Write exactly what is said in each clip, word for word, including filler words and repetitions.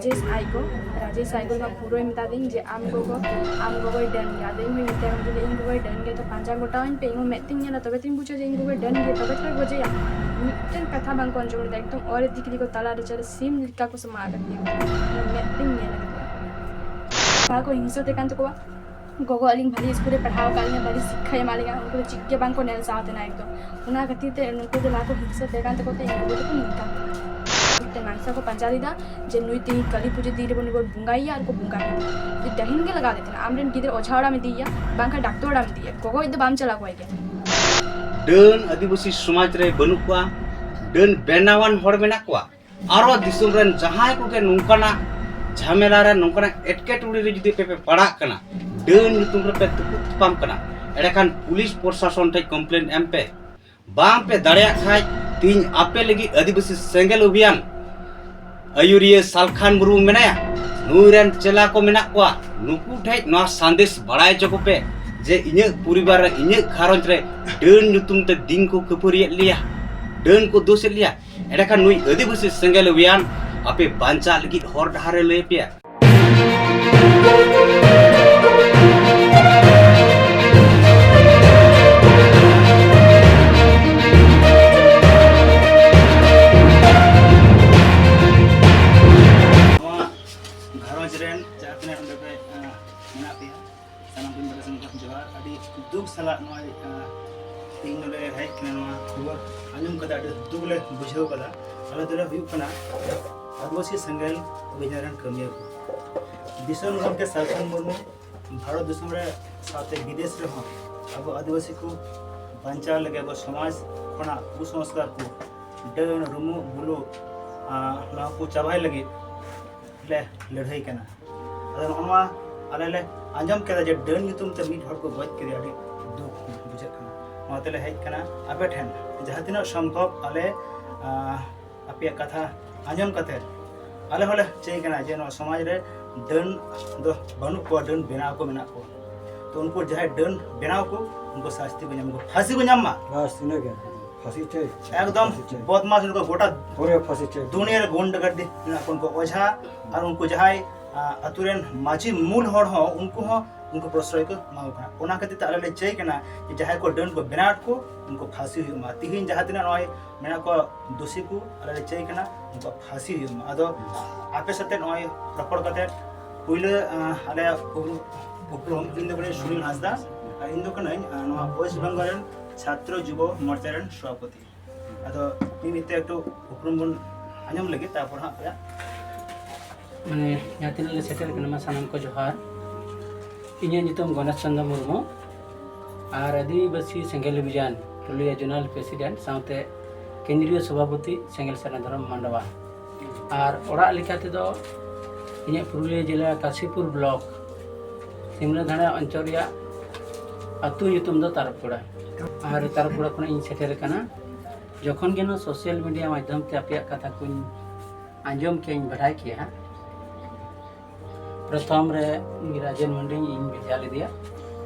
ᱨᱟᱡᱮᱥ ᱟᱡ ᱜᱚ, ᱨᱟᱡᱮᱥ ᱟᱡ ᱜᱚ ᱢᱟ ᱯᱩᱨᱟᱹᱭ ᱢᱮᱛᱟ ᱫᱤᱧ ᱡᱮ ᱟᱢ ᱜᱚᱜᱚ, ᱟᱢ ᱜᱚᱜᱚᱭ ᱰᱟᱹᱱ ᱜᱮᱭᱟ᱾ ᱟᱫᱚ ᱤᱧ ᱦᱚᱸᱧ ᱢᱮᱛᱟᱭ ᱠᱟᱱᱟ, ᱡᱩᱫᱤ ᱤᱧ ᱜᱚᱜᱚᱭ ᱰᱟᱹᱱ ᱜᱮᱭᱟ ᱛᱚ ᱯᱟᱸᱡᱟ ᱜᱚᱴᱟᱣᱟᱹᱧ ᱯᱮ, ᱤᱧ ᱦᱚᱸ ᱢᱮᱫ ᱛᱤᱧ ᱧᱮᱞᱟ ᱛᱚᱵᱮ ᱛᱤᱧ ᱵᱩᱡᱷᱟᱹᱣᱟ ᱡᱮ ᱤᱧ ᱜᱚᱜᱚᱭ ᱰᱟᱹᱱ ᱜᱮᱭᱟ, ᱛᱚᱵᱮ ᱛᱚᱭ ᱜᱚᱡᱮᱭᱟ᱾ ᱢᱤᱫᱴᱮᱱ ᱠᱟᱛᱷᱟ ᱵᱟᱝ ᱠᱚ ᱟᱸᱡᱚᱢ ᱞᱮᱫᱟ, ᱮᱠᱫᱚᱢ ᱚᱨ ᱤᱫᱤ ᱠᱮᱫᱮᱭᱟᱠᱚ ᱛᱟᱞᱟ ᱨᱮ, ᱪᱮᱫ ᱥᱤᱢ ᱞᱮᱠᱟ ᱠᱚ ᱥᱟᱢᱟᱜ ᱟᱠᱟᱫᱮᱭᱟ, ᱢᱮᱫ ᱛᱤᱧ ᱧᱮᱞ ᱟᱠᱟᱫᱮᱭᱟ᱾ ᱵᱟᱠᱚ ᱦᱤᱝᱥᱟᱹ ᱛᱮ ᱠᱟᱱ ᱛᱟᱠᱚᱣᱟ᱾ ᱜᱚᱜᱚ ᱟᱹᱞᱤᱧ ᱵᱷᱟᱞᱤ ᱥᱠᱩᱞ ᱨᱮ ᱯᱟᱲᱦᱟᱣ ᱟᱠᱟᱫ ᱞᱤᱧᱟ, ᱵᱷᱟᱞᱤ ᱥᱤᱠᱠᱷᱟᱭ ᱮᱢᱟᱜ ᱞᱤᱧᱟ, ᱩᱱᱠᱩ ᱫᱚ ᱪᱮᱫ ᱜᱮ ᱵᱟᱝ ᱠᱚ ᱧᱮᱞ ᱥᱟᱦᱟᱣ ᱛᱟᱦᱮᱱᱟ ᱮᱠᱫᱚᱢ᱾ ᱚᱱᱟ ᱠᱷᱟᱹᱛᱤᱨ ᱛᱮ ᱱᱩᱠᱩ ᱫᱚ ᱞᱟᱦᱟ ᱠᱚ ᱦᱤᱝᱥᱟᱹ ᱛᱟᱦᱮᱸ ᱠᱟᱱ ᱛᱟᱠᱚ ᱛᱮ ᱤᱧ ᱜᱚᱜᱚ ᱫᱚᱠᱚ ᱱᱤᱝᱠᱟ ᱠᱟᱱᱟ᱾ ᱢᱤᱫᱴᱮᱱ ᱱᱟᱝᱥᱟ ᱠᱚ ᱯᱟᱸᱡᱟ ᱞᱮᱫᱟ ᱡᱮ ᱱᱩᱭ ᱛᱮᱦᱮᱧ ᱠᱟᱹᱞᱤ ᱯᱩᱡᱟᱹ ᱫᱤᱱ ᱨᱮᱵᱚᱱ ᱱᱩᱭ ᱵᱚᱱ ᱵᱚᱸᱜᱟᱭᱮᱭᱟ ᱟᱨ ᱠᱚ ᱵᱚᱸᱜᱟ ᱠᱮᱫᱟ᱾ ᱡᱮ ᱰᱟᱹᱦᱤᱱ ᱜᱮ ᱞᱟᱜᱟᱣ ᱫᱮ ᱛᱟᱦᱮᱱᱟ, ᱟᱢᱨᱮᱱ ᱜᱤᱫᱽᱨᱟᱹ ᱚᱡᱷᱟ ᱚᱲᱟᱜ ᱮᱢ ᱤᱫᱤᱭᱮᱭᱟ, ᱵᱟᱝᱠᱷᱟᱱ ᱰᱟᱠᱛᱚᱨ ᱚᱲᱟᱜ ᱮᱢ ᱤᱫᱤᱭᱮᱭᱟ, ᱜᱚᱜᱚ ᱤᱡ ᱫᱚ ᱵᱟᱢ ᱪᱟᱞᱟᱣ ᱠᱚᱣᱟᱭ ᱜᱮᱭᱟ᱾ ᱰᱟᱹᱱ ᱟᱹᱫᱤᱵᱟᱹᱥᱤ ᱥᱚᱢᱟᱡᱽ ᱨᱮ ᱵᱟᱹᱱᱩᱜ ᱠᱚᱣᱟ, ᱰᱟᱹᱱ ᱵᱮᱱᱟᱣᱟᱱ ᱦᱚᱲ ᱢᱮᱱᱟᱜ ᱠᱚᱣᱟ᱾ ᱟᱨᱚ ᱫᱤᱥᱚᱢ ᱨᱮᱱ ᱡᱟᱦᱟᱸᱭ ᱠᱚᱜᱮ ᱱᱚᱝᱠᱟᱱᱟᱜ ᱡᱷᱟᱢᱮᱞᱟ ᱨᱮ, ᱱᱚᱝᱠᱟᱱᱟᱜ ᱮᱴᱠᱮᱴᱚᱬᱮ ᱨᱮ ᱡᱩᱫᱤ ᱯᱮ, ᱯᱮ ᱯᱟᱲᱟᱜ ᱠᱟᱱᱟ, ᱰᱟᱹᱱ ᱧᱩᱛᱩᱢ ᱨᱮᱯᱮ ᱛᱩᱯᱩᱫ ᱛᱟᱯᱟᱢ ᱠᱟᱱᱟ, ᱮᱸᱰᱮᱠᱷᱟᱱ ᱯᱩᱞᱤᱥ ᱯᱨᱚᱥᱟᱥᱚᱱ ᱴᱷᱮᱱ ᱠᱚᱢᱯᱞᱮᱱ ᱮᱢ ᱯᱮ᱾ ᱵᱟᱝ ᱯᱮ ᱫᱟᱲᱮᱭᱟᱜ ᱠᱷᱟᱡ, ᱛᱤᱦᱤᱧ ᱟᱯᱮ ᱞᱟᱹᱜᱤᱫ ᱟᱹᱫᱤᱵᱟᱹᱥᱤ ᱥᱮᱸᱜᱮᱞ ᱚᱵᱷᱤᱭᱟᱱ ᱟᱹᱭᱩᱨᱤᱭᱟᱹ ᱥᱟᱞᱠᱷᱟᱱ ᱢᱩᱨᱢᱩ ᱢᱮᱱᱟᱭᱟ, ᱱᱩᱭ ᱨᱮᱱ ᱪᱮᱞᱟ ᱠᱚ ᱢᱮᱱᱟᱜ ᱠᱚᱣᱟ, ᱱᱩᱠᱩ ᱴᱷᱮᱡ ᱱᱚᱣᱟ ᱥᱟᱸᱫᱮᱥ ᱵᱟᱲᱟᱭ ᱦᱚᱪᱚ ᱠᱚᱯᱮ ᱡᱮ ᱤᱧᱟᱹᱜ ᱯᱚᱨᱤᱵᱟᱨ ᱨᱮ, ᱤᱧᱟᱹᱜ ᱜᱷᱟᱨᱚᱸᱡᱽ ᱨᱮ ᱰᱟᱹᱱ ᱧᱩᱛᱩᱢ ᱛᱮ ᱫᱤᱱ ᱠᱚ ᱠᱷᱟᱹᱯᱟᱹᱨᱤᱭᱮᱫ ᱞᱮᱭᱟ, ᱰᱟᱹᱱ ᱠᱚ ᱫᱳᱥᱮᱫ ᱞᱮᱭᱟ᱾ ᱮᱸᱰᱮᱠᱷᱟᱱ ᱱᱩᱭ ᱟᱹᱫᱤᱵᱟᱹᱥᱤ ᱥᱮᱸᱜᱮᱞ ᱚᱵᱷᱤᱭᱟᱱ ᱟᱯᱮ ᱵᱟᱧᱪᱟᱜ ᱞᱟᱹᱜᱤᱫ ᱦᱚᱨ ᱰᱟᱦᱟᱨ ᱮ ᱞᱟᱹᱭ ᱟᱯᱮᱭᱟ᱾ ᱱᱚᱣᱟ ᱜᱷᱟᱨᱚᱸᱡᱽ ᱨᱮᱱ ᱡᱟᱦᱟᱸ ᱛᱤᱱᱟᱹᱜ ᱚᱸᱰᱮ ᱯᱮ, ᱟᱸ, ᱢᱮᱱᱟᱜ ᱯᱮᱭᱟ, ᱥᱟᱱᱟᱢ ᱠᱚᱧ ᱵᱟᱲᱟᱭ ᱥᱟᱱᱟ ᱠᱟᱱᱟ᱾ ᱡᱚᱦᱟᱨ, ᱟᱹᱰᱤ ᱫᱩᱠ ᱥᱟᱞᱟᱜ ᱱᱚᱣᱟ, ᱟᱸ, ᱛᱮᱦᱮᱧ ᱱᱚᱰᱮ ᱦᱮᱡ ᱠᱟᱱᱟ, ᱱᱚᱣᱟ ᱠᱷᱚᱵᱚᱨ ᱟᱸᱡᱚᱢ ᱠᱟᱛᱮ ᱟᱹᱰᱤ ᱫᱩᱠ ᱞᱮ ᱵᱩᱡᱷᱟᱹᱣ ᱠᱟᱫᱟ᱾ ᱟᱞᱮ ᱫᱚᱞᱮ ᱦᱩᱭᱩᱜ ᱠᱟᱱᱟ ᱟᱹᱫᱤᱵᱟᱹᱥᱤ ᱥᱮᱸᱜᱮᱞ ᱚᱵᱷᱤᱡᱟᱱ ᱨᱮᱱ ᱠᱟᱹᱢᱤᱭᱟᱹ ᱠᱚ᱾ ᱫᱤᱥᱚᱢ ᱜᱚᱢᱠᱮ ᱥᱟᱞᱠᱷᱟᱱ ᱢᱩᱨᱢᱩ ᱵᱷᱟᱨᱚᱛ ᱫᱤᱥᱚᱢ ᱨᱮ ᱥᱟᱶᱛᱮ ᱵᱤᱫᱮᱥ ᱨᱮᱦᱚᱸ ᱟᱵᱚ ᱟᱹᱫᱤᱵᱟᱹᱥᱤ ᱠᱚ ᱵᱟᱧᱪᱟᱣ ᱞᱟᱹᱜᱤᱫ, ᱟᱵᱚ ᱥᱚᱢᱟᱡᱽ ᱠᱷᱚᱱᱟᱜ ᱠᱩᱥᱚᱝᱥᱠᱟᱨ ᱠᱚ, ᱰᱟᱹᱱ, ᱨᱩᱢᱩᱜ, ᱵᱩᱞᱩᱜ, ᱟᱸ, ᱱᱚᱣᱟ ᱠᱚ ᱪᱟᱵᱟᱭ ᱞᱟᱹᱜᱤᱫ ᱞᱮ ᱞᱟᱹᱲᱦᱟᱹᱭ ᱠᱟᱱᱟ᱾ ᱟᱫᱚ ᱱᱚᱜᱼᱚ ᱱᱚᱣᱟ ᱟᱞᱮ ᱞᱮ ᱟᱸᱡᱚᱢ ᱠᱮᱫᱟ ᱡᱮ ᱰᱟᱹᱱ ᱧᱩᱛᱩᱢ ᱛᱮ ᱢᱤᱫ ᱦᱚᱲ ᱠᱚ ᱜᱚᱡ ᱠᱮᱫᱮᱭᱟ, ᱟᱹᱰᱤ ᱫᱩᱠ ᱵᱩᱡᱷᱟᱹᱜ ᱠᱟᱱᱟ᱾ ᱚᱱᱟ ᱛᱮᱞᱮ ᱦᱮᱡ ᱠᱟᱱᱟ ᱟᱯᱮ ᱴᱷᱮᱱ, ᱡᱟᱦᱟᱸ ᱛᱤᱱᱟᱹᱜ ᱥᱚᱢᱵᱷᱚᱵ ᱟᱞᱮ, ᱟᱸ, ᱟᱯᱮᱭᱟᱜ ᱠᱟᱛᱷᱟ ᱟᱸᱡᱚᱢ ᱠᱟᱛᱮ ᱟᱞᱮ ᱦᱚᱸᱞᱮ ᱪᱟᱹᱭ ᱠᱟᱱᱟ ᱡᱮ ᱱᱚᱣᱟ ᱥᱚᱢᱟᱡᱽ ᱨᱮ ᱰᱟᱹᱱ ᱫᱚ ᱵᱟᱹᱱᱩᱜ ᱠᱚᱣᱟ, ᱰᱟᱹᱱ ᱵᱮᱱᱟᱣ ᱠᱚ ᱢᱮᱱᱟᱜ ᱠᱚᱣᱟ᱾ ᱛᱚ ᱩᱱᱠᱩ ᱡᱟᱦᱟᱸᱭ ᱰᱟᱹᱱ ᱵᱮᱱᱟᱣ ᱠᱚ, ᱩᱱᱠᱩ ᱥᱟᱥᱛᱤ ᱠᱚ ᱧᱟᱢ, ᱩᱱᱠᱩ ᱯᱷᱟᱸᱥᱤ ᱠᱚ ᱧᱟᱢ ᱢᱟ᱾ ᱵᱟᱥ, ᱤᱱᱟᱹᱜᱮ᱾ ᱯᱷᱟᱹᱥᱤ ᱪᱟᱹᱭ᱾ ᱮᱠᱫᱚᱢ ᱯᱷᱟᱹᱥᱤ ᱪᱟᱹᱭ᱾ ᱵᱚᱫᱢᱟᱥ ᱩᱱᱠᱩ ᱜᱚᱴᱟ ᱯᱩᱨᱟᱹ ᱯᱷᱟᱹᱥᱤ ᱪᱟᱹᱭ᱾ ᱫᱩᱱᱤᱭᱟᱹ ᱨᱮ ᱜᱩᱱᱰᱟᱜᱟᱨᱫᱤ ᱢᱮᱱᱟᱜ ᱠᱚ, ᱩᱱᱠᱩ ᱚᱡᱷᱟ ᱟᱨ ᱩᱱᱠᱩ ᱡᱟᱦᱟᱸᱭ, ᱟ, ᱟᱛᱩ ᱨᱮᱱ ᱢᱟᱹᱡᱷᱤ ᱢᱩᱞ ᱦᱚᱲ ᱦᱚᱸ, ᱩᱱᱠᱩ ᱦᱚᱸ ᱩᱱᱠᱩ ᱯᱨᱚᱥᱨᱚᱭ ᱠᱚ ᱮᱢᱟ ᱠᱚ ᱠᱟᱱᱟ᱾ ᱚᱱᱟ ᱠᱷᱟᱹᱛᱤᱨ ᱛᱮ ᱟᱞᱮ ᱞᱮ ᱪᱟᱹᱭ ᱠᱟᱱᱟ ᱡᱮ ᱡᱟᱦᱟᱸᱭ ᱠᱚ ᱰᱟᱹᱱ ᱠᱚ ᱵᱮᱱᱟᱣᱮᱫ ᱠᱚ, ᱩᱱᱠᱩ ᱯᱷᱟᱹᱥᱤ ᱦᱩᱭᱩᱜ ᱢᱟ᱾ ᱛᱤᱦᱤᱧ ᱡᱟᱦᱟᱸ ᱛᱤᱱᱟᱹᱜ ᱱᱚᱜᱼᱚᱭ ᱢᱮᱱᱟᱜ ᱠᱚᱣᱟ ᱫᱳᱥᱤ ᱠᱚ, ᱟᱞᱮ ᱞᱮ ᱪᱟᱹᱭ ᱠᱟᱱᱟ ᱩᱱᱠᱩᱣᱟᱜ ᱯᱷᱟᱹᱥᱤ ᱦᱩᱭᱩᱜ ᱢᱟ᱾ ᱟᱫᱚ ᱟᱯᱮ ᱥᱟᱛᱮ ᱱᱚᱜᱼᱚᱭ ᱨᱚᱯᱚᱲ ᱠᱟᱛᱮ ᱯᱩᱭᱞᱟᱹ, ᱟ, ᱟᱞᱮᱭᱟᱜ ᱩᱯᱨᱩ-, ᱩᱯᱨᱩᱢ, ᱤᱧ ᱫᱚ ᱠᱟᱹᱱᱟᱹᱧ ᱥᱩᱱᱤᱞ ᱦᱟᱸᱥᱫᱟ, ᱟᱨ ᱤᱧ ᱫᱚ ᱠᱟᱹᱱᱟᱹᱧ, ᱟ, ᱱᱚᱣᱟ ᱳᱭᱮᱥᱴ ᱵᱮᱝᱜᱚᱞ ᱨᱮᱱ ᱪᱷᱟᱛᱨᱚ ᱡᱩᱵᱚ ᱢᱚᱨᱪᱟ ᱨᱮᱱ ᱥᱚᱵᱷᱟᱯᱚᱛᱤ᱾ ᱟᱫᱚ ᱢᱤᱫ ᱢᱤᱫ ᱛᱮ ᱮᱠᱴᱩ ᱩᱯᱨᱩᱢ ᱵᱚᱱ ᱟᱸᱡᱚᱢ ᱞᱟᱹᱜᱤᱫ, ᱛᱟᱨᱯᱚᱨ ᱦᱟᱸᱜ ᱟᱯᱮᱭᱟᱜ᱾ ᱢᱟᱱᱮ, ᱡᱟᱦᱟᱸ ᱛᱤᱱᱟᱹᱜ ᱞᱮ ᱥᱮᱴᱮᱨ ᱠᱟᱱᱟ, ᱢᱟ ᱥᱟᱱᱟᱢ ᱠᱚ ᱡᱚᱦᱟᱨ᱾ ᱤᱧᱟᱹᱜ ᱧᱩᱛᱩᱢ ᱜᱚᱱᱮᱥ ᱪᱚᱸᱫᱽᱨᱚ ᱢᱩᱨᱢᱩ, ᱟᱨ ᱟᱹᱫᱤᱵᱟᱹᱥᱤ ᱥᱮᱸᱜᱮᱞ ᱚᱵᱷᱤᱡᱟᱱ ᱴᱚᱞᱤᱭᱟ ᱡᱳᱱᱟᱞ ᱯᱨᱮᱥᱤᱰᱮᱱᱴ ᱥᱟᱶᱛᱮ ᱠᱮᱱᱫᱨᱤᱭᱚ ᱥᱚᱵᱷᱟᱯᱚᱛᱤ ᱥᱮᱸᱜᱮᱞ ᱥᱟᱨᱱᱟ ᱫᱷᱚᱨᱚᱢ ᱢᱟᱱᱰᱣᱟ᱾ ᱟᱨ ᱚᱲᱟᱜ ᱞᱮᱠᱟ ᱛᱮᱫᱚ ᱤᱧᱟᱹᱜ ᱯᱩᱨᱩᱞᱤᱭᱟᱹ ᱡᱮᱞᱟ ᱠᱟᱥᱤᱯᱩᱨ ᱵᱞᱚᱠ ᱥᱤᱢᱞᱟᱹ ᱫᱷᱟᱲᱟ ᱚᱧᱪᱚᱞ ᱨᱮᱭᱟᱜ ᱟᱹᱛᱩ ᱧᱩᱛᱩᱢ ᱫᱚ ᱛᱟᱨᱯᱚᱲᱟ᱾ ᱟᱨ ᱛᱟᱨᱯᱚᱲᱟ ᱠᱷᱚᱱᱟᱜ ᱤᱧ ᱥᱮᱴᱮᱨ ᱟᱠᱟᱱᱟ᱾ ᱡᱚᱠᱷᱚᱱ ᱜᱮ ᱱᱚᱣᱟ ᱥᱳᱥᱟᱞ ᱢᱤᱰᱤᱭᱟ ᱢᱟᱫᱽᱫᱷᱚᱢ ᱛᱮ ᱟᱯᱮᱭᱟᱜ ᱠᱟᱛᱷᱟ ᱠᱚᱧ ᱟᱸᱡᱚᱢ ᱠᱮᱭᱟᱧ, ᱵᱟᱰᱟᱭ ᱠᱮᱭᱟ, ᱯᱨᱚᱛᱷᱚᱢ ᱨᱮ ᱩᱱᱤ ᱨᱟᱡᱮᱱ ᱢᱟᱱᱰᱤ ᱤᱧ ᱵᱷᱮᱡᱟ ᱞᱮᱫᱮᱭᱟ᱾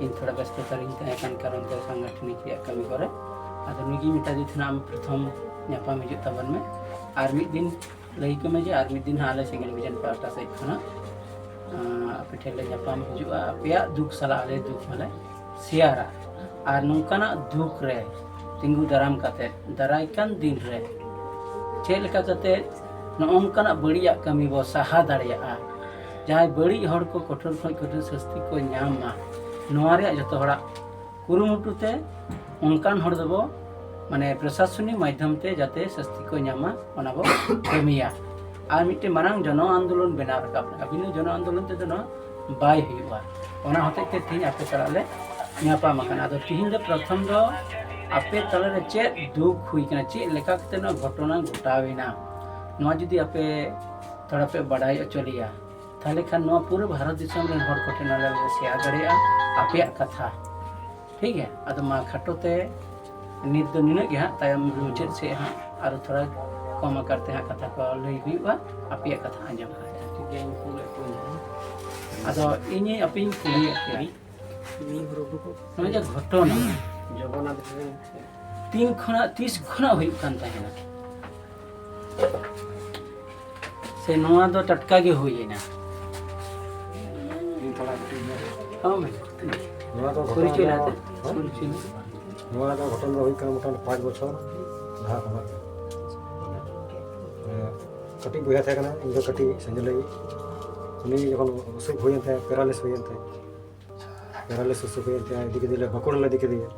ᱤᱧ ᱛᱷᱚᱲᱟ ᱵᱮᱥᱛᱚᱛᱟ ᱨᱤᱧ ᱛᱟᱦᱮᱸ ᱠᱟᱱ ᱠᱟᱨᱚᱱ ᱛᱮ ᱥᱟᱝᱜᱚᱴᱷᱚᱱᱤᱠ ᱨᱮᱭᱟᱜ ᱠᱟᱹᱢᱤ ᱠᱚᱨᱮ᱾ ᱟᱫᱚ ᱱᱩᱭ ᱜᱤᱧ ᱢᱮᱛᱟ ᱫᱮ ᱛᱟᱦᱮᱱᱟ, "ᱟᱢ ᱯᱨᱚᱛᱷᱚᱢ ᱧᱟᱯᱟᱢ ᱦᱤᱡᱩᱜ ᱛᱟᱵᱚᱱ ᱢᱮ, ᱟᱨ ᱢᱤᱫ ᱫᱤᱱ ᱞᱟᱹᱭ ᱟᱠᱚ ᱢᱮ ᱡᱮ ᱟᱨ ᱢᱤᱫ ᱫᱤᱱ ᱦᱟᱸᱜ ᱟᱞᱮ ᱥᱮᱸᱜᱮᱞ ᱚᱵᱷᱤᱡᱟᱱ ᱯᱟᱦᱴᱟ ᱥᱮᱫ ᱠᱷᱚᱱᱟᱜ, ᱟᱸ, ᱟᱯᱮ ᱴᱷᱮᱱ ᱞᱮ ᱧᱟᱯᱟᱢ ᱦᱤᱡᱩᱜᱼᱟ, ᱟᱯᱮᱭᱟᱜ ᱫᱩᱠ ᱥᱟᱞᱟᱜ ᱟᱞᱮ ᱫᱩᱠ ᱦᱚᱸᱞᱮ ᱥᱮᱭᱟᱨᱟ᱾ ᱟᱨ ᱱᱚᱝᱠᱟᱱᱟᱜ ᱫᱩᱠ ᱨᱮ ᱛᱤᱸᱜᱩ ᱫᱟᱨᱟᱢ ᱠᱟᱛᱮ ᱫᱟᱨᱟᱭ ᱠᱟᱱ ᱫᱤᱱ ᱨᱮ ᱪᱮᱫ ᱞᱮᱠᱟ ᱠᱟᱛᱮ ᱱᱚᱜᱼᱚ ᱱᱚᱝᱠᱟᱱᱟᱜ ᱵᱟᱹᱲᱤᱡᱟᱜ ᱠᱟᱹᱢᱤ ᱵᱚ ᱥᱟᱦᱟ ᱫᱟᱲᱮᱭᱟᱜᱼᱟ, ᱡᱟᱦᱟᱸᱭ ᱵᱟᱹᱲᱤᱡ ᱦᱚᱲ ᱠᱚ ᱠᱚᱴᱷᱳᱨ ᱠᱷᱚᱱ ᱠᱚᱴᱷᱳᱨ ᱥᱟᱹᱥᱛᱤ ᱠᱚ ᱧᱟᱢ ᱢᱟ, ᱱᱚᱣᱟ ᱨᱮᱭᱟᱜ ᱡᱚᱛᱚ ᱦᱚᱲᱟᱜ ᱠᱩᱨᱩᱢᱩᱴᱩ ᱛᱮ ᱚᱱᱠᱟᱱ ᱦᱚᱲ ᱫᱚᱵᱚ, ᱢᱟᱱᱮ, ᱯᱨᱚᱥᱟᱥᱚᱱᱤᱠ ᱢᱟᱫᱽᱫᱷᱚᱢ ᱛᱮ ᱡᱟᱛᱮ ᱥᱟᱹᱥᱛᱤ ᱠᱚ ᱧᱟᱢ ᱢᱟ, ᱚᱱᱟ ᱵᱚ ᱠᱟᱹᱢᱤᱭᱟ᱾ ᱟᱨ ᱢᱤᱫᱴᱮᱱ ᱢᱟᱨᱟᱝ ᱡᱚᱱᱚ ᱟᱱᱫᱳᱞᱚᱱ ᱵᱮᱱᱟᱣ ᱨᱟᱠᱟᱵ ᱞᱮᱠᱟ, ᱵᱤᱱᱟᱹ ᱡᱚᱱᱚ ᱟᱱᱫᱳᱞᱚᱱ ᱛᱮᱫᱚ ᱱᱚᱣᱟ ᱵᱟᱭ ᱦᱩᱭᱩᱜᱼᱟ᱾ ᱚᱱᱟ ᱦᱚᱛᱮᱡ ᱛᱮ ᱛᱮᱦᱮᱧ ᱟᱯᱮ ᱥᱟᱞᱟᱜ ᱞᱮ ᱧᱟᱯᱟᱢ ᱟᱠᱟᱱᱟ᱾ ᱟᱫᱚ ᱛᱮᱦᱮᱧ ᱫᱚ ᱯᱨᱚᱛᱷᱚᱢ ᱫᱚ ᱟᱯᱮ ᱛᱟᱞᱟᱨᱮ ᱪᱮᱫ ᱫᱩᱠ ᱦᱩᱭ ᱠᱟᱱᱟ, ᱪᱮᱫ ᱞᱮᱠᱟ ᱠᱟᱛᱮ ᱱᱚᱣᱟ ᱜᱷᱚᱴᱚᱱᱟ ᱜᱷᱚᱴᱟᱣ ᱮᱱᱟ, ᱱᱚᱣᱟ ᱡᱩᱫᱤ ᱟᱯᱮ ᱛᱷᱚᱲᱟ ᱯᱮ ᱵᱟᱰᱟᱭ ᱦᱚᱪᱚ ᱞᱮᱭᱟ, ᱛᱟᱦᱚᱞᱮ ᱠᱷᱟᱱ ᱱᱚᱣᱟ ᱯᱩᱨᱟᱹ ᱵᱷᱟᱨᱚᱛ ᱫᱤᱥᱚᱢ ᱨᱮᱱ ᱦᱚᱲ ᱠᱚᱴᱷᱮᱱ ᱟᱞᱮ ᱞᱮ ᱥᱮᱭᱟᱨ ᱫᱟᱲᱮᱭᱟᱜᱼᱟ ᱟᱯᱮᱭᱟᱜ ᱠᱟᱛᱷᱟ᱾ ᱴᱷᱤᱠ ᱜᱮᱭᱟ, ᱟᱫᱚ ᱢᱟ ᱠᱷᱟᱴᱚ ᱛᱮ ᱱᱤᱛ ᱫᱚ ᱱᱤᱱᱟᱹᱜ ᱜᱮ ᱦᱟᱸᱜ, ᱛᱟᱭᱚᱢ ᱢᱩᱪᱟᱹᱫ ᱥᱮᱫ ᱦᱟᱸᱜ ᱟᱨᱚ ᱛᱷᱚᱲᱟ ᱠᱚᱢ ᱟᱠᱟᱨ ᱛᱮ ᱦᱟᱸᱜ ᱠᱟᱛᱷᱟ ᱠᱚ ᱞᱟᱹᱭ ᱦᱩᱭᱩᱜᱼᱟ, ᱟᱯᱮᱭᱟᱜ ᱠᱟᱛᱷᱟ ᱟᱸᱡᱚᱢ ᱠᱟᱛᱮ᱾ ᱴᱷᱤᱠ ᱜᱮᱭᱟ, ᱤᱧ ᱠᱩᱞᱮᱫ ᱠᱚᱣᱟᱧ ᱦᱟᱸᱜ᱾ ᱟᱫᱚ ᱤᱧ ᱟᱯᱮᱧ ᱠᱩᱞᱤᱭᱮᱫ ᱯᱮᱭᱟ, ᱢᱤᱫ ᱦᱚᱲ ᱩᱰᱩᱠᱚᱜ ᱱᱚᱜᱼᱚᱭ ᱡᱮ ᱜᱷᱚᱴᱚᱱᱟ, ᱡᱚᱜᱚᱱᱱᱟᱛᱷ ᱨᱮᱱ ᱛᱤᱱ ᱠᱷᱚᱱᱟᱜ ᱛᱤᱥ ᱠᱷᱚᱱᱟᱜ ᱦᱩᱭᱩᱜ ᱠᱟᱱ ᱛᱟᱦᱮᱱᱟ? ᱥᱮ ᱱᱚᱣᱟ ᱫᱚ ᱴᱟᱴᱠᱟ ᱜᱮ ᱦᱩᱭ ᱮᱱᱟ? ᱤᱧ ᱛᱷᱚᱲᱟ ᱠᱟᱹᱴᱤᱡ ᱧᱚᱜ᱾ ᱦᱚᱸ, ᱢᱮ᱾ ᱱᱚᱣᱟ ᱫᱚ ᱜᱷᱚᱴᱚᱱᱟ ᱯᱚᱨᱤᱪᱚᱭ ᱫᱚ, ᱞᱟᱦᱟᱛᱮ, ᱦᱚᱸ? ᱯᱚᱨᱤᱪᱚᱭ ᱢᱮ᱾ ᱱᱚᱣᱟ ᱫᱚ ᱜᱷᱚᱴᱚᱱ ᱫᱚ ᱦᱩᱭ ᱠᱟᱱᱟ ᱢᱚᱴᱟᱢᱩᱴᱤ ᱯᱟᱸᱪ ᱵᱚᱪᱷᱚᱨ ᱞᱟᱦᱟ ᱠᱷᱚᱱᱟᱜ ᱜᱮ᱾ ᱮ, ᱠᱟᱹᱴᱤᱡ ᱵᱚᱭᱦᱟ ᱛᱟᱦᱮᱸ ᱠᱟᱱᱟ, ᱤᱧ ᱫᱚ ᱠᱟᱹᱴᱤᱡ ᱥᱟᱺᱜᱤᱧ ᱞᱟᱹᱜᱤᱫ᱾ ᱩᱱᱤ ᱡᱚᱠᱷᱚᱱ ᱚᱥᱩᱠ ᱦᱩᱭᱮᱱ ᱛᱟᱭᱟ, paralysis ᱦᱩᱭᱮᱱ ᱛᱟᱭᱟ, paralysis ᱚᱥᱩᱠ ᱦᱩᱭᱮᱱ ᱛᱟᱭᱟ, ᱤᱫᱤ ᱠᱮᱫᱮᱭᱟᱞᱮ, ᱵᱟᱸᱠᱩᱲᱟ ᱞᱮ ᱤᱫᱤ ᱠᱮᱫᱮᱭᱟ᱾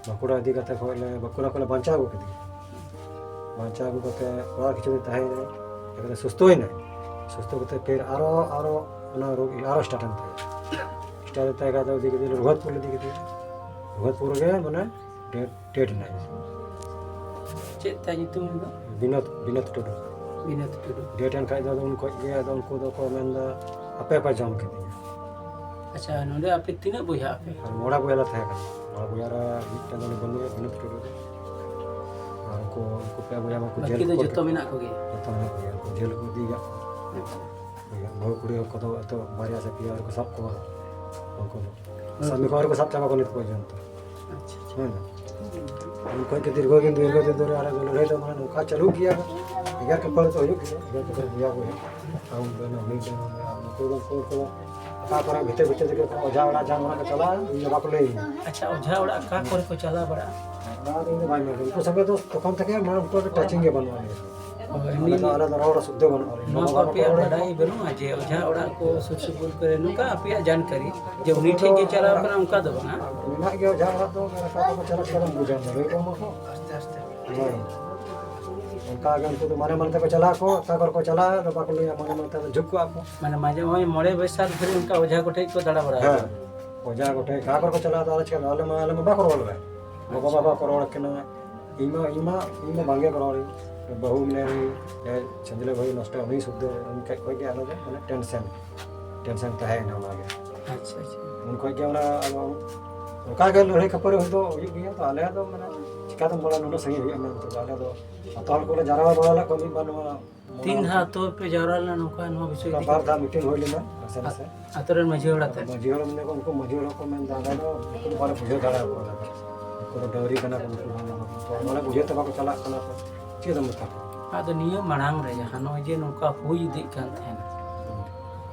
ᱵᱟᱸᱠᱩᱲᱟ ᱤᱫᱤ ᱠᱟᱛᱮ ᱠᱷᱚᱱ ᱞᱮ, ᱵᱟᱸᱠᱩᱲᱟ ᱠᱷᱚᱱ ᱞᱮ ᱵᱟᱧᱪᱟᱣ ᱟᱹᱜᱩ ᱠᱮᱫᱮᱭᱟ᱾ ᱵᱟᱧᱪᱟᱣ ᱟᱹᱜᱩ ᱠᱟᱛᱮ ᱚᱲᱟᱜ ᱠᱤᱪᱷᱩ ᱫᱤᱱ ᱛᱟᱦᱮᱸᱭᱮᱱᱟᱭ, ᱮᱠᱵᱟᱨᱮ ᱥᱩᱥᱛᱷᱚᱭᱮᱱᱟᱭ᱾ ᱥᱩᱥᱛᱷᱚ ᱠᱟᱛᱮ ᱯᱷᱤᱨ ᱟᱨᱚ, ᱟᱨᱚ ᱚᱱᱟ ᱨᱳᱜᱽ ᱟᱨᱚ start ᱮᱱ ᱛᱟᱭᱟ᱾ Start ᱮᱱ ᱛᱟᱭ ᱠᱷᱟᱱ ᱫᱚ ᱤᱫᱤ ᱠᱮᱫᱮᱭᱟ ᱨᱚᱜᱷᱩᱱᱟᱛᱷᱯᱩᱨ ᱞᱮ ᱤᱫᱤ ᱠᱮᱫᱮᱭᱟ᱾ ᱨᱚᱜᱷᱩᱱᱟᱛᱷᱯᱩᱨ ᱨᱮᱜᱮ ᱢᱟᱱᱮ dead, dead ᱮᱱᱟᱭ᱾ ᱪᱮᱫ ᱛᱟᱭ ᱧᱩᱛᱩᱢ ᱫᱚ? ᱵᱤᱱᱳᱫ, ᱵᱤᱱᱳᱫ ᱴᱩᱰᱩ᱾ ᱵᱤᱱᱳᱫ ᱴᱩᱰᱩ᱾ Dead ᱮᱱ ᱠᱷᱟᱡ ᱫᱚ ᱟᱫᱚ ᱩᱱ ᱠᱷᱚᱡ ᱜᱮ ᱟᱫᱚ ᱩᱱᱠᱩ ᱫᱚᱠᱚ ᱢᱮᱱᱫᱟ, "ᱟᱯᱮ ᱯᱮ ᱡᱚᱢ ᱠᱮᱫᱮᱭᱟ᱾" ᱟᱪᱪᱷᱟ, ᱱᱚᱰᱮ ᱟᱯᱮ ᱛᱤᱱᱟᱹᱜ ᱵᱚᱭᱦᱟ ᱟᱯᱮ? ᱟᱨ ᱢᱚᱬᱮ ᱵᱚᱭᱦᱟ ᱞᱮ ᱛᱟᱦᱮᱸ ᱠᱟᱱᱟ᱾ ᱢᱚᱬᱮ ᱵᱚᱭᱦᱟ ᱨᱮ ᱢᱤᱫᱴᱮᱱ ᱫᱚ ᱩᱱᱤ ᱵᱟᱹᱱᱩᱭᱟ, ᱵᱤᱱᱳᱫ ᱴᱩᱰᱩ᱾ ᱟᱨ ᱩᱱᱠᱩ, ᱩᱱᱠᱩ ᱯᱮ ᱵᱚᱭᱦᱟ ᱢᱟᱠᱚ ᱵᱟᱹᱠᱤ ᱡᱮᱞ ᱫᱚ ᱠᱚ ᱡᱚᱛᱚ ᱢᱮᱱᱟᱜ ᱠᱚᱜᱮᱭᱟ? ᱡᱚᱛᱚ ᱢᱮᱱᱟᱜ ᱠᱚᱜᱮᱭᱟ᱾ ᱩᱱᱠᱩ ᱡᱮᱞ ᱠᱚ ᱤᱫᱤ ᱠᱟᱜ ᱠᱚᱣᱟ᱾ ᱟᱪᱪᱷᱟ᱾ ᱵᱟᱹᱦᱩ ᱠᱩᱲᱤ ᱦᱚᱲ ᱠᱚᱫᱚ ᱦᱚᱭᱛᱳ ᱵᱟᱨᱭᱟ ᱥᱮ ᱯᱮᱭᱟ ᱨᱮᱠᱚ ᱥᱟᱵ ᱠᱚᱣᱟ᱾ ᱩᱱᱠᱩ ᱫᱚ ᱦᱩᱸ᱾ ᱥᱟᱵ ᱞᱮᱠᱚ ᱨᱮᱠᱚ ᱥᱟᱵ ᱪᱟᱵᱟ ᱠᱚᱣᱟ ᱱᱤᱛ ᱯᱚᱨᱡᱚᱱᱛᱚ᱾ ᱟᱪᱪᱷᱟ, ᱟᱪᱪᱷᱟ᱾ ᱦᱮᱸ᱾ ᱩᱱ ᱠᱷᱚᱱ ᱜᱮ ᱫᱤᱨᱜᱷᱚ ᱫᱤᱱ, ᱫᱤᱨᱜᱷᱚ ᱫᱤᱱ ᱫᱷᱚᱨᱮ ᱟᱞᱮ ᱫᱚ ᱞᱟᱹᱲᱦᱟᱹᱭ ᱫᱚ ᱢᱟᱱᱮ ᱱᱚᱝᱠᱟ ᱪᱟᱹᱞᱩᱜ ᱜᱮᱭᱟ᱾ ᱮᱜᱮᱨ ᱠᱷᱟᱹᱯᱟᱹᱨᱤ ᱫᱚ ᱦᱩᱭᱩᱜ ᱜᱮᱭᱟ, ᱮᱜᱮᱨ ᱠᱷᱟᱹᱯᱟᱹᱨᱤ ᱵᱚᱭᱦᱟ ᱵᱚᱭᱦᱟ᱾ ᱟᱢ ᱫᱚ ᱱᱩᱭ ᱫᱚ ᱱᱩᱭ, ᱟᱢ ᱱᱩᱠᱩ ᱫᱚ ᱩᱱᱠᱩ ᱫᱚ ᱚᱠᱟ ᱠᱚᱨᱮ ᱵᱷᱤᱛᱟᱹᱨ ᱵᱷᱤᱛᱟᱹᱨ ᱛᱮᱜᱮ ᱠᱚ ᱚᱡᱷᱟ ᱚᱲᱟᱜ ᱡᱟᱦᱟᱸ ᱚᱲᱟᱜ ᱠᱚ ᱪᱟᱞᱟᱜᱼᱟ, ᱤᱧ ᱫᱚ ᱵᱟᱠᱚ ᱞᱟᱹᱭ ᱟᱹᱧᱟ᱾ ᱟᱪᱪᱷᱟ, ᱚᱡᱷᱟ ᱚᱲᱟᱜ ᱚᱠᱟ ᱠᱚᱨᱮ ᱠᱚ ᱪᱟᱞᱟᱣ ᱵᱟᱲᱟᱜᱼᱟ? ᱚᱱᱟ ᱫᱚ ᱤᱧ ᱫᱚ ᱵᱟᱹᱧ ᱵᱟᱲᱟᱭᱟ᱾ ᱩᱱᱠᱩ ᱥᱚᱸᱜᱮ ᱫᱚ ᱛᱚᱠᱷᱚᱱ ᱛᱷᱮᱠᱮ ᱢᱟᱱᱮ ᱩᱱᱠᱩᱣᱟᱜ ᱫᱚ touching ᱜᱮ ᱵᱟᱹᱱᱩᱜᱼᱟ ᱟᱞᱮ ᱫᱚ᱾ ᱦᱳᱭ, ᱟᱞᱮ ᱫᱚ, ᱟᱞᱮ ᱫᱚ ᱨᱚᱲ ᱥᱩᱫᱽᱫᱷᱟᱹ ᱵᱟᱹᱱᱩᱜᱼᱟ᱾ ᱱᱚᱣᱟ ᱠᱚ ᱵᱟᱠᱚ ᱟᱯᱮᱭᱟᱜ ᱨᱚᱲᱟ᱾ ᱵᱟᱰᱟᱭ ᱵᱟᱹᱱᱩᱜᱼᱟ ᱡᱮ ᱚᱡᱷᱟ ᱚᱲᱟᱜ ᱠᱚ ᱥᱩᱨ ᱥᱩᱯᱩᱨ ᱠᱚᱨᱮ ᱱᱚᱝᱠᱟ ᱟᱯᱮᱭᱟᱜ ᱡᱟᱱᱠᱟᱨᱤ ᱡᱮ ᱩᱱᱤ ᱴᱷᱮᱱ ᱜᱮ ᱪᱟᱞᱟᱣ ᱠᱟᱱᱟ, ᱚᱱᱠᱟ ᱫᱚ ᱵᱟᱝᱟ? ᱢᱮᱱᱟᱜ ᱜᱮᱭᱟ ᱚᱡᱷᱟ ᱚᱲᱟᱜ ᱫᱚ, ᱚᱠᱟ ᱠᱚᱠᱚ ᱪᱟᱞᱟᱜ ᱠᱟᱱᱟ ᱵᱩᱡᱷᱟᱹᱣ ᱢᱮ, ᱞᱟᱹᱭ ᱠᱚ ᱢᱟ ᱠᱚ᱾ ᱦᱳᱭ᱾ ᱚᱱᱠᱟ ᱜᱮ ᱩᱱᱠᱩ ᱫᱚ ᱢᱟᱱᱮ ᱢᱟᱱᱮ ᱛᱮᱠᱚ ᱪᱟᱞᱟᱜ ᱟᱠᱚ, ᱚᱠᱟ ᱠᱚᱨᱮ ᱠᱚ ᱪᱟᱞᱟᱜᱼᱟ, ᱟᱫᱚ ᱵᱟᱠᱚ ᱞᱟᱹᱭᱟ, ᱢᱟᱱᱮ ᱢᱟᱱᱮ ᱛᱮ ᱟᱫᱚ ᱡᱷᱩᱠ ᱠᱚᱜᱼᱟ ᱠᱚ᱾ ᱢᱟᱱᱮ ᱢᱟᱡᱷᱮ ᱱᱚᱜᱼᱚᱭ ᱢᱚᱬᱮ ᱵᱚᱭᱥᱟᱠᱷ ᱫᱷᱚᱨᱮ ᱚᱱᱠᱟ ᱚᱡᱷᱟ ᱠᱚᱴᱷᱮᱡ ᱠᱚ ᱫᱟᱬᱟ ᱵᱟᱲᱟᱭᱟ᱾ ᱦᱮᱸ᱾ ᱚᱡᱷᱟ ᱠᱚᱴᱷᱮᱡ ᱚᱠᱟ ᱠᱚᱨᱮ ᱠᱚ ᱪᱟᱞᱟᱜᱼᱟ, ᱟᱫᱚ ᱟᱞᱮ ᱪᱤᱠᱟᱹ, ᱟᱞᱮ ᱢᱟ, ᱟᱞᱮ ᱢᱟ ᱵᱟᱠᱚ ᱨᱚᱲ ᱞᱮᱫᱟ᱾ ᱜᱚ ᱵᱟᱵᱟ ᱠᱚ ᱨᱚᱲ ᱠᱟᱱᱟ, ᱤᱧ ᱢᱟ, ᱤᱧ ᱢᱟ, ᱤᱧ ᱢᱟ ᱵᱟᱝᱜᱮ ᱠᱚ ᱨᱚᱲ᱾ ᱵᱟᱹᱦᱩ ᱢᱮᱱᱟᱭ, ᱮ, ᱪᱟᱸᱫᱽᱞᱮ ᱵᱟᱹᱦᱩ ᱱᱚᱥᱴᱚ, ᱩᱱᱤ ᱥᱩᱫᱽᱫᱷᱟᱹ ᱩᱱᱤ ᱴᱷᱮᱡ ᱠᱷᱚᱡ ᱜᱮ ᱟᱞᱮ ᱫᱚ ᱢᱟᱱᱮ tension, tension ᱛᱟᱦᱮᱸᱭᱮᱱᱟ ᱚᱱᱟᱜᱮ᱾ ᱟᱪᱪᱷᱟ, ᱟᱪᱪᱷᱟ᱾ ᱩᱱ ᱠᱷᱚᱡ ᱜᱮ ᱚᱱᱟ ᱟᱫᱚ ᱚᱱᱠᱟ ᱜᱮ ᱞᱟᱹᱲᱦᱟᱹᱭ ᱠᱷᱟᱹᱯᱟᱹᱨᱤ ᱦᱩᱭ ᱫᱚ ᱦᱩᱭᱩᱜ ᱜᱮᱭᱟ᱾ ᱛᱚ ᱟᱞᱮ ᱫᱚ ᱢᱟᱱᱮ ᱪᱤᱠᱟᱹᱛᱮᱢ ᱵᱟᱲᱟᱭᱟ ᱱᱩᱱᱟᱹᱜ ᱥᱟᱺᱜᱤᱧ ᱦᱩᱭᱩᱜᱼᱟ ᱢᱮᱱᱛᱮ? ᱟᱞᱮ ᱫᱚ ᱡᱚᱛᱚ ᱦᱚᱲ ᱠᱚᱞᱮ ᱡᱟᱨᱣᱟ ᱵᱟᱲᱟ ᱞᱮᱫ ᱠᱚᱣᱟ ᱢᱤᱫ ᱵᱟᱨ ᱱᱚᱣᱟ ᱛᱤᱱ ᱫᱷᱟᱣ ᱟᱛᱳ ᱯᱮ ᱡᱟᱣᱨᱟ ᱞᱮᱱᱟ ᱱᱚᱝᱠᱟ ᱱᱚᱣᱟ ᱵᱤᱥᱚᱭ ᱚᱱᱠᱟ ᱤᱫᱤ ᱵᱟᱨ ᱠᱟᱛᱮ? ᱫᱷᱟᱣ meeting ᱦᱩᱭ ᱞᱮᱱᱟ ᱱᱟᱥᱮ ᱱᱟᱥᱮ᱾ ᱟᱛᱳ ᱨᱮᱱ ᱢᱟᱹᱡᱷᱤ ᱦᱚᱲ ᱟᱛᱮ? ᱢᱟᱹᱡᱷᱤ ᱦᱚᱲ ᱢᱮᱱᱟᱜ ᱠᱚᱣᱟ, ᱩᱱᱠᱩ ᱢᱟᱹᱡᱷᱤ ᱦᱚᱲ ᱠᱚ ᱢᱮᱱᱫᱟ, ᱟᱞᱮ ᱫᱚ ᱱᱩᱠᱩ ᱫᱚ ᱵᱟᱞᱮ ᱵᱩᱡᱷᱟᱹᱣ ᱫᱟᱲᱮᱭᱟᱠᱚᱣᱟ ᱟᱞᱮ ᱫᱚ᱾ ᱱᱩᱠᱩ ᱰᱟᱹᱝᱨᱤ ᱠᱟᱱᱟ ᱠᱚ, ᱩᱱᱠᱩ ᱦᱚᱸ ᱢᱟᱱᱮ ᱵᱩᱡᱷᱟᱹᱣ ᱛᱮ ᱵᱟᱠᱚ ᱪᱟᱞᱟᱜ ᱠᱟᱱᱟ ᱠᱚ, ᱪᱮᱫ ᱮᱢ ᱢᱮᱛᱟ ᱠᱚᱣᱟ? ᱟᱫᱚ ᱱᱤᱭᱟᱹ ᱢᱟᱲᱟᱝ ᱨᱮ ᱡᱟᱦᱟᱸ ᱱᱚᱜᱼᱚᱭ ᱡᱮ ᱱᱚᱝᱠᱟ ᱦᱩᱭ ᱤᱫᱤᱜ ᱠᱟᱱ ᱛᱟᱦᱮᱱᱟ,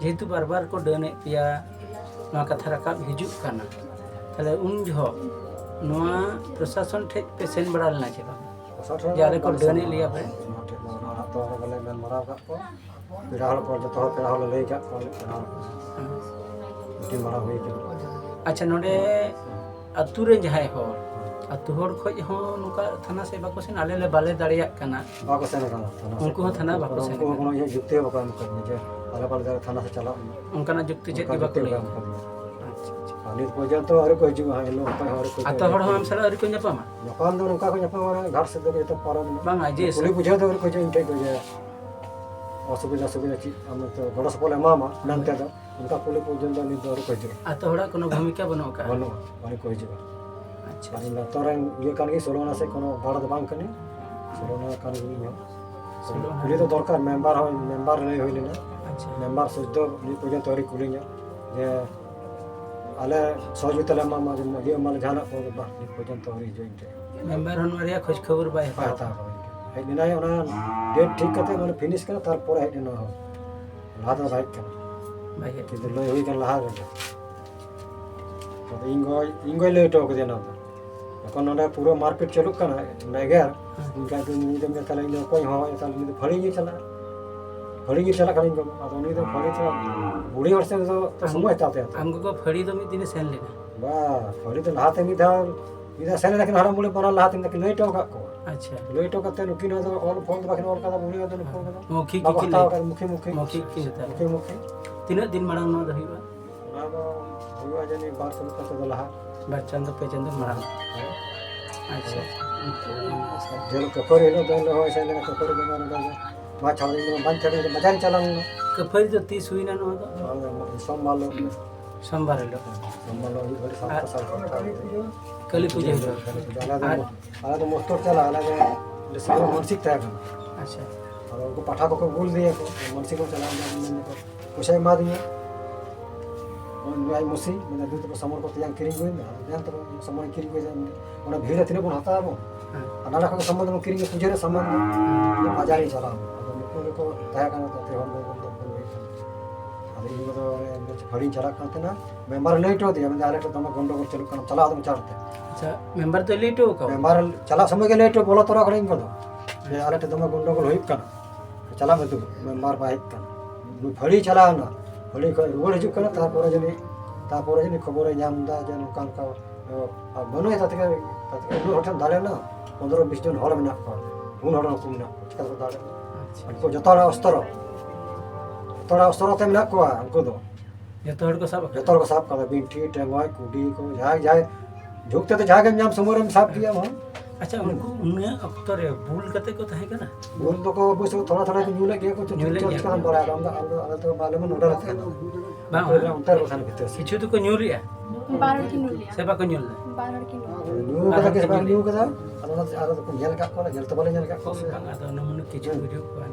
ᱡᱮᱦᱮᱛᱩ ᱵᱟᱨ ᱵᱟᱨ ᱠᱚ ᱰᱟᱹᱱᱮᱫ ᱯᱮᱭᱟ, ᱱᱚᱣᱟ ᱠᱟᱛᱷᱟ ᱨᱟᱠᱟᱵ ᱦᱤᱡᱩᱜ ᱠᱟᱱᱟ, ᱛᱟᱦᱞᱮ ᱩᱱ ᱡᱚᱦᱚᱜ ᱱᱚᱣᱟ ᱯᱨᱚᱥᱟᱥᱚᱱ ᱴᱷᱮᱡ ᱯᱮ ᱥᱮᱱ ᱵᱟᱲᱟ ᱞᱮᱱᱟ ᱪᱮ ᱵᱟᱝ? ᱯᱨᱚᱥᱟᱥᱚᱱ ᱡᱮ ᱟᱞᱮ ᱠᱚ ᱵᱟᱞᱮ ᱰᱟᱹᱱᱮᱫ ᱥᱮᱱ ᱞᱮᱭᱟ ᱯᱮ? ᱵᱟᱲᱟ ᱟᱠᱟᱱᱟ᱾ ᱚᱱᱟ ᱴᱷᱮᱡ ᱫᱚ, ᱚᱱᱟ ᱟᱛᱳ ᱦᱚᱲ ᱵᱟᱞᱮ ᱢᱮᱱ ᱵᱟᱲᱟ ᱟᱠᱟᱫ ᱠᱚᱣᱟ᱾ ᱯᱮᱲᱟ ᱦᱚᱲ ᱠᱚ, ᱡᱚᱛᱚ ᱦᱚᱲ ᱯᱮᱲᱟ ᱦᱚᱲ ᱞᱮ ᱞᱟᱹᱭ ᱟᱠᱟᱫ ᱠᱚᱣᱟ, ᱯᱮᱲᱟ ᱦᱚᱲ ᱠᱚ᱾ ᱦᱮᱸ᱾ ᱢᱤᱴᱤᱝ ᱵᱟᱲᱟ ᱦᱩᱭ ᱠᱟᱱᱟ᱾ ᱟᱪᱪᱷᱟ, ᱱᱚᱰᱮ ᱟᱛᱳ ᱨᱮᱱ ᱡᱟᱦᱟᱸᱭ ᱦᱚᱲ, ᱟᱛᱳ ᱦᱚᱲ ᱠᱷᱚᱡ ᱦᱚᱸ ᱱᱚᱝᱠᱟ ᱛᱷᱟᱱᱟ ᱥᱮᱫ ᱵᱟᱠᱚ ᱥᱮᱱ, ᱟᱞᱮ ᱞᱮ ᱵᱟᱞᱮ ᱫᱟᱲᱮᱭᱟᱜ ᱠᱟᱱᱟ? ᱵᱟᱠᱚ ᱥᱮᱱ ᱟᱠᱟᱱᱟ ᱛᱷᱟᱱᱟ ᱥᱮᱫ᱾ ᱩᱱᱠᱩ ᱦᱚᱸ ᱛᱷᱟᱱᱟ ᱵᱟᱠᱚ ᱩᱱᱠᱩ ᱥᱮᱱ ᱦᱚᱸ ᱟᱠᱟᱱᱟ᱾ ᱠᱳᱱᱳ ᱤᱭᱟᱹ ᱡᱩᱠᱛᱤ ᱦᱚᱸ ᱵᱟᱠᱚ ᱮᱢ ᱟᱠᱟᱫᱤᱧᱟ ᱡᱮ ᱟᱞᱮ ᱵᱟᱞᱮ ᱫᱟᱲᱮᱭᱟᱜᱼᱟ ᱛᱷᱟᱱᱟ ᱥᱮᱫ ᱪᱟᱞᱟᱜ ᱢᱮ᱾ ᱚᱱᱠᱟᱱᱟᱜ ᱡᱩᱠᱛᱤ ᱪᱮᱫ ᱚᱱᱠᱟ ᱜᱮ ᱵᱟᱠᱚ ᱡᱩᱠᱛᱤ ᱞᱟᱹᱭ ᱵᱟᱠᱚ ᱮᱢ ᱟᱠᱟᱫᱟ᱾ ᱟᱠᱟᱫᱤᱧᱟ᱾ ᱟᱪᱪᱷᱟ, ᱟᱪᱪᱷᱟ᱾ ᱟᱨ ᱱᱤᱛ ᱯᱚᱨᱡᱚᱱᱛᱚ ᱟᱹᱣᱨᱤ ᱠᱚ ᱦᱤᱡᱩᱜᱼᱟ, ᱦᱟᱸᱜ ᱮᱱ ᱦᱤᱞᱳᱜ ᱚᱱᱠᱟ ᱦᱚᱸ ᱟᱹᱣᱨᱤ ᱠᱚ ᱟᱛᱳ ᱦᱤᱡᱩᱜᱼᱟ᱾ ᱦᱚᱲ ᱦᱚᱸ ᱟᱢ ᱥᱟᱞᱟᱜ ᱟᱹᱣᱨᱤ ᱠᱚ ᱧᱟᱯᱟᱢᱟ? ᱧᱟᱯᱟᱢ ᱫᱚ ᱱᱚᱝᱠᱟ ᱠᱚ ᱧᱟᱯᱟᱢᱟ, ᱜᱷᱟᱴ ᱥᱮᱫ ᱫᱚ ᱡᱚᱛᱚ ᱯᱟᱨᱚᱢ ᱮᱱᱟ᱾ ᱵᱟᱝᱟ, ᱡᱮ ᱠᱩᱞᱦᱤ ᱵᱩᱡᱷᱟᱹᱣ ᱫᱚ ᱟᱹᱣᱨᱤ ᱠᱚ ᱦᱤᱡᱩᱜᱼᱟ ᱤᱧ ᱴᱷᱮᱡ ᱫᱚ, ᱡᱮ ᱚᱥᱩᱵᱤᱫᱷᱟ ᱥᱩᱵᱤᱫᱷᱟ ᱪᱮᱫ ᱟᱢ ᱛᱚ ᱜᱚᱲᱚ ᱥᱚᱯᱚᱦᱚᱫ ᱮᱢᱟᱢᱟ ᱢᱮᱱᱛᱮ ᱫᱚ, ᱚᱱᱠᱟ ᱠᱩᱞᱦᱤ ᱯᱚᱨᱡᱚᱱᱛᱚ ᱱᱤᱛ ᱫᱚ ᱟᱹᱣᱨᱤ ᱠᱚ ᱦᱤᱡᱩᱜᱼᱟ᱾ ᱟᱛᱳ ᱦᱚᱲᱟᱜ ᱠᱳᱱᱳ ᱵᱷᱩᱢᱤᱠᱟ ᱵᱟᱹᱱᱩᱜ ᱟᱠᱟᱫᱼᱟ? ᱵᱟᱹᱱᱩᱜᱼᱟ, ᱟᱹᱣᱨᱤ ᱠᱚ ᱦᱤᱡᱩᱜᱼᱟ᱾ ᱟᱪᱪᱷᱟ᱾ ᱟᱨ ᱤᱧ ᱫᱚ ᱟᱛᱳ ᱨᱮᱱ ᱤᱭᱟᱹ ᱠᱟᱱ ᱜᱤᱭᱟᱹᱧ, ᱥᱳᱞᱳ ᱟᱱᱟ ᱥᱮᱫ ᱠᱷᱚᱱ ᱦᱚᱸ ᱵᱟᱲ ᱫᱚ ᱵᱟᱝ ᱠᱟᱹᱱᱟᱹᱧ, ᱥᱳᱞᱳ ᱟᱱᱟ ᱠᱟᱱ ᱜᱤᱭᱟᱹᱧ ᱤᱧ ᱦᱚᱸ᱾ ᱥᱳᱞᱳ ᱟᱱᱟ᱾ ᱠᱩᱞᱤ ᱫᱚ ᱫᱚᱨᱠᱟᱨ, ᱢᱮᱢᱵᱟᱨ ᱦᱚᱸ, ᱢᱮᱢᱵᱟᱨ ᱞᱟᱹᱭ ᱦᱩᱭ ᱞᱮᱱᱟ᱾ ᱟᱪᱪᱷᱟ᱾ ᱢᱮᱢᱵᱟᱨ ᱥᱩᱡᱽ ᱫᱚ ᱱᱤᱛ ᱯᱚᱨᱡᱚᱱᱛᱚ ᱟᱹᱣᱨᱤ ᱠᱩᱞᱤᱧᱟ ᱡᱮ ᱟᱞᱮ ᱥᱚᱦᱚᱡᱳᱜᱤᱛᱟ ᱞᱮ ᱮᱢᱟᱢᱟ, ᱡᱮ ᱢᱟᱹᱡᱷᱤ ᱮᱢᱟᱞᱮ ᱡᱟᱦᱟᱱᱟᱜ ᱠᱚ, ᱵᱟᱝ, ᱱᱤᱛ ᱯᱚᱨᱡᱚᱱᱛᱚ ᱟᱹᱣᱨᱤ ᱦᱤᱡᱩᱜᱼᱟ ᱤᱧ ᱴᱷᱮᱱ᱾ ᱢᱮᱢᱵᱟᱨ ᱦᱚᱸ ᱱᱚᱣᱟ ᱨᱮᱭᱟᱜ ᱠᱷᱳᱡᱽ ᱠᱷᱚᱵᱚᱨ ᱵᱟᱭ ᱵᱟᱭ ᱦᱟᱛᱟᱣ᱾ ᱦᱟᱛᱟᱣ ᱠᱟᱫᱟ᱾ ᱦᱮᱡ ᱞᱮᱱᱟᱭ ᱚᱱᱟ ᱰᱮᱴ ᱴᱷᱤᱠ ᱠᱟᱛᱮ, ᱢᱟᱱᱮ ᱯᱷᱤᱱᱤᱥ ᱠᱟᱱᱟ, ᱛᱟᱨᱯᱚᱨᱮ ᱦᱮᱡ ᱞᱮᱱᱟ ᱦᱚᱸ᱾ ᱞᱟᱦᱟ ᱫᱚ ᱵᱟᱭ ᱦᱮᱡ ᱠᱟᱱᱟ᱾ ᱵᱟᱭ ᱦᱮᱡ ᱠᱤᱱᱛᱩ ᱠᱟᱱᱟ᱾ ᱞᱟᱹᱭ ᱦᱩᱭ ᱠᱟᱱᱟ ᱞᱟᱦᱟ ᱨᱮᱜᱮ᱾ ᱟᱫᱚ ᱤᱧ ᱜᱚᱭ, ᱤᱧ ᱜᱚᱭ ᱞᱟᱹᱭ ᱦᱚᱴᱚ ᱠᱟᱫᱮᱭᱟ ᱱᱚᱣᱟ ᱫᱚ᱾ ᱡᱚᱠᱷᱚᱱ ᱱᱚᱰᱮ ᱯᱩᱨᱟᱹ ᱢᱟᱨᱯᱤᱴ ᱪᱟᱹᱞᱩᱜ ᱠᱟᱱᱟ, ᱱᱚᱰᱮ ᱮᱜᱮᱨ, ᱦᱮᱸ᱾ ᱤᱧ ᱠᱷᱟᱡ ᱫᱚ ᱩᱱᱤ ᱫᱚ ᱢᱮᱱᱫᱟ, "ᱛᱟᱦᱞᱮ ᱤᱧ ᱫᱚ ᱚᱠᱚᱭ ᱦᱚᱦᱚᱣᱟᱭᱟ, ᱛᱟᱦᱞᱮ ᱩᱱᱤ ᱫᱚ ᱯᱷᱟᱹᱲᱤ ᱧᱤᱨ ᱪᱟᱞᱟᱜᱼᱟ, ᱯᱷᱟᱹᱲᱤ ᱧᱤᱨ ᱪᱟᱞᱟᱜ ᱠᱟᱱᱟ ᱤᱧ ᱜᱚ᱾" ᱟᱫᱚ ᱩᱱᱤ ᱫᱚ ᱯᱷᱟᱹᱲᱤ ᱛᱚ ᱵᱩᱲᱦᱤ ᱦᱚᱲ ᱥᱮᱫ ᱫᱚ ᱛᱚ ᱟᱢ, ᱥᱚᱢᱚᱭ ᱦᱟᱛᱟᱣ ᱛᱟᱭᱟ ᱛᱚ᱾ ᱟᱢ ᱜᱚᱜᱚ ᱯᱷᱟᱹᱲᱤ ᱫᱚ ᱢᱤᱫ ᱫᱤᱱᱮ ᱥᱮᱱ ᱞᱮᱱᱟ? ᱵᱟ, ᱯᱷᱟᱹᱲᱤ ᱫᱚ ᱞᱟᱦᱟᱛᱮ ᱢᱤᱫ ᱫᱷᱟᱣ, ᱢᱤᱫ ᱫᱷᱟᱣ ᱥᱮᱱ ᱞᱮᱱᱟ ᱠᱤᱱ ᱦᱟᱲᱟᱢ ᱵᱩᱲᱦᱤ ᱵᱟᱱᱟᱨ ᱞᱟᱦᱟ ᱛᱮ ᱠᱤᱱ ᱞᱟᱹᱭ ᱦᱚᱴᱚ ᱟᱠᱟᱫ ᱠᱚᱣᱟ᱾ ᱟᱪᱪᱷᱟ᱾ ᱞᱟᱹᱭ ᱦᱚᱴᱚ ᱠᱟᱛᱮ ᱱᱩᱠᱤᱱ ᱦᱚᱸ ᱟᱫᱚ ᱚᱞ ᱯᱷᱚᱞ ᱫᱚ ᱵᱟᱹᱠᱤᱱ ᱚᱞ ᱠᱟᱫᱟ, ᱵᱩᱲᱦᱤ ᱟᱫᱚ ᱱᱩᱠᱩ ᱠᱟᱫᱟ᱾ ᱢᱚᱣᱠᱷᱤᱠ ᱵᱟᱠᱚ ᱜᱮᱠᱤᱱ ᱦᱟᱛᱟᱣ ᱞᱟᱹᱭ ᱠᱟᱫᱟ, ᱠᱮᱫᱟ᱾ ᱢᱩᱠᱷᱮ ᱢᱩᱠᱷᱮ᱾ ᱢᱚᱣᱠᱷᱤᱠ ᱠᱤᱱ ᱦᱟᱛᱟᱣ ᱢᱩᱠᱷᱮ ᱠᱮᱫᱟ᱾ ᱢᱩᱠᱷᱮ᱾ ᱛᱤᱱᱟᱹᱜ ᱫᱤᱱ ᱢᱟᱲᱟᱝ ᱱᱚᱣᱟ ᱫᱚ ᱦᱩᱭᱩᱜᱼᱟ? ᱚᱱᱟ ᱫᱚ ᱦᱩᱭᱩᱜᱼᱟ ᱡᱟᱹᱱᱤᱡ ᱵᱟᱨ ᱪᱟᱸᱫᱚ ᱯᱮ ᱪᱟᱸᱫᱚ ᱢᱟᱲᱟᱝ᱾ ᱦᱮᱸ᱾ ᱟᱪᱪᱷᱟ᱾ ᱡᱮ ᱦᱤᱞᱳᱜ ᱠᱷᱟᱹᱯᱟᱹᱨᱤ ᱦᱤᱞᱳᱜ ᱫᱚ, ᱮᱱ ᱦᱤᱞᱳᱜ ᱦᱚᱸ ᱥᱮᱱ ᱞᱮᱱᱟ ᱠᱷᱟᱹᱯᱟᱹᱨᱤ ᱫᱚ ᱱᱚᱰᱮ ᱫᱚ᱾ ᱢᱟ ᱪᱷᱟᱲᱟ ᱤᱧ ᱫᱚ ᱵᱟᱹᱧ ᱪᱟᱞᱟᱣ ᱞᱮᱱᱟ, ᱵᱟᱡᱟᱨᱤᱧ ᱪᱟᱞᱟᱣ ᱞᱮᱱᱟ᱾ ᱠᱷᱟᱹᱯᱟᱹᱨᱤ ᱫᱚ ᱛᱤᱥ ᱦᱩᱭᱱᱟ ᱱᱚᱣᱟ ᱫᱚ? ᱱᱚᱣᱟ ᱫᱚ ᱥᱳᱢᱵᱟᱨ ᱦᱤᱞᱳᱜ ᱜᱮ᱾ ᱥᱳᱢᱵᱟᱨ ᱦᱤᱞᱳᱜ᱾ ᱥᱳᱢᱵᱟᱨ ᱦᱤᱞᱳᱜ ᱦᱩᱭᱩᱜ ᱠᱟᱱᱟ, ᱟᱨ ᱥᱟᱛᱴᱟ, ᱥᱟᱲᱮ ᱥᱟᱛᱴᱟ ᱵᱟᱡᱮ᱾ ᱠᱟᱹᱞᱤ ᱯᱩᱡᱟᱹ ᱦᱤᱞᱳᱜ᱾ ᱠᱟᱹᱞᱤ ᱯᱩᱡᱟᱹ᱾ ᱟᱞᱮ ᱫᱚ ᱟᱨ ᱢᱚ-, ᱟᱞᱮ ᱫᱚ ᱢᱚᱥᱛᱚᱨ ᱪᱟᱞᱟᱜ, ᱟᱞᱮ ᱫᱚ ᱚᱸᱰᱮ ᱥᱤᱵᱤᱨ ᱢᱟᱱᱥᱤᱠ ᱛᱟᱦᱮᱸ ᱠᱟᱱᱟ᱾ ᱟᱪᱪᱷᱟ᱾ ᱟᱫᱚ ᱩᱱᱠᱩ ᱯᱟᱴᱷᱟ ᱠᱚᱠᱚ ᱟᱹᱜᱩ ᱞᱮᱫᱮᱭᱟ ᱠᱚ, ᱢᱟᱱᱥᱤᱠ ᱠᱚ ᱪᱟᱞᱟᱣ ᱞᱮᱱᱟ, ᱢᱮᱱ ᱫᱟᱠᱚ, ᱯᱚᱭᱥᱟᱭ ᱮᱢᱟ ᱫᱤᱧᱟ᱾ ᱩᱱᱤ ᱟᱡ ᱢᱩᱥᱤ, ᱢᱮᱱᱫᱟ, "ᱫᱩ ᱛᱟᱠᱚ ᱥᱟᱢᱚᱱ ᱠᱚ ᱛᱮᱭᱟᱝ ᱠᱤᱨᱤᱧ ᱟᱹᱜᱩᱭ ᱢᱮ, ᱟᱨ ᱢᱮᱭᱟᱝ ᱛᱟᱠᱚ ᱥᱟᱢᱚᱱ ᱠᱤᱨᱤᱧ ᱟᱹᱜᱩᱭ ᱢᱮ, ᱚᱱᱟ ᱵᱷᱤᱲ ᱨᱮ ᱛᱤᱱᱟᱹᱜ ᱵᱚᱱ ᱦᱟᱛᱟᱣᱟ ᱵᱚᱱ?" ᱦᱮᱸ᱾ ᱟᱨ ᱱᱟᱱᱟ ᱨᱚᱠᱚᱢ ᱥᱟᱢᱟᱱ ᱫᱚᱵᱚᱱ ᱠᱤᱨᱤᱧᱟ, ᱯᱩᱡᱟᱹ ᱨᱮ ᱥᱟᱢᱟᱱ ᱫᱚ᱾ ᱦᱮᱸ᱾ ᱵᱟᱡᱟᱨᱤᱧ ᱪᱟᱞᱟᱣ ᱮᱱᱟ᱾ ᱟᱫᱚ ᱱᱩᱠᱩ ᱜᱮᱠᱚ ᱛᱟᱦᱮᱸ ᱠᱟᱱᱟ, ᱛᱟᱛᱮ ᱦᱚᱲ ᱫᱚ ᱵᱚᱱᱫᱚ ᱵᱚᱱ ᱦᱩᱭ ᱠᱟᱱᱟ᱾ ᱟᱫᱚ ᱤᱧ ᱫᱚ ᱚᱱᱮ ᱯᱷᱟᱹᱲᱤᱧ ᱪᱟᱞᱟᱜ ᱠᱟᱱ ᱛᱟᱦᱮᱱᱟ, ᱢᱮᱢᱵᱟᱨ ᱞᱟᱹᱭ ᱦᱚᱴᱚ ᱟᱫᱮᱭᱟ, ᱢᱮᱱᱫᱟ, "ᱟᱞᱮ ᱴᱷᱮᱱ ᱫᱚᱢᱮ ᱜᱚᱱᱰᱚᱜᱳᱞ ᱪᱟᱹᱞᱩᱜ ᱠᱟᱱᱟ, ᱪᱟᱞᱟᱜ ᱟᱫᱚᱢ ᱪᱟᱲ ᱛᱮ᱾" ᱟᱪᱪᱷᱟ, ᱢᱮᱢᱵᱟᱨ ᱫᱚᱭ ᱞᱟᱹᱭ ᱦᱚᱴᱚ ᱟᱠᱟᱫᱟ? ᱢᱮᱢᱵᱟᱨ ᱪᱟᱞᱟᱜ ᱥᱚᱢᱚᱭ ᱜᱮ ᱞᱟᱹᱭ ᱦᱚᱴᱚ, ᱵᱚᱞᱚ ᱛᱚᱨᱟ ᱠᱷᱚᱱ ᱤᱧ ᱠᱚᱫᱚ, ᱡᱮ, "ᱟᱞᱮ ᱴᱷᱮᱱ ᱫᱚᱢᱮ ᱜᱚᱱᱰᱚᱜᱳᱞ ᱦᱩᱭᱩᱜ ᱠᱟᱱᱟ, ᱪᱟᱞᱟᱜ ᱢᱮ ᱛᱚᱵᱮ᱾" ᱢᱮᱢᱵᱟᱨ ᱵᱟᱭ ᱦᱮᱡ ᱠᱟᱱᱟ᱾ ᱱᱩᱭ ᱯᱷᱟᱹᱲᱤ ᱪᱟᱞᱟᱣ ᱮᱱᱟ, ᱯᱷᱟᱹᱲᱤ ᱠᱷᱚᱱ ᱨᱩᱣᱟᱹᱲ ᱦᱤᱡᱩᱜ ᱠᱟᱱᱟ, ᱛᱟᱨᱯᱚᱨᱮ ᱡᱟᱹᱱᱤᱡ, ᱛᱟᱨᱯᱚᱨᱮ ᱡᱟᱹᱱᱤᱡ ᱠᱷᱚᱵᱚᱨᱮ ᱧᱟᱢ ᱮᱫᱟ ᱡᱮ ᱱᱚᱝᱠᱟ ᱱᱚᱝᱠᱟ, ᱟᱨ ᱵᱟᱹᱱᱩᱭᱟ ᱛᱟᱛᱮ ᱠᱮ, ᱛᱟᱛᱮ ᱠᱮ ᱩᱱᱟᱹᱜ ᱦᱚᱲ ᱴᱷᱮᱱ ᱫᱟᱲᱮ ᱢᱮᱱᱟᱜ ᱠᱚᱣᱟ, ᱯᱩᱱ ᱦᱚᱲ ᱩᱱᱠᱩ ᱢᱮᱱᱟᱜ ᱠᱚᱣᱟ, ᱪᱤᱠᱟ ᱛᱮᱠᱚ ᱫᱟᱲᱮᱭᱟᱜᱼᱟ? ᱟᱪᱪᱷᱟ᱾ ᱩᱱᱠᱩ ᱡᱚᱛᱚ ᱦᱚᱲᱟᱜ ᱚᱥᱛᱨᱚ, ᱡᱚᱛᱚ ᱦᱚᱲᱟᱜ ᱚᱥᱛᱨᱚ ᱛᱮ ᱢᱮᱱᱟᱜ ᱠᱚᱣᱟ ᱩᱱᱠᱩ ᱫᱚ᱾ ᱡᱚᱛᱚ ᱦᱚᱲ ᱠᱚ ᱥᱟᱵ ᱟᱠᱟᱫᱟ? ᱡᱚᱛᱚ ᱦᱚᱲ ᱠᱚ ᱥᱟᱵ ᱠᱟᱫᱟ, ᱵᱤᱱᱴᱷᱤ, ᱴᱮᱸᱜᱚᱡ, ᱠᱩᱰᱤ ᱠᱚ, ᱡᱟᱦᱟᱸᱭ, ᱡᱟᱦᱟᱸᱭ ᱡᱷᱩᱸᱠ ᱛᱮᱫᱚ ᱡᱟᱦᱟᱸ ᱜᱮᱢ ᱧᱟᱢ ᱥᱚᱢᱚᱭ ᱨᱮᱢ ᱥᱟᱵ ᱠᱮᱭᱟ ᱟᱢ ᱦᱚᱸ᱾ ᱟᱪᱪᱷᱟ, ᱩᱱᱠᱩ ᱩᱱᱟᱹᱜ ᱚᱠᱛᱚ ᱨᱮ ᱵᱩᱞ ᱠᱟᱛᱮ ᱠᱚ ᱛᱟᱦᱮᱸ ᱠᱟᱱᱟ? ᱵᱩᱞ ᱫᱚᱠᱚ ᱚᱵᱚᱥᱥᱳᱭ ᱛᱷᱚᱲᱟ ᱛᱷᱚᱲᱟ ᱠᱚ ᱧᱩ ᱞᱮᱫ ᱜᱮᱭᱟ ᱠᱚ, ᱧᱩ ᱞᱮᱫ ᱪᱮᱫ ᱜᱮᱭᱟ ᱪᱤᱠᱟᱹᱢ ᱠᱚ᱾ ᱵᱟᱲᱟᱭᱟ? ᱟᱢ ᱫᱚ, ᱟᱢ ᱫᱚ, ᱟᱞᱮ ᱫᱚ ᱵᱟᱞᱮ ᱢᱮᱱ ᱚᱸᱰᱮ ᱞᱮ ᱛᱟᱦᱮᱸ ᱠᱟᱱᱟ᱾ ᱵᱟᱝ, ᱚᱱᱛᱮ ᱨᱮ, ᱚᱱᱛᱮ ᱨᱮ ᱠᱚ ᱛᱟᱦᱮᱸ ᱠᱟᱱᱟ ᱵᱷᱤᱛᱤᱨ ᱥᱮᱫ᱾ ᱠᱤᱪᱷᱩ ᱫᱚᱠᱚ ᱧᱩ ᱞᱮᱫᱼᱟ? ᱵᱟᱨ ᱦᱚᱲ ᱠᱤᱱ ᱧᱩ ᱞᱮᱫᱼᱟ᱾ ᱥᱮ ᱵᱟᱠᱚ ᱧᱩ ᱞᱮᱫᱟ? ᱵᱟᱨ ᱦᱚᱲ ᱠᱤᱱ ᱧᱩ ᱞᱮᱫᱼᱟ᱾ ᱧᱩ ᱠᱟᱫᱟ ᱠᱤ ᱥᱮ ᱵᱟᱝ ᱧᱩ ᱠᱟᱫᱟ? ᱟᱫᱚ ᱚᱱᱟ ᱟᱨ ᱫᱚᱠᱚ ᱧᱮᱞ ᱟᱠᱟᱫ ᱠᱚᱣᱟ, ᱧᱮᱞ ᱛᱚ ᱵᱟᱞᱮ ᱧᱮᱞ ᱟᱠᱟᱫ ᱠᱚᱣᱟ ᱥᱮ᱾ ᱵᱟᱝ, ᱟᱫᱚ ᱚᱱᱟ ᱢᱟᱱᱮ ᱠᱤᱪᱷᱩ ᱦᱮᱸ᱾ ᱵᱩᱡᱩᱜ ᱠᱟᱱ᱾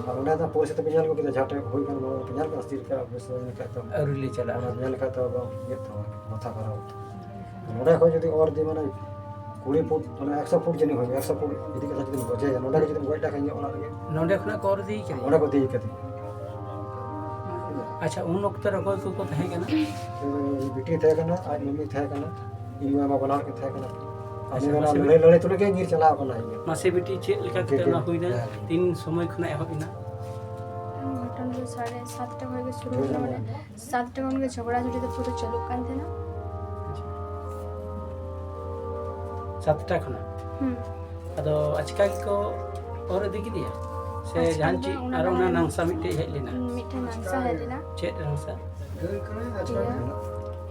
ᱟᱨ ᱚᱸᱰᱮ ᱫᱚ ᱯᱚᱨᱤᱥᱛᱷᱤᱛᱤ ᱯᱮ ᱧᱮᱞ ᱜᱚᱫ ᱠᱮᱫᱟ, ᱡᱟᱦᱟᱸ ᱴᱷᱮᱱ ᱦᱩᱭ ᱠᱟᱱᱟ, ᱱᱚᱣᱟ ᱯᱮ ᱧᱮᱞ ᱠᱮᱫᱟ, ᱪᱮᱫ ᱞᱮᱠᱟ ᱵᱮᱥ ᱦᱩᱭ ᱞᱮᱱᱠᱷᱟᱡ ᱫᱚ᱾ ᱟᱹᱣᱨᱤ ᱞᱮ ᱪᱟᱞᱟᱜᱼᱟ᱾ ᱚᱱᱟ ᱧᱮᱞ ᱞᱮᱠᱷᱟᱡ ᱫᱚ ᱟᱫᱚ ᱤᱭᱟᱹᱜ ᱛᱟᱢᱟ, ᱢᱟᱛᱷᱟ ᱠᱷᱟᱨᱟᱯ᱾ ᱱᱚᱸᱰᱮ ᱠᱷᱚᱡ ᱡᱩᱫᱤ ᱚᱨ ᱤᱫᱤ, ᱢᱟᱱᱮ, ᱠᱩᱲᱤ ᱯᱷᱩᱴ, ᱢᱟᱱᱮ, ᱮᱠᱥᱚ ᱯᱷᱩᱴ ᱡᱟᱹᱱᱤᱡ ᱦᱩᱭᱩᱜᱼᱟ, ᱮᱠᱥᱚ ᱯᱷᱩᱴ ᱤᱫᱤ ᱠᱟᱛᱮ ᱡᱩᱫᱤᱢ ᱜᱚᱡᱮᱭᱟ, ᱱᱚᱸᱰᱮ ᱜᱮ ᱡᱩᱫᱤᱢ ᱜᱚᱡ ᱞᱮᱠᱷᱟᱱ ᱤᱧᱟᱹᱜ ᱚᱲᱟᱜ ᱨᱮᱜᱮ᱾ ᱱᱚᱸᱰᱮ ᱠᱷᱚᱱᱟᱜ ᱠᱚ ᱚᱨ ᱤᱫᱤ ᱠᱟᱫᱮᱭᱟ? ᱚᱸᱰᱮ ᱠᱚ ᱤᱫᱤ ᱠᱟᱫᱮᱭᱟ᱾ ᱟᱪᱪᱷᱟ, ᱩᱱ ᱚᱠᱛᱚ ᱨᱮ ᱚᱠᱚᱭ ᱠᱚᱠᱚ ᱛᱟᱦᱮᱸ ᱠᱟᱱᱟ? ᱵᱤᱴᱤ ᱛᱟᱦᱮᱸ ᱠᱟᱱᱟ, ᱟᱡ ᱢᱟᱹᱢᱤ ᱛᱟᱦᱮᱸ ᱠᱟᱱᱟ, ᱤᱧ ᱢᱟᱢᱟ ᱵᱟᱱᱟ ᱦᱚᱲ ᱠᱤᱱ ᱛᱟᱦᱮᱸ ᱠᱟᱱᱟ᱾ ᱟᱪᱪᱷᱟ, ᱟᱞᱮ ᱚᱱᱟ ᱢᱟᱥᱮ ᱞᱟᱹᱲᱦᱟᱹᱭ, ᱞᱟᱹᱲᱦᱟᱹᱭ ᱛᱩᱞᱩᱡ ᱜᱮ ᱧᱤᱨ ᱪᱟᱞᱟᱣ ᱠᱟᱱᱟ ᱤᱧ᱾ ᱢᱟᱥᱮ ᱵᱤᱴᱤ, ᱪᱮᱫ ᱞᱮᱠᱟ ᱠᱟᱛᱮ ᱴᱷᱤᱠ ᱚᱱᱟ ᱜᱮ᱾ ᱦᱩᱭᱱᱟ? ᱦᱮᱸ᱾ ᱛᱤᱱ ᱥᱚᱢᱚᱭ ᱠᱷᱚᱱᱟᱜ ᱮᱦᱚᱵ ᱮᱱᱟ? ᱜᱷᱚᱴᱚᱱ ᱫᱚ ᱥᱟᱲᱮ ᱥᱟᱛᱴᱟ ᱠᱷᱚᱱ ᱜᱮ ᱥᱩᱨᱩ ᱦᱩᱭᱱᱟ, ᱢᱟᱱᱮ, ᱥᱟᱛᱴᱟ ᱠᱷᱚᱱ ᱜᱮ ᱡᱷᱚᱜᱽᱲᱟ ᱡᱷᱩᱴᱤ ᱫᱚ ᱯᱩᱨᱟᱹ ᱪᱟᱹᱞᱩᱜ ᱠᱟᱱ ᱛᱟᱦᱮᱱᱟ᱾ ᱥᱟᱛᱴᱟ ᱠᱷᱚᱱᱟᱜ? ᱦᱩᱸ᱾ ᱟᱫᱚ ᱟᱪᱠᱟ ᱜᱮᱠᱚ ᱚᱨ ᱤᱫᱤ ᱠᱮᱫᱮᱭᱟ? ᱥᱮ ᱟᱪᱠᱟ ᱡᱟᱦᱟᱱ ᱫᱚ ᱪᱮᱫ ᱚᱱᱟ ᱟᱨᱚ ᱚᱱᱟ ᱢᱟᱲᱟᱝ ᱱᱟᱝᱥᱟ ᱢᱤᱫᱴᱮᱡ ᱦᱮᱡ ᱞᱮᱱᱟ? ᱢᱤᱫᱴᱮᱱ ᱱᱟᱝᱥᱟ ᱦᱮᱡ ᱞᱮᱱᱟ᱾ ᱪᱮᱫ ᱱᱟᱝᱥᱟ? ᱤᱭᱟᱹ,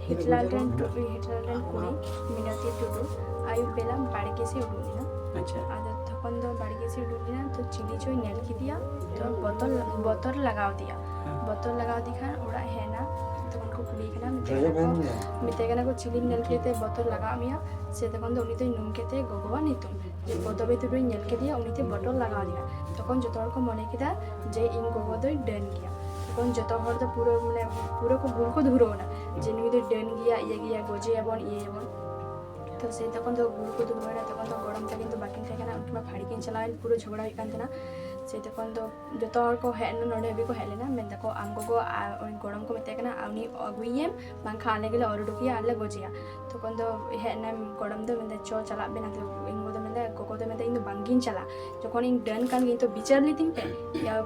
ᱦᱤᱴᱞᱟᱞ ᱨᱮᱱ ᱴᱩ-, ᱦᱤᱴᱞᱟᱞ ᱨᱮᱱ ᱠᱩᱲᱤ ᱢᱤᱱᱚᱛᱤ ᱴᱩᱰᱩ ᱟᱹᱭᱩᱵ ᱵᱮᱞᱟ ᱵᱟᱲᱜᱮ ᱥᱮᱫ ᱩᱰᱩᱠ ᱞᱮᱱᱟ᱾ ᱟᱪᱪᱷᱟ᱾ ᱟᱫᱚ ᱛᱚᱠᱷᱚᱱ ᱫᱚ ᱵᱟᱲᱜᱮ ᱥᱮᱫ ᱩᱰᱩᱠ ᱞᱮᱱᱟ, ᱛᱚ ᱪᱤᱞᱤ ᱪᱚᱭ ᱧᱮᱞ ᱠᱮᱫᱮᱭᱟ, ᱛᱚ ᱵᱚᱛᱚᱨ, ᱵᱚᱛᱚᱨ ᱞᱟᱜᱟᱣ ᱫᱮᱭᱟ᱾ ᱦᱮᱸ᱾ ᱵᱚᱛᱚᱨ ᱞᱟᱜᱟᱣ ᱫᱮ ᱠᱷᱟᱱ ᱚᱲᱟᱜ ᱦᱮᱡ ᱮᱱᱟ, ᱛᱚᱠᱷᱚᱱ ᱠᱚ ᱠᱩᱞᱤᱭᱮ ᱠᱟᱱᱟ, ᱢᱮᱛᱟᱭ ᱠᱟᱱᱟ ᱠᱚ, ᱢᱮᱛᱟᱭ ᱠᱟᱱᱟ ᱠᱚ, "ᱪᱤᱞᱤᱢ ᱧᱮᱞ ᱠᱮᱫᱮ ᱛᱮ ᱵᱚᱛᱚᱨ ᱞᱟᱜᱟᱣ ᱢᱮᱭᱟ?" ᱥᱮ ᱛᱚᱠᱷᱚᱱ ᱫᱚ ᱩᱱᱤ ᱫᱚᱭ ᱧᱩᱢ ᱠᱮᱫ ᱛᱟᱭᱟ ᱜᱚᱜᱚᱣᱟᱜ ᱧᱩᱛᱩᱢ, ᱡᱮ ᱯᱚᱫᱚᱵᱤ ᱴᱩᱰᱩᱧ ᱧᱮᱞ ᱠᱮᱫᱮᱭᱟ, ᱩᱱᱤ ᱛᱮ ᱵᱚᱛᱚᱨ ᱞᱟᱜᱟᱣ ᱫᱮᱭᱟ᱾ ᱛᱚᱠᱷᱚᱱ ᱡᱚᱛᱚ ᱦᱚᱲ ᱠᱚ ᱢᱚᱱᱮ ᱠᱮᱫᱟ ᱡᱮ ᱤᱧ ᱜᱚᱜᱚ ᱫᱚᱭ ᱰᱟᱹᱱ ᱜᱮᱭᱟ᱾ ᱛᱚᱠᱷᱚᱱ ᱡᱚᱛᱚ ᱦᱚᱲ ᱫᱚ ᱯᱩᱨᱟᱹ ᱢᱟᱱᱮ ᱯᱩᱨᱟᱹ ᱠᱚ ᱜᱩᱲ ᱠᱚ ᱫᱷᱩᱨᱟᱹᱣ ᱮᱱᱟ ᱡᱮ ᱱᱩᱭ ᱫᱚ ᱰᱟᱹᱱ ᱜᱮᱭᱟ, ᱤᱭᱟᱹ ᱜᱮᱭᱟ, ᱜᱚᱡᱮᱭᱟᱵᱚᱱ, ᱤᱭᱟᱹᱭᱟᱵᱚᱱ᱾ ᱛᱚ ᱥᱮ ᱛᱚᱠᱷᱚᱱ ᱫᱚ ᱜᱩᱲ ᱠᱚ ᱫᱷᱩᱨᱟᱹᱣ ᱮᱱᱟ, ᱛᱚᱠᱷᱚᱱ ᱫᱚ ᱜᱚᱲᱚᱢ ᱛᱟᱹᱠᱤᱱ ᱫᱚ ᱵᱟᱹᱠᱤᱱ ᱛᱟᱦᱮᱸ ᱠᱟᱱᱟ, ᱩᱱᱠᱤᱱ ᱢᱟ ᱯᱷᱟᱹᱲᱤ ᱠᱤᱱ ᱪᱟᱞᱟᱣᱮᱱ, ᱯᱩᱨᱟᱹ ᱡᱷᱚᱜᱽᱲᱟ ᱦᱩᱭᱩᱜ ᱠᱟᱱ ᱛᱟᱦᱮᱱᱟ᱾ ᱥᱮ ᱛᱚᱠᱷᱚᱱ ᱫᱚ ᱡᱚᱛᱚ ᱦᱚᱲ ᱠᱚ ᱦᱮᱡ ᱮᱱᱟ, ᱱᱚᱰᱮ ᱦᱟᱹᱵᱤᱡ ᱠᱚ ᱦᱮᱡ ᱞᱮᱱᱟ, ᱢᱮᱱ ᱫᱟᱠᱚ, "ᱟᱢ ᱜᱚᱜᱚ ᱟᱨ ᱩᱱᱤ ᱜᱚᱲᱚᱢ ᱠᱚ ᱢᱮᱛᱟᱭ ᱠᱟᱱᱟ, ᱟᱨ ᱩᱱᱤ ᱟᱹᱜᱩᱭᱮᱢ, ᱵᱟᱝᱠᱷᱟᱱ ᱟᱞᱮ ᱜᱮᱞᱮ ᱚᱨ ᱩᱰᱩᱠᱮᱭᱟ ᱟᱨ ᱞᱮ ᱜᱚᱡᱮᱭᱟ᱾" ᱛᱚᱠᱷᱚᱱ ᱫᱚ ᱦᱮᱡ ᱮᱱᱟᱭ ᱜᱚᱲᱚᱢ ᱫᱚ, ᱢᱮᱱᱫᱟ, "ᱪᱚ ᱪᱟᱞᱟᱜ ᱵᱮᱱ᱾" ᱟᱫᱚ ᱤᱧ ᱜᱚᱜᱚ ᱫᱚ ᱢᱮᱱᱫᱟ, ᱜᱚᱜᱚ ᱫᱚ ᱢᱮᱱᱫᱟ, "ᱤᱧ ᱫᱚ ᱵᱟᱝᱜᱤᱧ ᱪᱟᱞᱟᱜᱼᱟ, ᱡᱚᱠᱷᱚᱱ ᱤᱧ ᱰᱟᱹᱱ ᱠᱟᱱ ᱜᱤᱭᱟᱹᱧ ᱛᱚ ᱵᱤᱪᱟᱹᱨ ᱞᱤᱛᱤᱧ ᱯᱮ, ᱤᱭᱟᱹ,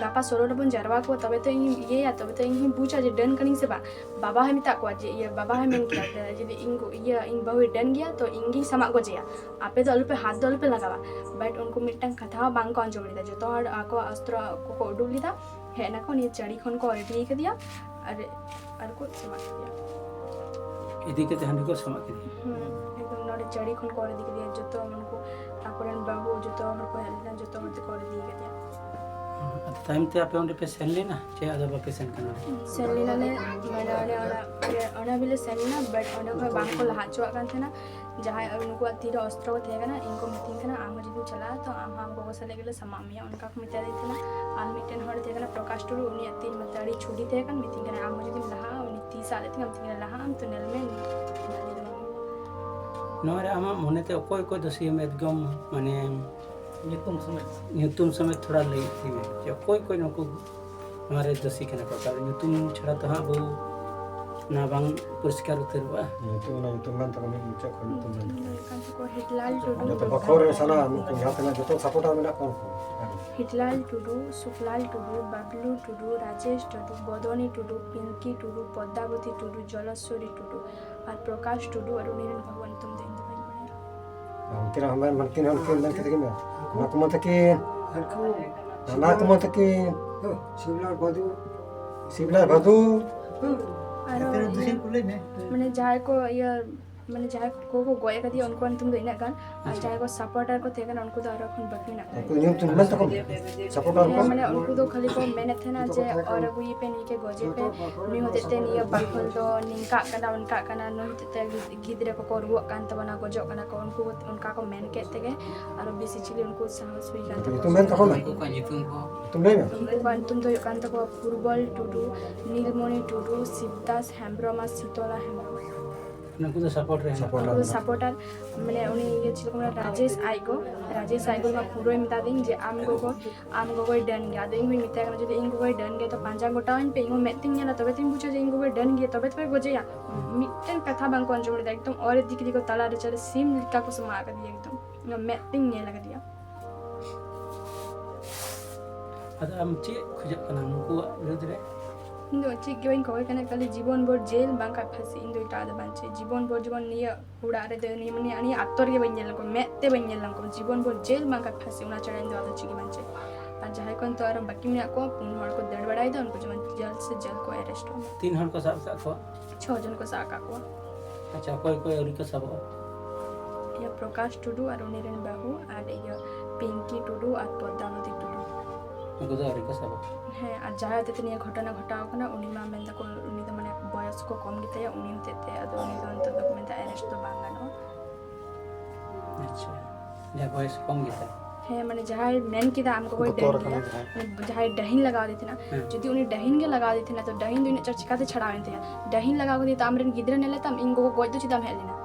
ᱜᱟᱯᱟ ᱥᱚᱨᱚ ᱨᱮᱵᱚᱱ ᱡᱟᱨᱣᱟ ᱠᱚᱣᱟ, ᱛᱚᱵᱮ ᱛᱚ ᱤᱧ ᱤᱭᱟᱹᱭᱟ, ᱛᱚᱵᱮ ᱛᱚ ᱤᱧ ᱦᱚᱸᱧ ᱵᱩᱡᱟ ᱡᱮ ᱰᱟᱹᱱ ᱠᱟᱹᱱᱟᱹᱧ ᱥᱮ ᱵᱟᱝ᱾" ᱵᱟᱵᱟ ᱦᱚᱸᱭ ᱢᱮᱛᱟᱜ ᱠᱚᱣᱟ ᱡᱮ, ᱤᱭᱟᱹ, ᱵᱟᱵᱟ ᱦᱚᱸᱭ ᱢᱮᱱ ᱠᱮᱫᱟ, "ᱡᱩᱫᱤ ᱤᱧ ᱜᱚ-, ᱤᱭᱟᱹ, ᱤᱧ ᱵᱟᱹᱦᱩᱭ ᱰᱟᱹᱱ ᱜᱮᱭᱟ ᱛᱚ ᱤᱧ ᱜᱤᱧ ᱥᱟᱢᱟᱜ ᱜᱚᱡᱮᱭᱟ, ᱟᱯᱮ ᱫᱚ ᱟᱞᱚᱯᱮ ᱦᱟᱛ ᱫᱚ ᱟᱞᱚᱯᱮ ᱞᱟᱜᱟᱣᱟ᱾" But ᱩᱱᱠᱩ ᱢᱤᱫᱴᱟᱝ ᱠᱟᱛᱷᱟ ᱦᱚᱸ ᱵᱟᱝ ᱠᱚ ᱟᱸᱡᱚᱢ ᱞᱮᱫᱟ, ᱡᱚᱛᱚ ᱦᱚᱲ ᱟᱠᱚᱣᱟᱜ ᱚᱥᱛᱨᱚ ᱠᱚᱠᱚ ᱩᱰᱩᱠ ᱞᱮᱫᱟ, ᱦᱮᱡ ᱱᱟᱠᱚ, ᱱᱤᱭᱟᱹ ᱪᱟᱹᱲᱤ ᱠᱷᱚᱱ ᱠᱚ ᱚᱨ ᱤᱫᱤ ᱠᱟᱫᱮᱭᱟ ᱟᱨ, ᱟᱨ ᱠᱚ ᱥᱟᱢᱟᱜ ᱠᱮᱫᱮᱭᱟ᱾ ᱤᱫᱤ ᱠᱟᱛᱮ ᱦᱟᱸᱰᱮ ᱠᱚ ᱥᱟᱢᱟᱜ ᱠᱮᱫᱮᱭᱟ᱾ ᱦᱩᱸ, ᱮᱠᱫᱚᱢ ᱱᱚᱰᱮ ᱪᱟᱹᱲᱤ ᱠᱷᱚᱱ ᱠᱚ ᱚᱨ ᱤᱫᱤ ᱠᱮᱫᱮᱭᱟ, ᱡᱚᱛᱚ ᱩᱱᱠᱩ ᱟᱠᱚᱨᱮᱱ ᱵᱟᱹᱦᱩ ᱡᱚᱛᱚ ᱦᱚᱲ ᱠᱚ ᱦᱮᱡ ᱞᱮᱱᱟ, ᱡᱚᱛᱚ ᱦᱚᱲ ᱛᱮᱠᱚ ᱚᱨ ᱤᱫᱤ ᱠᱟᱫᱮᱭᱟ᱾ ᱟᱫᱚ ᱛᱟᱭᱚᱢ ᱛᱮ ᱟᱯᱮ ᱚᱸᱰᱮ ᱯᱮ ᱥᱮᱱ ᱞᱮᱱᱟ ᱪᱮ ᱟᱫᱚ ᱵᱟᱯᱮ ᱥᱮᱱ ᱠᱟᱱᱟ? ᱥᱮᱱ ᱞᱮᱱᱟᱞᱮ, ᱢᱟᱱᱮ ᱚᱸᱰᱮ ᱚᱱᱟ, ᱚᱸᱰᱮ ᱦᱟᱹᱵᱤᱡ ᱞᱮ ᱥᱮᱱ ᱞᱮᱱᱟ, but ᱚᱸᱰᱮ ᱠᱷᱚᱱ ᱵᱟᱝ ᱠᱚ ᱞᱟᱦᱟ ᱦᱚᱪᱚᱣᱟᱜ ᱠᱟᱱ ᱛᱟᱦᱮᱱᱟ᱾ ᱡᱟᱦᱟᱸᱭ ᱱᱩᱠᱩᱣᱟᱜ ᱛᱤᱨᱮ ᱚᱥᱛᱨᱚ ᱠᱚ ᱛᱟᱦᱮᱸ ᱠᱟᱱᱟ, ᱤᱧ ᱠᱚ ᱢᱤᱛᱟᱹᱧ ᱠᱟᱱᱟ, "ᱟᱢ ᱦᱚᱸ ᱡᱩᱫᱤᱢ ᱪᱟᱞᱟᱜᱼᱟ ᱛᱚ ᱟᱢ ᱦᱚᱸ ᱟᱢ ᱜᱚᱜᱚ ᱥᱟᱞᱟᱜ ᱜᱮᱞᱮ ᱥᱟᱢᱟᱜ ᱢᱮᱭᱟ", ᱚᱱᱠᱟ ᱠᱚ ᱢᱮᱛᱟᱫᱤᱧ ᱛᱟᱦᱮᱱᱟ᱾ ᱟᱨ ᱢᱤᱫᱴᱮᱱ ᱦᱚᱲ ᱛᱟᱦᱮᱸ ᱠᱟᱱᱟ ᱯᱨᱚᱠᱟᱥ ᱴᱩᱰᱩ, ᱩᱱᱤᱭᱟᱜ ᱛᱤ ᱢᱟᱛᱟᱹᱲᱤ ᱪᱷᱩᱰᱤ ᱛᱟᱦᱮᱸ ᱠᱟᱱ, ᱢᱤᱛᱟᱹᱧ ᱠᱟᱱᱟ, "ᱟᱢ ᱦᱚᱸ ᱡᱩᱫᱤᱢ ᱞᱟᱦᱟᱜᱼᱟ", ᱩᱱᱤ ᱛᱤ ᱥᱟᱵ ᱞᱮᱫ ᱛᱤᱧᱟ, ᱢᱤᱛᱟᱹᱧ ᱠᱟᱱᱟ, "ᱞᱟᱦᱟᱜ ᱟᱢ ᱛᱚ ᱧᱮᱞ ᱢᱮ, ᱵᱷᱟᱜᱮ ᱫᱚ ᱵᱟᱝ ᱦᱩᱭᱩᱜᱼᱟ᱾ ᱱᱚᱣᱟ ᱨᱮ ᱟᱢᱟᱜ ᱢᱚᱱᱮᱛᱮ ᱚᱠᱚᱭ ᱚᱠᱚᱭ ᱫᱳᱥᱤᱭᱮᱢ ᱮᱠᱫᱚᱢ ᱢᱟᱱᱮ ᱧᱩᱛᱩᱢ ᱥᱚᱢᱮᱛ᱾ ᱧᱩᱛᱩᱢ ᱥᱚᱢᱮᱛ ᱛᱷᱚᱲᱟ ᱞᱟᱹᱭ ᱤᱫᱤ ᱢᱮ ᱡᱮ ᱚᱠᱚᱭ ᱚᱠᱚᱭ ᱱᱩᱠᱩ ᱱᱚᱣᱟ ᱨᱮ ᱫᱳᱥᱤ ᱠᱟᱱᱟ ᱠᱚ, ᱠᱟᱨᱚᱱ ᱧᱩᱛᱩᱢ ᱪᱷᱟᱲᱟ ᱛᱚ ᱦᱟᱸᱜ ᱟᱵᱚ ᱚᱱᱟ ᱵᱟᱝ ᱯᱚᱨᱤᱥᱠᱟᱨ ᱩᱛᱟᱹᱨᱚᱜᱼᱟ᱾ ᱧᱩᱛᱩᱢ, ᱚᱱᱟ ᱧᱩᱛᱩᱢ ᱠᱟᱱ ᱛᱟᱠᱚ, ᱢᱤᱫ ᱢᱚᱪᱟ ᱠᱷᱚᱱ ᱧᱩᱛᱩᱢ ᱢᱮᱱ ᱛᱟᱠᱚ᱾ ᱦᱩᱭᱩᱜ ᱠᱟᱱ ᱛᱟᱠᱚᱣᱟ ᱦᱤᱴᱞᱟᱞ ᱴᱩᱰᱩ, ᱡᱚᱛᱚ ᱵᱟᱠᱷᱳᱞ ᱨᱮ ᱥᱟᱞᱟᱜ ᱱᱩᱠᱩ ᱡᱟᱦᱟᱸ ᱛᱤᱱᱟᱹᱜ ᱡᱚᱛᱚ ᱥᱟᱯᱳᱨᱴᱟᱨ ᱢᱮᱱᱟᱜ ᱠᱚᱣᱟ ᱩᱱᱠᱩ᱾ ᱦᱤᱴᱞᱟᱞ ᱴᱩᱰᱩ, ᱥᱩᱠᱞᱟᱞ ᱴᱩᱰᱩ, ᱵᱟᱵᱞᱩ ᱴᱩᱰᱩ, ᱨᱟᱡᱮᱥ ᱴᱩᱰᱩ, ᱵᱚᱫᱚᱱᱤ ᱴᱩᱰᱩ, ᱯᱤᱝᱠᱤ ᱴᱩᱰᱩ, ᱯᱚᱫᱽᱫᱟᱵᱚᱛᱤ ᱴᱩᱰᱩ, ᱡᱚᱞᱚᱥᱥᱚᱨᱤ ᱴᱩᱰᱩ ᱟᱨ ᱯᱨᱚᱠᱟᱥ ᱴᱩᱰᱩ, ᱟᱨ ᱩᱱᱤ ᱨᱮᱱ ᱵᱟᱹᱦᱩᱣᱟᱜ ᱧᱩᱛᱩᱢ ᱫᱚ ᱤᱧ ᱫᱚ ᱵᱟᱹᱧ ᱵᱟᱲᱟᱭᱟ᱾ ᱩᱱᱠᱤᱱ ᱦᱚᱸ ᱢᱮᱱ, ᱩᱱᱠᱤᱱ ᱦᱚᱸ ᱩᱱᱠᱤᱱ ᱢᱮᱱ ᱠᱮᱫ ᱠᱤᱱᱟ᱾ ᱩᱱᱠᱩ ᱱᱟᱠᱩᱢᱟ ᱛᱟᱹᱠᱤᱱ, ᱩᱱᱠᱩ ᱱᱟᱠᱩᱢᱟ ᱛᱟᱹᱠᱤᱱ, ᱥᱤᱵᱞᱟᱞ ᱵᱷᱟᱫᱩ, ᱥᱤᱵᱞᱟᱞ ᱵᱷᱟᱫᱩ᱾ ᱟᱨᱚ ᱮᱱᱛᱮ ᱨᱮᱦᱚᱸ ᱫᱩᱥᱤ ᱤᱭᱟᱹ, ᱠᱚ ᱞᱟᱹᱭ ᱢᱮ᱾ ᱢᱟᱱᱮ ᱡᱟᱦᱟᱸᱭ ᱠᱚ ᱤᱭᱟᱹ ᱢᱟᱱᱮ ᱡᱟᱦᱟᱸᱭ ᱠᱚ ᱠᱚ ᱜᱚᱡ ᱟᱠᱟᱫᱮᱭᱟ ᱩᱱᱠᱩᱣᱟᱜ ᱧᱩᱛᱩᱢ ᱫᱚ ᱤᱱᱟᱹᱜ ᱜᱟᱱ, ᱟᱨ ᱡᱟᱦᱟᱸᱭ ᱠᱚ ᱥᱟᱯᱳᱨᱴᱟᱨ ᱠᱚ ᱛᱟᱦᱮᱸ ᱠᱟᱱᱟ ᱩᱱᱠᱩ ᱫᱚ ᱟᱨᱚ ᱠᱷᱚᱱ ᱵᱟᱹᱠᱤ ᱢᱮᱱᱟᱜ ᱠᱚᱣᱟ᱾ ᱩᱱᱠᱩ ᱧᱩᱛᱩᱢ ᱢᱮᱱ ᱛᱟᱠᱚ ᱢᱮ, ᱥᱟᱯᱳᱨᱴᱟᱨ ᱠᱚ᱾ ᱦᱮᱸ, ᱢᱟᱱᱮ ᱩᱱᱠᱩ ᱫᱚ ᱠᱷᱟᱹᱞᱤ ᱠᱚ ᱢᱮᱱᱮᱫ ᱛᱟᱦᱮᱱᱟ ᱡᱮ ᱚᱨ ᱟᱹᱜᱩᱭᱮ ᱯᱮ, ᱱᱤᱭᱟᱹ ᱠᱮ ᱜᱚᱡᱮ ᱯᱮ, ᱱᱩᱭ ᱦᱚᱛᱮᱡ ᱛᱮ ᱱᱤᱭᱟᱹ ᱵᱟᱠᱷᱳᱞ ᱫᱚ ᱱᱤᱝᱠᱟᱜ ᱠᱟᱱᱟ, ᱚᱱᱠᱟᱜ ᱠᱟᱱᱟ, ᱱᱩᱭ ᱦᱚᱛᱮᱡ ᱛᱮ ᱜᱤᱫᱽᱨᱟᱹ ᱠᱚᱠᱚ ᱨᱩᱣᱟᱹᱜ ᱠᱟᱱ ᱛᱟᱵᱚᱱᱟ, ᱜᱚᱡᱚᱜ ᱠᱟᱱᱟ ᱠᱚ, ᱩᱱᱠᱩ ᱚᱱᱠᱟ ᱠᱚ ᱢᱮᱱ ᱠᱮᱫ ᱛᱮᱜᱮ ᱟᱨᱚ ᱵᱮᱥᱤ ᱪᱤᱞᱤ ᱩᱱᱠᱩ ᱥᱟᱦᱚᱥ ᱦᱩᱭ ᱠᱟᱱ ᱛᱟᱠᱚᱣᱟ᱾ ᱧᱩᱛᱩᱢ ᱢᱮᱱ ᱛᱟᱠᱚ ᱢᱮ᱾ ᱩᱱᱠᱩ ᱠᱚᱣᱟᱜ ᱧᱩᱛᱩᱢ ᱠᱚ? ᱧᱩᱛᱩᱢ ᱞᱟᱹᱭ ᱢᱮ᱾ ᱩᱱᱠᱩ ᱠᱚᱣᱟᱜ ᱧᱩᱛᱩᱢ ᱫᱚ ᱦᱩᱭᱩᱜ ᱠᱟᱱ ᱛᱟᱠᱚᱣᱟ ᱯᱷᱩᱨᱵᱚᱞ ᱴᱩᱰᱩ, ᱱᱤᱞᱢᱚᱱᱤ ᱴᱩᱰᱩ, ᱥᱤᱵᱫᱟᱥ ᱦᱮᱢᱵᱨᱚᱢ ᱟᱨ ᱥᱤᱛᱚᱞᱟ ᱦᱮᱢᱵᱨᱚᱢ᱾ ᱱᱩᱠᱩ ᱫᱚ ᱥᱟᱯᱳᱨᱴ ᱨᱮ ᱦᱮᱱᱟᱜ ᱩᱱᱠᱩ ᱫᱚ ᱠᱚᱣᱟ᱾ ᱥᱟᱯᱳᱨᱴᱟᱨ, ᱢᱟᱱᱮ ᱩᱱᱤ ᱤᱭᱟᱹ ᱪᱮᱫ ᱠᱚ ᱢᱮᱱᱟ, ᱨᱟᱡᱮᱥ ᱟᱡ ᱜᱚ, ᱨᱟᱡᱮᱥ ᱟᱡ ᱜᱚ ᱢᱟ ᱯᱩᱨᱟᱹᱭ ᱢᱮᱛᱟ ᱫᱤᱧ ᱡᱮ ᱟᱢ ᱜᱚᱜᱚ, ᱟᱢ ᱜᱚᱜᱚᱭ ᱰᱟᱹᱱ ᱜᱮᱭᱟ᱾ ᱟᱫᱚ ᱤᱧ ᱦᱚᱸᱧ ᱢᱮᱛᱟᱭ ᱠᱟᱱᱟ ᱡᱩᱫᱤ ᱤᱧ ᱜᱚᱜᱚᱭ ᱰᱟᱹᱱ ᱜᱮᱭᱟ ᱛᱚ ᱯᱟᱸᱡᱟ ᱜᱚᱴᱟᱣᱟᱹᱧ ᱯᱮ, ᱤᱧ ᱦᱚᱸ ᱢᱮᱫ ᱛᱤᱧ ᱧᱮᱞᱟ ᱛᱚᱵᱮ ᱛᱤᱧ ᱵᱩᱡᱷᱟᱹᱣᱟ ᱡᱮ ᱤᱧ ᱜᱚᱜᱚᱭ ᱰᱟᱹᱱ ᱜᱮᱭᱟ, ᱛᱚᱵᱮ ᱛᱚᱭ ᱜᱚᱡᱮᱭᱟ᱾ ᱢᱤᱫᱴᱮᱱ ᱠᱟᱛᱷᱟ ᱵᱟᱝ ᱠᱚ ᱟᱸᱡᱚᱢ ᱞᱮᱫᱟ, ᱮᱠᱫᱚᱢ ᱚᱨ ᱤᱫᱤ ᱠᱮᱫᱮᱭᱟ ᱠᱚ ᱛᱟᱞᱟ ᱨᱮ, ᱪᱟᱞᱮ ᱥᱤᱢ ᱞᱮᱠᱟ ᱠᱚ ᱥᱟᱢᱟᱜ ᱟᱠᱟᱫᱮᱭᱟ ᱮᱠᱫᱚᱢ, ᱤᱧ ᱢᱮᱫ ᱛᱤᱧ ᱧᱮᱞ ᱟᱠᱟᱫᱮᱭᱟ᱾ ᱟᱫᱚ ᱟᱢ ᱪᱮᱫ ᱠᱷᱚᱡᱚᱜ ᱠᱟᱱᱟ ᱱᱩᱠᱩᱣᱟᱜ ᱵᱤᱨᱩᱫᱽ ᱨᱮ? ᱤᱧ ᱫᱚ ᱪᱮᱫ ᱜᱮ ᱵᱟᱹᱧ ᱠᱷᱚᱡᱚᱜ ᱠᱟᱱᱟ, ᱠᱷᱟᱹᱞᱤ ᱡᱤᱵᱚᱱ ᱵᱷᱳᱨ ᱡᱮᱞ ᱵᱟᱝᱠᱷᱟᱱ ᱯᱷᱟᱹᱥᱤ, ᱤᱧ ᱫᱚ ᱮᱴᱟᱜ ᱫᱚ ᱵᱟᱝ ᱪᱮᱫ, ᱡᱤᱵᱚᱱ ᱵᱷᱳᱨ ᱡᱮᱢᱚᱱ ᱱᱤᱭᱟᱹ ᱚᱲᱟᱜ ᱨᱮᱫᱚ ᱱᱤᱭᱟᱹ, ᱱᱤᱭᱟᱹ, ᱱᱤᱭᱟᱹ ᱟᱛᱳ ᱨᱮᱜᱮ ᱵᱟᱹᱧ ᱧᱮᱞ ᱞᱮᱱ ᱠᱚᱣᱟ, ᱢᱮᱫ ᱛᱮ ᱵᱟᱹᱧ ᱧᱮᱞ ᱞᱮᱱ ᱠᱚᱣᱟ, ᱡᱤᱵᱚᱱ ᱵᱷᱳᱨ ᱡᱮᱞ ᱵᱟᱝᱠᱷᱟᱱ ᱯᱷᱟᱹᱥᱤ, ᱚᱱᱟ ᱪᱷᱟᱲᱟ ᱤᱧ ᱫᱚ ᱟᱫᱚ ᱪᱮᱫ ᱜᱮ ᱵᱟᱝ ᱪᱮᱫ᱾ ᱟᱨ ᱡᱟᱦᱟᱸᱭ ᱠᱚ ᱱᱤᱛᱚᱜ ᱟᱨᱚ ᱵᱟᱹᱠᱤ ᱢᱮᱱᱟᱜ ᱠᱚᱣᱟ, ᱯᱩᱱ ᱦᱚᱲ ᱠᱚ ᱫᱟᱹᱲ ᱵᱟᱲᱟᱭᱮᱫᱟ, ᱩᱱᱠᱩ ᱡᱮᱢᱚᱱ ᱡᱮᱞ ᱥᱮ ᱡᱮᱞ ᱠᱚ ᱮᱨᱮᱥᱴᱚᱜ ᱢᱟ᱾ ᱛᱤᱱ ᱦᱚᱲ ᱠᱚ ᱥᱟᱵ ᱟᱠᱟᱫ ᱠᱚᱣᱟ? ᱪᱷᱚ ᱡᱚᱱ ᱠᱚ ᱥᱟᱵ ᱟᱠᱟᱫ ᱠᱚᱣᱟ᱾ ᱟᱪᱪᱷᱟ, ᱚᱠᱚᱭ ᱚᱠᱚᱭ ᱟᱹᱣᱨᱤ ᱠᱚ ᱥᱟᱵᱚᱜᱼᱟ? ᱤᱭᱟᱹ ᱯᱨᱚᱠᱟᱥ ᱴᱩᱰᱩ ᱟᱨ ᱩᱱᱤ ᱨᱮᱱ ᱵᱟᱹᱦᱩ ᱟᱨ ᱤᱭᱟᱹ ᱯᱤᱝᱠᱤ ᱴᱩᱰᱩ ᱟᱨ ᱯᱚᱫᱽᱫᱟᱵᱚᱛᱤ ᱴᱩᱰᱩ᱾ ᱩᱱᱠᱩ ᱫᱚ ᱟᱹᱣᱨᱤ ᱠᱚ ᱥᱟᱵᱚᱜᱼᱟ᱾ ᱦᱮᱸ, ᱟᱨ ᱡᱟᱦᱟᱸᱭ ᱦᱚᱛᱮᱡ ᱛᱮ ᱱᱤᱭᱟᱹ ᱜᱷᱚᱴᱚᱱᱟ ᱜᱷᱚᱴᱟᱣ ᱠᱟᱱᱟ ᱩᱱᱤ ᱢᱟ ᱢᱮᱱ ᱫᱟᱠᱚ ᱩᱱᱤ ᱫᱚ ᱢᱟᱱᱮ ᱵᱚᱭᱚᱥ ᱠᱚ ᱠᱚᱢ ᱜᱮᱛᱟᱭᱟ, ᱩᱱᱤ ᱦᱚᱛᱮᱡ ᱛᱮ ᱟᱫᱚ ᱩᱱᱤ ᱫᱚ ᱱᱤᱛᱚᱜ ᱫᱚᱠᱚ ᱢᱮᱱᱫᱟ ᱮᱨᱮᱥᱴ ᱫᱚ ᱵᱟᱝ ᱜᱟᱱᱚᱜᱼᱟ᱾ ᱟᱪᱪᱷᱟ, ᱡᱟᱦᱟᱸᱭ ᱵᱚᱭᱮᱥ ᱠᱚᱢ ᱜᱮᱛᱟᱭ᱾ ᱦᱮᱸ, ᱢᱟᱱᱮ ᱡᱟᱦᱟᱸᱭ ᱢᱮᱱ ᱠᱮᱫᱟ ᱟᱢ ᱜᱚᱜᱚᱭ ᱵᱚᱛᱚᱨ ᱰᱟᱹᱱ ᱟᱠᱟᱱᱟ ᱜᱮᱭᱟ, ᱡᱟᱦᱟᱸᱭ᱾ ᱢᱟᱱᱮ ᱡᱟᱦᱟᱸᱭ ᱰᱟᱹᱦᱤᱱ ᱞᱟᱜᱟᱣ ᱟᱫᱮ ᱛᱟᱦᱮᱱᱟ, ᱦᱮᱸ᱾ ᱡᱩᱫᱤ ᱩᱱᱤ ᱰᱟᱹᱦᱤᱱ ᱜᱮ ᱞᱟᱜᱟᱣ ᱟᱫᱮ ᱛᱟᱦᱮᱱᱟ, ᱛᱚ ᱰᱟᱹᱦᱤᱱ ᱫᱚ ᱤᱱᱟᱹᱜ ᱪᱚᱴ ᱪᱤᱠᱟᱛᱮ ᱪᱷᱟᱲᱟᱣ ᱮᱱ ᱛᱟᱭᱟ? ᱰᱟᱹᱦᱤᱱ ᱞᱟᱜᱟᱣ ᱠᱟᱫᱮ ᱛᱚ ᱟᱢᱨᱮᱱ ᱜᱤᱫᱽᱨᱟᱹ ᱧᱮᱞᱮ ᱛᱟᱢ, ᱤᱧ ᱜᱚᱜᱚ ᱜᱚᱡ ᱫᱚ ᱪᱮᱫᱟᱜ ᱮᱢ ᱦᱮᱡ ᱞᱮᱱᱟ?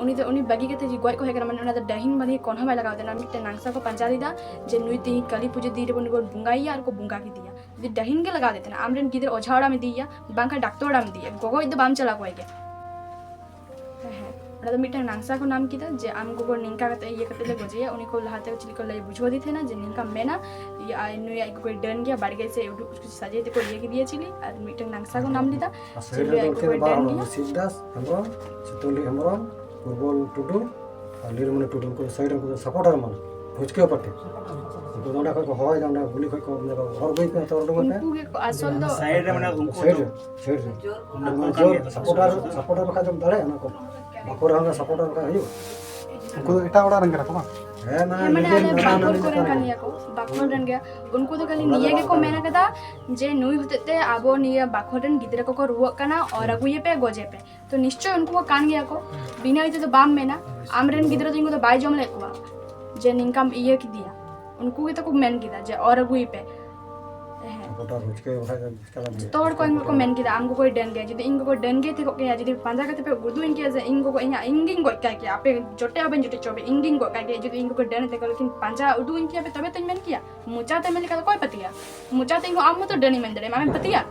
ᱩᱱᱤ ᱫᱚ, ᱩᱱᱤ ᱵᱟᱹᱜᱤ ᱠᱟᱛᱮ ᱡᱮ ᱜᱚᱡ ᱠᱚ ᱦᱮᱡ ᱠᱟᱱᱟ, ᱢᱟᱱᱮ ᱚᱱᱟ ᱫᱚ ᱰᱟᱹᱦᱤᱱ ᱵᱟᱹᱜᱤ ᱠᱚᱱᱦᱚ ᱵᱟᱭ ᱞᱟᱜᱟᱣ ᱛᱟᱦᱮᱱᱟ, ᱢᱤᱫᱴᱮᱱ ᱱᱟᱝᱥᱟ ᱠᱚ ᱯᱟᱸᱡᱟ ᱞᱮᱫᱟ ᱡᱮ ᱱᱩᱭ ᱛᱮᱦᱮᱧ ᱠᱟᱹᱞᱤ ᱯᱩᱡᱟᱹ ᱫᱤᱱ ᱨᱮᱵᱚᱱ, ᱱᱩᱭ ᱵᱚᱱ ᱵᱚᱸᱜᱟᱭᱮᱭᱟ ᱟᱨ ᱠᱚ ᱵᱚᱸᱜᱟ ᱠᱮᱫᱮᱭᱟ᱾ ᱡᱩᱫᱤ ᱰᱟᱹᱦᱤᱱ ᱜᱮ ᱞᱟᱜᱟᱣ ᱟᱫᱮ ᱛᱟᱦᱮᱱᱟ, ᱟᱢᱨᱮᱱ ᱜᱤᱫᱽᱨᱟᱹ ᱚᱡᱷᱟ ᱚᱲᱟᱜ ᱮᱢ ᱤᱫᱤᱭᱮᱭᱟ, ᱵᱟᱝᱠᱷᱟᱱ ᱰᱟᱠᱛᱚᱨ ᱚᱲᱟᱜ ᱮᱢ ᱤᱫᱤᱭᱮᱭᱟ, ᱜᱚᱜᱚ ᱜᱚᱡ ᱫᱚ ᱵᱟᱢ ᱪᱟᱞᱟᱣ ᱠᱚᱣᱟᱭ ᱜᱮᱭᱟ᱾ ᱦᱮᱸ, ᱦᱮᱸ᱾ ᱚᱱᱟ ᱫᱚ ᱢᱤᱫᱴᱟᱝ ᱱᱟᱝᱥᱟ ᱠᱚ ᱱᱟᱢ ᱠᱮᱫᱟ ᱡᱮ ᱟᱢ ᱜᱚᱜᱚ ᱱᱤᱝᱠᱟ ᱠᱟᱛᱮ ᱤᱭᱟᱹ ᱠᱟᱛᱮ ᱞᱮ ᱜᱚᱡᱮᱭᱟ᱾ ᱩᱱᱤ ᱠᱚ ᱞᱟᱦᱟ ᱛᱮ ᱪᱮᱫ ᱠᱚ ᱞᱟᱹᱭ ᱵᱩᱡᱷᱟᱹᱣ ᱟᱫᱮ ᱛᱟᱦᱮᱱᱟ ᱡᱮ ᱱᱤᱝᱠᱟ ᱢᱮᱱᱟ, ᱤᱭᱟᱹ, ᱟᱭ, ᱱᱩᱭ ᱟᱡ ᱜᱚᱜᱚᱭ ᱰᱟᱹᱱ ᱜᱮᱭᱟ, ᱵᱟᱲᱜᱮ ᱥᱮᱫ ᱩᱰᱩᱠ ᱦᱚᱪᱚ ᱥᱟᱡᱮ ᱛᱮᱠᱚ ᱤᱭᱟᱹ ᱠᱮᱫᱮᱭᱟ ᱪᱤᱞᱤ, ᱟᱨ ᱢᱤᱫᱴᱟᱝ ᱱᱟᱝᱥᱟ ᱠᱚ ᱱᱟᱢ ᱞᱮᱫᱟ ᱟᱨ ᱡᱮ ᱥᱟᱭᱤᱰ ᱱᱩᱭ ᱨᱮᱫᱚ ᱟᱡ ᱩᱱᱠᱤᱱ ᱜᱚᱜᱚᱭ ᱵᱟᱨ ᱰᱟᱹᱱ ᱦᱚᱲ, ᱜᱮᱭᱟ᱾ ᱥᱤᱵᱫᱟᱥ ᱦᱮᱢᱵᱨᱚᱢ, ᱥᱤᱛᱩᱞᱤ ᱦᱮᱢᱵᱨᱚᱢ, ᱯᱩᱨᱵᱚᱞ ᱴᱩᱰᱩ ᱟᱨ ᱞᱤᱞᱢᱚᱱᱤ ᱴᱩᱰᱩ, ᱩᱱᱠᱩ ᱫᱚ ᱥᱟᱭᱤᱰ ᱨᱮ, ᱩᱱᱠᱩ ᱫᱚ ᱥᱟᱯᱳᱨᱴᱟᱨ ᱢᱟᱱᱮ᱾ ᱦᱩᱪᱠᱟᱹᱣ ᱯᱟᱹᱴᱤ᱾ ᱩᱱᱠᱩ ᱱᱚᱰᱮ ᱠᱷᱚᱡ ᱠᱚ ᱦᱚᱦᱚᱭᱮᱫᱟ, ᱚᱸᱰᱮ ᱜᱩᱞᱤ ᱠᱷᱚᱡ ᱠᱚ, ᱚᱸᱰᱮ ᱠᱚ ᱦᱚᱨ ᱵᱟᱹᱭ ᱠᱚ ᱦᱚᱨ ᱩᱰᱩᱠᱚᱜ ᱯᱮ᱾ ᱩᱱᱠᱩ ᱜᱮ ᱠᱚ ᱟᱥᱚᱞ ᱫᱚ᱾ ᱥᱟᱭᱤᱰ ᱨᱮ ᱢᱟᱱᱮ ᱩᱱᱠᱩ ᱥᱟᱭᱤᱰ ᱫᱚ ᱨᱮ, ᱥᱟᱭᱤᱰ ᱨᱮ᱾ ᱩᱱᱠᱩ ᱢᱟᱱᱮ ᱠᱚ ᱡᱳᱨ ᱠᱟᱹᱢᱤᱭᱟ᱾ ᱥᱟᱯᱚᱨᱴᱟᱨ, ᱥᱟᱯᱚᱨᱴᱟᱨ ᱵᱟᱠᱷᱟᱡ ᱫᱚᱢ ᱫᱟᱲᱮᱭᱟᱜᱼᱟ ᱚᱱᱟ ᱠᱚ᱾ ᱵᱟᱠᱚ ᱨᱮᱦᱚᱸ ᱥᱟᱯᱚᱨᱴᱟᱨ ᱵᱟᱠᱷᱟᱡ ᱦᱩᱭᱩᱜᱼᱟ᱾ ᱩᱱᱠᱩ ᱫᱚ ᱮᱴᱟᱜ ᱚᱲᱟᱜ ᱨᱮᱱ ᱠᱟᱱᱟ ᱠᱚ ᱵᱟᱝ? ᱦᱮᱸ, ᱢᱟᱱᱮ ᱦᱮᱸ, ᱢᱟᱱᱮ ᱱᱤᱡᱮᱨ ᱟᱞᱮ ᱱᱟᱱᱟ ᱵᱟᱠᱷᱳᱞ ᱱᱟᱱᱤ ᱠᱚᱨᱮᱱ ᱞᱮᱠᱟ ᱠᱟᱱ ᱜᱮ᱾ ᱜᱮᱭᱟ ᱠᱚ, ᱵᱟᱠᱷᱳᱞ ᱨᱮᱱ ᱜᱮ᱾ ᱩᱱᱠᱩ ᱫᱚ ᱠᱷᱟᱹᱞᱤ ᱚᱱᱟ ᱫᱚ ᱱᱤᱭᱟᱹ ᱵᱟᱝ ᱜᱮᱠᱚ ᱠᱟᱱᱟ᱾ ᱢᱮᱱ ᱠᱟᱫᱟ ᱡᱮ ᱱᱩᱭ ᱦᱚᱛᱮᱡ ᱛᱮ ᱟᱵᱚ ᱱᱤᱭᱟᱹ ᱵᱟᱠᱷᱳᱞ ᱨᱮᱱ ᱜᱤᱫᱽᱨᱟᱹ ᱠᱚᱠᱚ ᱨᱩᱣᱟᱹᱜ ᱠᱟᱱᱟ, ᱚᱨ ᱟᱹᱜᱩᱭᱮᱯᱮ, ᱜᱚᱡᱮᱯᱮ᱾ ᱛᱚ ᱱᱤᱥᱪᱚᱭ ᱩᱱᱠᱩ ᱦᱚᱸ ᱠᱟᱱ ᱜᱮᱭᱟ ᱠᱚ᱾ ᱵᱤᱱᱟᱹ ᱤᱭᱟᱹ ᱛᱮᱫᱚ ᱵᱟᱢ ᱢᱮᱱᱟ, ᱟᱢᱨᱮᱱ ᱜᱤᱫᱽᱨᱟᱹ ᱫᱚ ᱤᱧ ᱫᱚ ᱵᱟᱭ ᱡᱚᱢ ᱞᱮᱫ ᱠᱚᱣᱟ ᱡᱮ ᱱᱤᱝᱠᱟᱢ ᱤᱭᱟᱹ ᱠᱮᱫᱮᱭᱟ᱾ ᱩᱱᱠᱩ ᱜᱮᱛᱚ ᱠᱚ ᱢᱮᱱ ᱠᱮᱫᱟ ᱡᱮ ᱚᱨ ᱟᱹᱜᱩᱭᱮᱯᱮ᱾ ᱦᱮᱸ᱾ ᱥᱟᱯᱚᱨᱴᱟᱨ ᱦᱩᱪᱠᱟᱹ ᱵᱟᱠᱷᱟᱡ ᱫᱚ ᱪᱤᱠᱟᱹ ᱞᱮᱱ ᱡᱚᱛᱚ ᱦᱚᱲ ᱠᱚ ᱮᱱ ᱠᱚ ᱢᱮᱱ ᱠᱮᱫᱟ, ᱟᱢ ᱜᱚᱜᱚᱭ ᱰᱟᱹᱱ ᱜᱮᱭᱟ᱾ ᱡᱩᱫᱤ ᱤᱧ ᱜᱚᱜᱚ ᱰᱟᱹᱱ ᱜᱮ ᱛᱟᱦᱮᱸ ᱠᱚᱜ ᱠᱮᱭᱟ, ᱡᱩᱫᱤ ᱯᱟᱸᱡᱟ ᱠᱟᱛᱮ ᱯᱮ ᱩᱫᱩᱜ ᱟᱹᱧ ᱠᱮᱭᱟ ᱡᱮ ᱤᱧ ᱜᱚᱜᱚ ᱤᱧᱟᱜ, ᱤᱧ ᱜᱤᱧ ᱜᱚᱡ ᱠᱟᱭ ᱠᱮᱭᱟ, ᱟᱯᱮ ᱡᱚᱴᱮᱫ ᱟᱵᱮᱱ ᱡᱚᱴᱮᱫ ᱦᱚᱪᱚ ᱟᱵᱮᱱ, ᱤᱧ ᱜᱤᱧ ᱜᱚᱡ ᱠᱟᱭ ᱠᱮᱭᱟ, ᱡᱩᱫᱤ ᱤᱧ ᱜᱚᱜᱚ ᱰᱟᱹᱱ ᱛᱟᱦᱮᱸ ᱠᱚᱜ, ᱞᱮᱠᱤᱱ ᱯᱟᱸᱡᱟ ᱩᱫᱩᱜ ᱟᱹᱧ ᱠᱮᱭᱟ ᱯᱮ, ᱛᱚᱵᱮ ᱛᱚᱧ ᱢᱮᱱ ᱠᱮᱭᱟ᱾ ᱢᱚᱪᱟ ᱛᱮ ᱢᱮᱱ ᱞᱮᱠᱷᱟᱱ ᱫᱚ ᱚᱠᱚᱭ ᱯᱟᱹᱛᱭᱟᱹᱜᱼᱟ? ᱢᱚᱪᱟ ᱛᱮ ᱤᱧ ᱟᱢ ᱢᱚᱛᱚ ᱰᱟᱹᱱᱤ ᱢᱮᱱ ᱫᱟᱲᱮᱭᱟᱢᱟ, ᱟᱢᱮᱢ ᱯᱟᱹᱛᱭᱟᱹᱜᱼᱟ?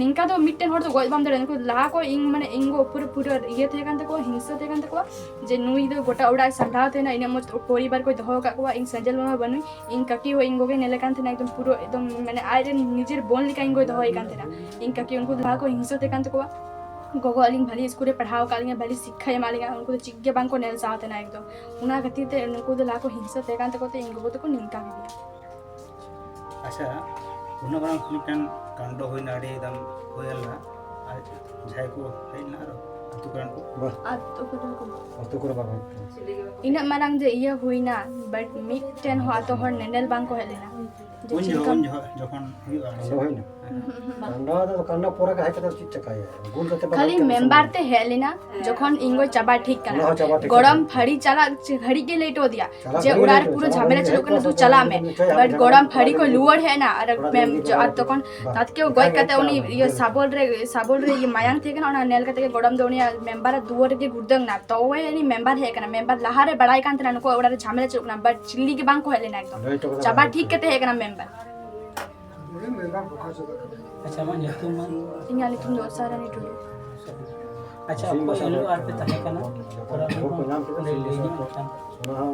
ᱱᱤᱝᱠᱟ ᱫᱚ ᱢᱤᱫᱴᱮᱱ ᱦᱚᱲ ᱫᱚ ᱜᱚᱡ ᱵᱟᱢ ᱫᱟᱲᱮᱭᱟᱜᱼᱟ᱾ ᱩᱱᱠᱩ ᱞᱟᱦᱟ ᱠᱚ ᱤᱧ, ᱢᱟᱱᱮ, ᱤᱧ ᱜᱚ ᱩᱯᱚᱨ ᱯᱩᱨᱟᱹ ᱤᱭᱟᱹ ᱛᱟᱦᱮᱸ ᱠᱟᱱ ᱛᱟᱠᱚᱣᱟ, ᱦᱤᱝᱥᱟᱹ ᱛᱟᱦᱮᱸ ᱠᱟᱱ ᱛᱟᱠᱚᱣᱟ ᱡᱮ ᱱᱩᱭ ᱫᱚ ᱜᱚᱴᱟ ᱚᱲᱟᱜ ᱮ ᱥᱟᱢᱵᱲᱟᱣ ᱛᱟᱦᱮᱱᱟ, ᱤᱱᱟᱹᱜ ᱢᱚᱡᱽ ᱯᱚᱨᱤᱵᱟᱨ ᱠᱚᱭ ᱫᱚᱦᱚ ᱟᱠᱟᱫ ᱠᱚᱣᱟ, ᱤᱧ ᱥᱮᱸᱜᱮᱞ ᱢᱟᱢᱟ ᱵᱟᱹᱱᱩᱧ, ᱤᱧ ᱠᱟᱹᱠᱤ ᱦᱚᱸ ᱤᱧ ᱜᱚᱜᱚᱭ ᱧᱮᱞᱮ ᱠᱟᱱ ᱛᱟᱦᱮᱱᱟ, ᱮᱠᱫᱚᱢ ᱯᱩᱨᱟᱹ ᱮᱠᱫᱚᱢ, ᱢᱟᱱᱮ, ᱟᱡᱨᱮᱱ ᱱᱤᱡᱮᱨ ᱵᱳᱱ ᱞᱮᱠᱟ ᱤᱧ ᱜᱚᱭ ᱫᱚᱦᱚᱭᱮ ᱠᱟᱱ ᱛᱟᱦᱮᱱᱟ᱾ ᱤᱧ ᱠᱟᱹᱠᱤ ᱩᱱᱠᱩ ᱞᱟᱦᱟ ᱠᱚ ᱦᱤᱝᱥᱟᱹ ᱛᱟᱦᱮᱸ ᱠᱟᱱ ᱛᱟᱠᱚᱣᱟ, ᱜᱚᱜᱚ ᱟᱹᱞᱤᱧ ᱵᱷᱟᱞᱤ ᱥᱠᱩᱞ ᱨᱮ ᱯᱟᱲᱦᱟᱣ ᱟᱠᱟᱫ ᱞᱤᱧᱟ, ᱵᱷᱟᱞᱤ ᱥᱤᱠᱠᱷᱟᱭ ᱮᱢᱟᱜ ᱞᱤᱧᱟ, ᱩᱱᱠᱩ ᱫᱚ ᱪᱮᱫ ᱜᱮ ᱵᱟᱝ ᱠᱚ ᱧᱮᱞ ᱥᱟᱦᱟᱣ ᱛᱟᱦᱮᱱᱟ ᱮᱠᱫᱚᱢ᱾ ᱚᱱᱟ ᱠᱷᱟᱹᱛᱤᱨ ᱛᱮ ᱱᱩᱠᱩ ᱫᱚ ᱞᱟᱦᱟ ᱠᱚ ᱦᱤᱝᱥᱟᱹ ᱛᱟᱦᱮᱸ ᱠᱟᱱ ᱛᱟᱠᱚ ᱛᱮ ᱤᱧ ᱜᱚᱜᱚ ᱫᱚᱠᱚ ᱱᱤᱝᱠᱟ ᱠᱮᱫᱮᱭᱟ᱾ ᱟᱪᱪᱷᱟ, ᱩᱱᱟᱹᱜ ᱢᱟᱨᱟᱝ ᱢᱤᱫᱴᱮᱱ ᱠᱟᱱᱰᱚ ᱦᱩᱭᱱᱟ, ᱟᱹᱰᱤ ᱮᱠᱫᱚᱢ ᱦᱩᱭ ᱞᱮᱱᱟ, ᱟᱨ ᱡᱟᱦᱟᱸᱭ ᱠᱚ ᱦᱮᱡ ᱞᱮᱱᱟ ᱟᱨᱚ ᱟᱹᱛᱩ ᱠᱚᱨᱮᱱ ᱠᱚ? ᱵᱟᱦ᱾ ᱟᱹᱛᱩ ᱠᱚᱨᱮᱱ ᱠᱚ᱾ ᱟᱹᱛᱩ ᱠᱚᱨᱮ ᱵᱟᱝ ᱦᱩᱭ ᱠᱟᱱᱟ᱾ ᱤᱱᱟᱹᱜ ᱢᱟᱨᱟᱝ ᱡᱮ ᱤᱭᱟᱹ ᱦᱩᱭᱱᱟ, but ᱢᱤᱫᱴᱮᱱ ᱦᱚᱸ ᱟᱹᱛᱩ ᱦᱚᱲ ᱧᱮᱧᱮᱞ ᱵᱟᱝ ᱠᱚ ᱦᱮᱡ ᱞᱮᱱᱟ᱾ ᱡᱮ ᱩᱱ ᱪᱮᱫ ᱡᱚᱦᱚᱜ, ᱞᱮᱠᱟ ᱩᱱ ᱡᱚᱦᱚᱜ ᱡᱚᱠᱷᱚᱱ ᱦᱩᱭᱩᱜᱼᱟ, ᱠᱟᱱᱰᱚ ᱦᱩᱭᱱᱟ? ᱠᱟᱱᱰᱚ ᱫᱚ, ᱠᱟᱱᱰᱚ ᱯᱚᱨᱮ ᱜᱮ ᱦᱮᱡ ᱠᱟᱛᱮ ᱪᱮᱫ ᱪᱮᱠᱟᱭᱟ? ᱜᱳᱞ ᱠᱟᱛᱮ ᱵᱟᱝ ᱠᱷᱟᱹᱞᱤ ᱦᱮᱡ ᱠᱟᱱᱟ ᱢᱮᱢᱵᱟᱨ ᱥᱮ? ᱛᱮ ᱦᱮᱡ ᱞᱮᱱᱟ, ᱡᱚᱠᱷᱚᱱ ᱤᱧ ᱜᱚ ᱪᱟᱵᱟ ᱴᱷᱤᱠ ᱠᱟᱱᱟ᱾ ᱚᱱᱟ ᱦᱚᱸ ᱪᱟᱵᱟ ᱴᱷᱤᱠ ᱜᱚᱲᱚᱢ ᱠᱟᱱᱟ᱾ ᱯᱷᱟᱹᱲᱤ ᱪᱟᱞᱟᱜ ᱜᱷᱟᱹᱲᱤᱡ ᱜᱮ ᱞᱮᱴᱚ ᱫᱮᱭᱟ᱾ ᱪᱟᱞᱟᱜ ᱡᱮ ᱜᱷᱟᱹᱲᱤᱡ ᱚᱲᱟᱜ ᱨᱮ ᱞᱮᱴᱚ, ᱯᱩᱨᱟᱹ ᱪᱟᱞᱟᱜ ᱡᱷᱟᱢᱮᱞᱟ ᱜᱷᱟᱹᱲᱤᱡ ᱪᱟᱹᱞᱩᱜ ᱠᱟᱱᱟ, ᱞᱮᱴᱚ, ᱥᱩᱫᱷᱩ ᱪᱟᱞᱟᱜ ᱢᱮ᱾ ᱪᱟᱞᱟᱜ ᱜᱷᱟᱹᱲᱤᱡ ᱜᱚᱲᱚᱢ ᱯᱷᱟᱹᱲᱤ ᱠᱚ ᱞᱩᱣᱟᱹᱲ ᱦᱮᱡ ᱮᱱᱟ, ᱟᱨ ᱪᱟᱞᱟᱜ ᱜᱷᱟᱹᱲᱤᱡ ᱢᱮᱢ-, ᱞᱮᱴᱚ ᱟᱨ ᱛᱚᱠᱷᱚᱱ ᱵᱟᱝ, ᱛᱟᱛᱠᱮ ᱜᱚᱡ ᱮᱠᱟᱞ ᱠᱟᱛᱮ ᱩᱱᱤ ᱞᱮᱴᱚ ᱤᱭᱟᱹ ᱵᱟᱝ᱾ ᱥᱟᱵᱚᱞ ᱨᱮ, ᱥᱟᱵᱚᱞ ᱨᱮ ᱤᱭᱟᱹ ᱢᱟᱭᱟᱝ ᱛᱟᱦᱮᱸ ᱠᱟᱱᱟ, ᱚᱱᱟ ᱧᱮᱞ ᱠᱟᱛᱮ ᱜᱮ ᱜᱚᱲᱚᱢ ᱫᱚ ᱩᱱᱤᱭᱟᱜ ᱢᱮᱢᱵᱟᱨ ᱟᱜ ᱫᱩᱣᱟᱹᱨ ᱨᱮᱜᱮ ᱜᱩᱲᱫᱟᱹᱝ ᱮᱱᱟ᱾ ᱛᱚᱵᱮ ᱩᱱᱤ ᱢᱮᱢᱵᱟᱨ ᱦᱮᱡ ᱟᱠᱟᱱᱟ, ᱢᱮᱢᱵᱟᱨ ᱞᱟᱦᱟ ᱨᱮ ᱵᱟᱲᱟᱭ ᱠᱟᱱ ᱛᱟᱦᱮᱱᱟ ᱱᱩᱠᱩᱣᱟᱜ ᱚᱲᱟᱜ ᱨᱮ ᱡᱷᱟᱢᱮᱞᱟ ᱪᱟᱹᱞᱩᱜ ᱠᱟᱱᱟ, but ᱪᱤᱞᱤ ᱜᱮ ᱵᱟᱝ ᱠᱚ ᱦᱮᱡ ᱞᱮᱱᱟ ᱮᱠᱫᱚᱢ᱾ ᱞᱟᱹᱭ ᱦᱚᱴᱚ ᱠᱟᱫᱟ ᱪᱟᱵᱟ ᱵᱟᱝ᱾ ᱴᱷᱤᱠ ᱠᱟᱛᱮ ᱦᱮᱡ ᱟᱠᱟᱱᱟ ᱢᱮᱢᱵᱟᱨ᱾ ᱟᱪᱪᱷᱟ, ᱟᱢᱟᱜ ᱧᱩᱛᱩᱢ ᱢᱟ? ᱤᱧᱟᱹᱜ ᱧᱩᱛᱩᱢ ᱫᱚ ᱩᱥᱟᱨᱟᱱᱤ ᱴᱩᱰᱩ᱾ ᱟᱪᱪᱷᱟ, ᱚᱠᱚᱭ ᱮᱱᱦᱤᱞᱳᱜ ᱟᱨ ᱯᱮ ᱛᱟᱦᱮᱸ ᱠᱟᱱᱟ? ᱛᱷᱚᱲᱟ ᱦᱚᱲ ᱠᱚ ᱧᱟᱢ ᱠᱮᱫᱟ, ᱞᱟᱹᱭ, ᱞᱟᱹᱭ ᱧᱚᱜ ᱢᱮ ᱠᱷᱟᱱ᱾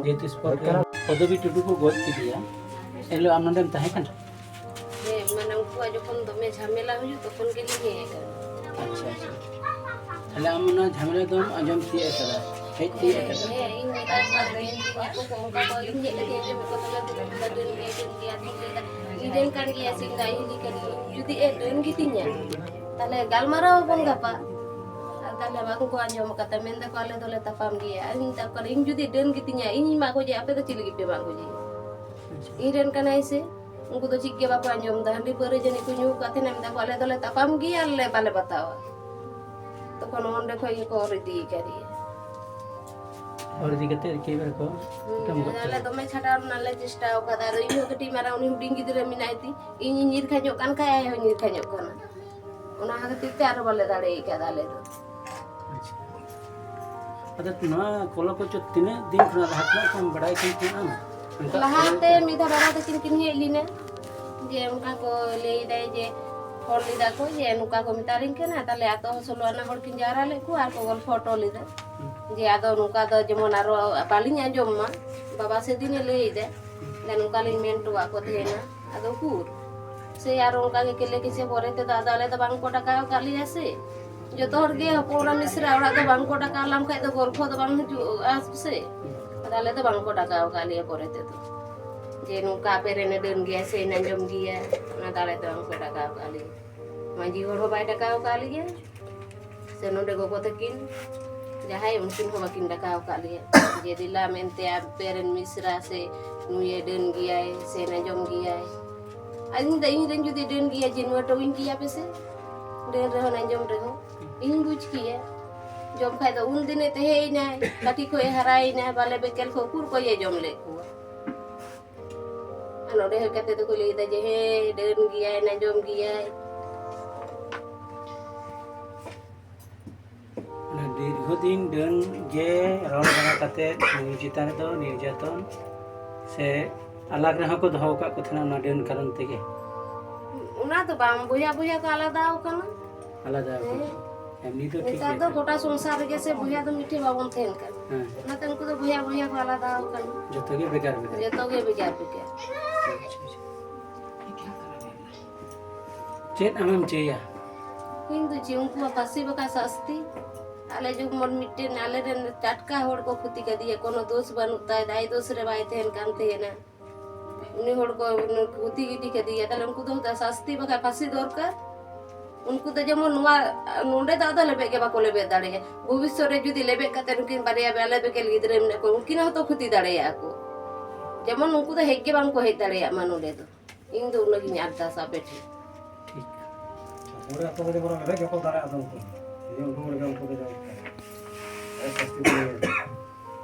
ᱡᱮᱦᱮᱛᱩ spot ᱨᱮ ᱯᱚᱫᱚᱵᱤ ᱴᱩᱰᱩ ᱠᱚ ᱜᱚᱡ ᱠᱮᱫᱮᱭᱟ, ᱮᱱᱦᱤᱞᱳᱜ ᱟᱢ ᱱᱚᱰᱮᱢ ᱛᱟᱦᱮᱸ ᱠᱟᱱᱟ? ᱦᱮᱸ, ᱢᱟᱱᱮ ᱩᱱᱠᱩᱣᱟᱜ ᱡᱚᱠᱷᱚᱱ ᱫᱚᱢᱮ ᱡᱷᱟᱢᱮᱞᱟ ᱦᱩᱭᱩᱜ, ᱛᱚᱠᱷᱚᱱ ᱜᱮᱞᱤᱧ ᱦᱮᱡ ᱟᱠᱟᱱᱟ᱾ ᱟᱪᱪᱷᱟ, ᱟᱪᱪᱷᱟ᱾ ᱛᱟᱦᱞᱮ ᱟᱢ ᱚᱱᱟ ᱡᱷᱟᱢᱮᱞᱟ ᱫᱚᱢ ᱟᱸᱡᱚᱢ ᱛᱤᱭᱟᱹᱜ ᱟᱠᱟᱫᱟ? ᱦᱮᱡ ᱛᱤᱭᱟᱹᱜ ᱟᱠᱟᱱᱟ᱾ ᱦᱮᱸ, ᱤᱧ ᱢᱮᱛᱟᱭ ᱠᱟᱱᱟ, ᱰᱟᱹᱱ ᱜᱮᱭᱟ ᱠᱚ, ᱚᱱᱠᱟ ᱠᱚ ᱤᱧ ᱦᱮᱡ ᱠᱟᱛᱮ ᱟᱸᱡᱚᱢᱮᱫ ᱠᱚ ᱛᱟᱦᱮᱸ, ᱰᱟᱹᱱ ᱜᱮᱭᱟ, ᱰᱟᱹᱱ ᱜᱮᱭᱟ᱾ ᱟᱫᱚᱧ ᱞᱟᱹᱭᱫᱟ, ᱤᱧ ᱨᱮᱱ ᱠᱟᱱ ᱜᱮᱭᱟ ᱥᱮ, ᱤᱧ ᱫᱚ ᱟᱡ ᱦᱤᱞᱤ ᱠᱟᱹᱱᱟᱹᱧ, ᱡᱩᱫᱤ ᱮ ᱰᱟᱹᱱ ᱜᱮᱛᱤᱧᱟ, ᱛᱟᱦᱞᱮ ᱜᱟᱞᱢᱟᱨᱟᱣ ᱟᱵᱚᱱ ᱜᱟᱯᱟ᱾ ᱟᱨ ᱛᱟᱦᱞᱮ ᱵᱟᱝ ᱠᱚ ᱟᱸᱡᱚᱢ ᱟᱠᱟᱫᱟ, ᱢᱮᱱ ᱫᱟᱠᱚ, "ᱟᱞᱮ ᱫᱚᱞᱮ ᱛᱟᱯᱟᱢ ᱜᱮᱭᱟ." ᱟᱨ ᱤᱧ ᱢᱮᱛᱟ ᱠᱚ ᱠᱟᱱᱟ, "ᱤᱧ ᱡᱩᱫᱤ ᱰᱟᱹᱱ ᱜᱮᱛᱤᱧᱟ, ᱤᱧᱤᱧ ᱢᱟᱜ ᱜᱚᱡᱮ, ᱟᱯᱮ ᱫᱚ ᱪᱮᱫ ᱞᱟᱹᱜᱤᱫ ᱯᱮ ᱢᱟᱜ ᱜᱚᱡᱮ?" ᱤᱧ ᱨᱮᱱ ᱠᱟᱱᱟᱭ ᱥᱮ, ᱩᱱᱠᱩ ᱫᱚ ᱪᱮᱫ ᱜᱮ ᱵᱟᱠᱚ ᱟᱸᱡᱚᱢ ᱮᱫᱟ᱾ ᱦᱟᱺᱰᱤ ᱯᱟᱹᱣᱨᱟᱹ ᱡᱟᱹᱱᱤᱡ ᱠᱚ ᱧᱩ ᱟᱠᱟᱫ ᱛᱟᱦᱮᱱᱟ, ᱢᱮᱱᱫᱟ ᱠᱚ, "ᱟᱞᱮ ᱫᱚᱞᱮ ᱛᱟᱯᱟᱢ ᱜᱮᱭᱟ, ᱟᱞᱮ ᱵᱟᱞᱮ ᱵᱟᱛᱟᱣᱟ᱾" ᱛᱚᱠᱷᱚᱱ ᱚᱸᱰᱮ ᱠᱷᱚᱡ ᱜᱮᱠᱚ ᱚᱨ ᱤᱫᱤ ᱟᱠᱟᱫᱮᱭᱟ᱾ ᱚᱨ ᱤᱫᱤ ᱠᱟᱛᱮ ᱮᱠᱮᱵᱟᱨᱮ ᱠᱚ ᱠᱩᱴᱟᱹᱢ ᱜᱚᱡ ᱟᱞᱮ ᱠᱮᱫᱮᱭᱟ᱾ ᱫᱚᱢᱮ ᱪᱷᱟᱰᱟᱣ ᱨᱮᱱᱟᱜ ᱞᱮ ᱪᱮᱥᱴᱟ ᱟᱠᱟᱫᱟ, ᱟᱫᱚ ᱤᱧ ᱦᱚᱸ ᱠᱟᱹᱴᱤᱡ ᱢᱟᱨᱟᱝ ᱩᱱᱤ ᱦᱩᱰᱤᱧ ᱜᱤᱫᱽᱨᱟᱹ ᱢᱮᱱᱟᱭ ᱛᱤᱧ, ᱤᱧᱤᱧ ᱧᱤᱨ ᱠᱷᱟᱧᱚᱜ ᱠᱟᱱ ᱠᱷᱟᱡ ᱟᱡ ᱦᱚᱸ ᱧᱤᱨ ᱠᱷᱟᱧᱚᱜ ᱠᱟᱱᱟ᱾ ᱚᱱᱟ ᱠᱷᱟᱹᱛᱤᱨ ᱛᱮ ᱟᱨᱦᱚᱸ ᱵᱟᱞᱮ ᱫᱟᱲᱮ ᱟᱠᱟᱫᱟ ᱟᱞᱮ ᱫᱚ᱾ ᱟᱪᱪᱷᱟ᱾ ᱟᱫᱚ ᱱᱚᱣᱟ ᱠᱚᱞᱚ ᱠᱚᱪᱚ ᱛᱤᱱᱟᱹᱜ ᱫᱤᱱ ᱠᱷᱚᱱᱟᱜ ᱞᱟᱦᱟ ᱠᱷᱚᱱᱟᱜ ᱠᱚᱢ ᱵᱟᱲᱟᱭ ᱠᱟᱱ ᱛᱟᱦᱮᱸᱱᱟ? ᱚᱱᱠᱟ ᱞᱟᱦᱟᱛᱮ ᱠᱚᱞᱚ ᱢᱤᱫ ᱫᱷᱟᱣ ᱵᱟᱵᱟ ᱛᱟᱹᱠᱤᱱ ᱠᱤᱱ ᱦᱮᱡ ᱞᱮᱱᱟ, ᱡᱮ ᱚᱱᱠᱟ ᱠᱚ ᱞᱟᱹᱭ ᱫᱟᱭ ᱡᱮ ᱦᱚᱲ ᱞᱮᱫᱟ ᱠᱚ ᱡᱮ ᱱᱚᱝᱠᱟ ᱠᱚ ᱢᱮᱛᱟᱞᱤᱧ ᱠᱟᱱᱟ, ᱛᱟᱦᱞᱮ ᱟᱛᱳ ᱦᱚᱲ ᱥᱳᱞᱳ ᱟᱱᱟ ᱦᱚᱲ ᱠᱤᱱ ᱡᱟᱣᱨᱟ ᱞᱮᱫ ᱠᱚᱣᱟ ᱟᱨ ᱠᱚ ᱜᱚᱞᱯᱷᱚ ᱦᱚᱴᱚ ᱞᱮᱫᱟ᱾ ᱡᱮ ᱟᱫᱚ ᱱᱚᱝᱠᱟ ᱫᱚ ᱡᱮᱢᱚᱱ ᱟᱨᱚ ᱵᱟᱹᱞᱤᱧ ᱟᱸᱡᱚᱢ ᱢᱟ, ᱵᱟᱵᱟ ᱥᱮᱫᱤᱱᱮ ᱞᱟᱹᱭ ᱮᱫᱟ, ᱡᱮ ᱱᱚᱝᱠᱟ ᱞᱤᱧ ᱢᱮᱱ ᱦᱚᱴᱚᱣᱟᱜ ᱠᱚ ᱛᱟᱦᱮᱱᱟ᱾ ᱟᱫᱚ ᱩᱠᱩᱨ? ᱥᱮ ᱟᱨᱚ ᱚᱱᱠᱟ ᱜᱮ ᱠᱮᱞᱮ ᱠᱮᱪᱮ ᱯᱚᱨᱮ ᱛᱮᱫᱚ ᱟᱫᱚ ᱟᱞᱮ ᱫᱚ ᱵᱟᱝ ᱠᱚ ᱰᱟᱠᱟᱣ ᱟᱠᱟᱫ ᱞᱮᱭᱟ ᱥᱮ᱾ ᱡᱚᱛᱚ ᱦᱚᱲ ᱜᱮ ᱦᱚᱯᱚᱱ ᱮᱨᱟ ᱢᱤᱥᱨᱟ ᱚᱲᱟᱜ ᱫᱚ ᱵᱟᱝ ᱠᱚ ᱰᱟᱠᱟᱣ ᱞᱮᱢ ᱠᱷᱟᱡ ᱫᱚ ᱜᱚᱞᱯᱷᱚ ᱫᱚ ᱵᱟᱝ ᱦᱤᱡᱩᱜᱼᱟ ᱥᱮ᱾ ᱟᱫᱚ ᱟᱞᱮ ᱫᱚ ᱵᱟᱝ ᱠᱚ ᱰᱟᱠᱟᱣ ᱟᱠᱟᱫ ᱞᱮᱭᱟ ᱯᱚᱨᱮ ᱛᱮᱫᱚ᱾ ᱡᱮ ᱱᱚᱝᱠᱟ ᱟᱯᱮ ᱨᱮᱱᱮ ᱰᱟᱹᱱ ᱜᱮᱭᱟ ᱥᱮ ᱟᱸᱡᱚᱢ ᱜᱮᱭᱟ, ᱚᱱᱟ ᱫᱚ ᱟᱞᱮ ᱫᱚ ᱵᱟᱝ ᱠᱚ ᱰᱟᱠᱟᱣ ᱟᱠᱟᱫ ᱞᱮᱭᱟ᱾ ᱢᱟᱹᱡᱷᱤ ᱦᱚᱲ ᱦᱚᱸ ᱵᱟᱭ ᱰᱟᱠᱟᱣ ᱟᱠᱟᱫ ᱞᱮᱭᱟ᱾ ᱥᱮ ᱱᱚᱰᱮ ᱜᱚᱜᱚ ᱛᱟᱹᱠᱤᱱ ᱡᱟᱦᱟᱸᱭ, ᱩᱱᱠᱤᱱ ᱦᱚᱸ ᱵᱟᱹᱠᱤᱱ ᱰᱟᱠᱟᱣ ᱟᱠᱟᱫ ᱞᱮᱭᱟ᱾ ᱡᱮ ᱫᱮᱞᱟ ᱢᱮᱱᱛᱮ ᱟᱯᱮ ᱨᱮᱱ ᱢᱤᱥᱨᱟ ᱥᱮ ᱱᱩᱭᱮ ᱰᱟᱹᱱ ᱜᱮᱭᱟᱭ ᱥᱮ ᱱᱟᱡᱚᱢ ᱜᱮᱭᱟᱭ᱾ ᱟᱨ ᱤᱧ ᱫᱚ ᱤᱧ ᱨᱮᱱ ᱡᱩᱫᱤ ᱰᱟᱹᱱ ᱜᱮᱭᱟᱭ ᱡᱮ ᱱᱚᱣᱟ ᱴᱚᱣᱤᱧ ᱠᱮᱭᱟ ᱯᱮ ᱥᱮ, ᱰᱟᱹᱱ ᱨᱮᱦᱚᱸ ᱱᱟᱡᱚᱢ ᱨᱮᱦᱚᱸ ᱤᱧ ᱵᱩᱡᱽ ᱠᱮᱭᱟ᱾ ᱡᱚᱢ ᱠᱷᱟᱡ ᱫᱚ ᱩᱱ ᱫᱤᱱᱮ ᱛᱟᱦᱮᱸᱭᱮᱱᱟᱭ, ᱠᱟᱹᱴᱤᱡ ᱠᱷᱚᱡ ᱮ ᱦᱟᱨᱟᱭᱮᱱᱟᱭ, ᱵᱟᱞᱮ ᱵᱮᱠᱮᱞ ᱠᱷᱚᱡ ᱩᱠᱩᱨ ᱠᱚᱭᱮ ᱡᱚᱢ ᱞᱮᱫ ᱠᱚᱣᱟ᱾ ᱟᱨ ᱱᱚᱰᱮ ᱦᱮᱡ ᱠᱟᱛᱮ ᱫᱚᱠᱚ ᱞᱟᱹᱭᱫᱟ ᱡᱮ, "ᱦᱮᱸ, ᱰᱟᱹᱱ ᱜᱮᱭᱟᱭ, ᱱᱟᱡᱚᱢ ᱜᱮᱭᱟᱭ᱾" ᱚᱱᱟ ᱫᱤᱨᱜᱷᱚ ᱫᱤᱱ ᱰᱟᱹᱱ ᱜᱮ ᱨᱚᱲ ᱵᱟᱲᱟ ᱠᱟᱛᱮ ᱱᱩᱭ ᱪᱮᱛᱟᱱ ᱨᱮᱫᱚ ᱱᱤᱨᱡᱟᱛᱚᱱ ᱥᱮ ᱟᱞᱟᱜᱽ ᱨᱮᱦᱚᱸ ᱠᱚ ᱫᱚᱦᱚ ᱟᱠᱟᱫ ᱠᱚ ᱛᱟᱦᱮᱱᱟ ᱚᱱᱟ ᱰᱟᱹᱱ ᱠᱟᱨᱚᱱ ᱛᱮᱜᱮ? ᱚᱱᱟ ᱫᱚ ᱵᱟᱝ, ᱵᱚᱭᱦᱟ ᱵᱚᱭᱦᱟ ᱠᱚ ᱟᱞᱟᱫᱟ ᱟᱠᱟᱱᱟ᱾ ᱟᱞᱟᱫᱟ ᱟᱠᱟᱱᱟ᱾ ᱦᱮᱸ᱾ ᱮᱢᱱᱤ ᱫᱚ ᱴᱷᱤᱠ ᱱᱮᱛᱟᱨ ᱜᱮᱭᱟ ᱫᱚ ᱛᱚ᱾ ᱜᱚᱴᱟ ᱥᱚᱝᱥᱟᱨ ᱨᱮᱜᱮ ᱥᱮ ᱵᱚᱭᱦᱟ ᱫᱚ ᱢᱤᱫᱴᱷᱮᱱ ᱵᱟᱵᱚᱱ ᱛᱟᱦᱮᱱ ᱠᱟᱱᱟ᱾ ᱦᱮᱸ᱾ ᱚᱱᱟᱛᱮ ᱩᱱᱠᱩ ᱫᱚ ᱵᱚᱭᱦᱟ ᱵᱚᱭᱦᱟ ᱠᱚ ᱟᱞᱟᱫᱟ ᱟᱠᱟᱱᱟ᱾ ᱡᱚᱛᱚ ᱜᱮ ᱵᱷᱮᱜᱟᱨ ᱵᱷᱮᱜᱟᱨ᱾ ᱡᱚᱛᱚ ᱜᱮ ᱵᱷᱮᱜᱟᱨ ᱵᱷᱮᱜᱟᱨ᱾ ᱟᱪᱪᱷᱟ, ᱟᱪᱪᱷᱟ᱾ ᱪᱮᱫ ᱟᱢᱮᱢ ᱪᱟᱹᱭᱟ? ᱤᱧ ᱫᱚ ᱪᱮᱫ, ᱩᱱᱠᱩᱣᱟᱜ ᱯᱷᱟᱸᱥᱤ ᱵᱟᱠᱷᱟᱡ ᱥᱟᱥᱛᱤ᱾ ᱟᱞᱮ ᱡᱮᱢᱚᱱ ᱢᱤᱫᱴᱮᱱ ᱟᱞᱮᱨᱮᱱ ᱴᱟᱴᱠᱟ ᱦᱚᱲ ᱠᱚ ᱠᱷᱚᱛᱤ ᱠᱟᱫᱮᱭᱟ, ᱠᱳᱱᱳ ᱫᱳᱥ ᱵᱟᱹᱱᱩᱜ ᱛᱟᱭ, ᱫᱟᱭ ᱫᱳᱥ ᱨᱮ ᱵᱟᱭ ᱛᱟᱦᱮᱱ ᱠᱟᱱ ᱛᱟᱦᱮᱱᱟ᱾ ᱩᱱᱤ ᱦᱚᱲ ᱠᱚ ᱠᱷᱚᱛᱤ ᱜᱤᱰᱤ ᱠᱟᱫᱮᱭᱟ, ᱛᱟᱦᱞᱮ ᱩᱱᱠᱩ ᱫᱚ ᱥᱟᱥᱛᱤ ᱵᱟᱠᱷᱟᱡ ᱯᱷᱟᱸᱥᱤ ᱫᱚᱨᱠᱟᱨ᱾ ᱩᱱᱠᱩ ᱫᱚ ᱡᱮᱢᱚᱱ ᱱᱚᱣᱟ ᱱᱚᱰᱮ ᱫᱚ ᱟᱫᱚ ᱞᱮᱵᱮᱫ ᱜᱮ ᱵᱟᱠᱚ ᱞᱮᱵᱮᱫ ᱫᱟᱲᱮᱭᱟᱜᱼᱟ᱾ ᱵᱷᱚᱵᱤᱥᱥᱚᱛ ᱨᱮ ᱡᱩᱫᱤ ᱞᱮᱵᱮᱫ ᱠᱟᱛᱮ ᱩᱱᱠᱤᱱ ᱵᱟᱨᱭᱟ ᱵᱮᱞᱮ ᱵᱮᱠᱮᱞ ᱜᱤᱫᱽᱨᱟᱹ ᱢᱮᱱᱟᱜ ᱠᱚᱣᱟ, ᱩᱱᱠᱤᱱ ᱦᱚᱸᱛᱚ ᱠᱷᱚᱛᱤ ᱫᱟᱲᱮᱭᱟᱜᱼᱟ ᱠᱚ᱾ ᱡᱮᱢᱚᱱ ᱩᱱᱠᱩ ᱫᱚ ᱦᱮᱡ ᱜᱮ ᱵᱟᱝ ᱠᱚ ᱦᱮᱡ ᱫᱟᱲᱮᱭᱟᱜ ᱢᱟ ᱱᱚᱰᱮ ᱫᱚ᱾ ᱤᱧ ᱫᱚ ᱩᱱᱟᱹᱜ ᱜᱤᱧ ᱟᱨᱫᱟᱥᱟ ᱟᱯᱮ ᱴᱷᱮᱱ᱾ ᱴᱷᱤᱠ᱾ ᱚᱸᱰᱮ ᱟᱠᱚ ᱫᱚ ᱡᱮᱢᱚᱱ ᱞᱮᱵᱮᱫ ᱜᱮᱠᱚ ᱫᱟᱲᱮᱭᱟᱜᱼᱟ, ᱟᱫᱚ ᱩᱱᱠᱩ ᱫᱚ ᱩᱰᱩᱝ ᱨᱮᱜᱮ ᱩᱱᱠᱩ ᱫᱚ ᱡᱟᱦᱟᱸ ᱥᱟᱥᱛᱤ ᱠᱚ ᱧᱟᱢᱟ᱾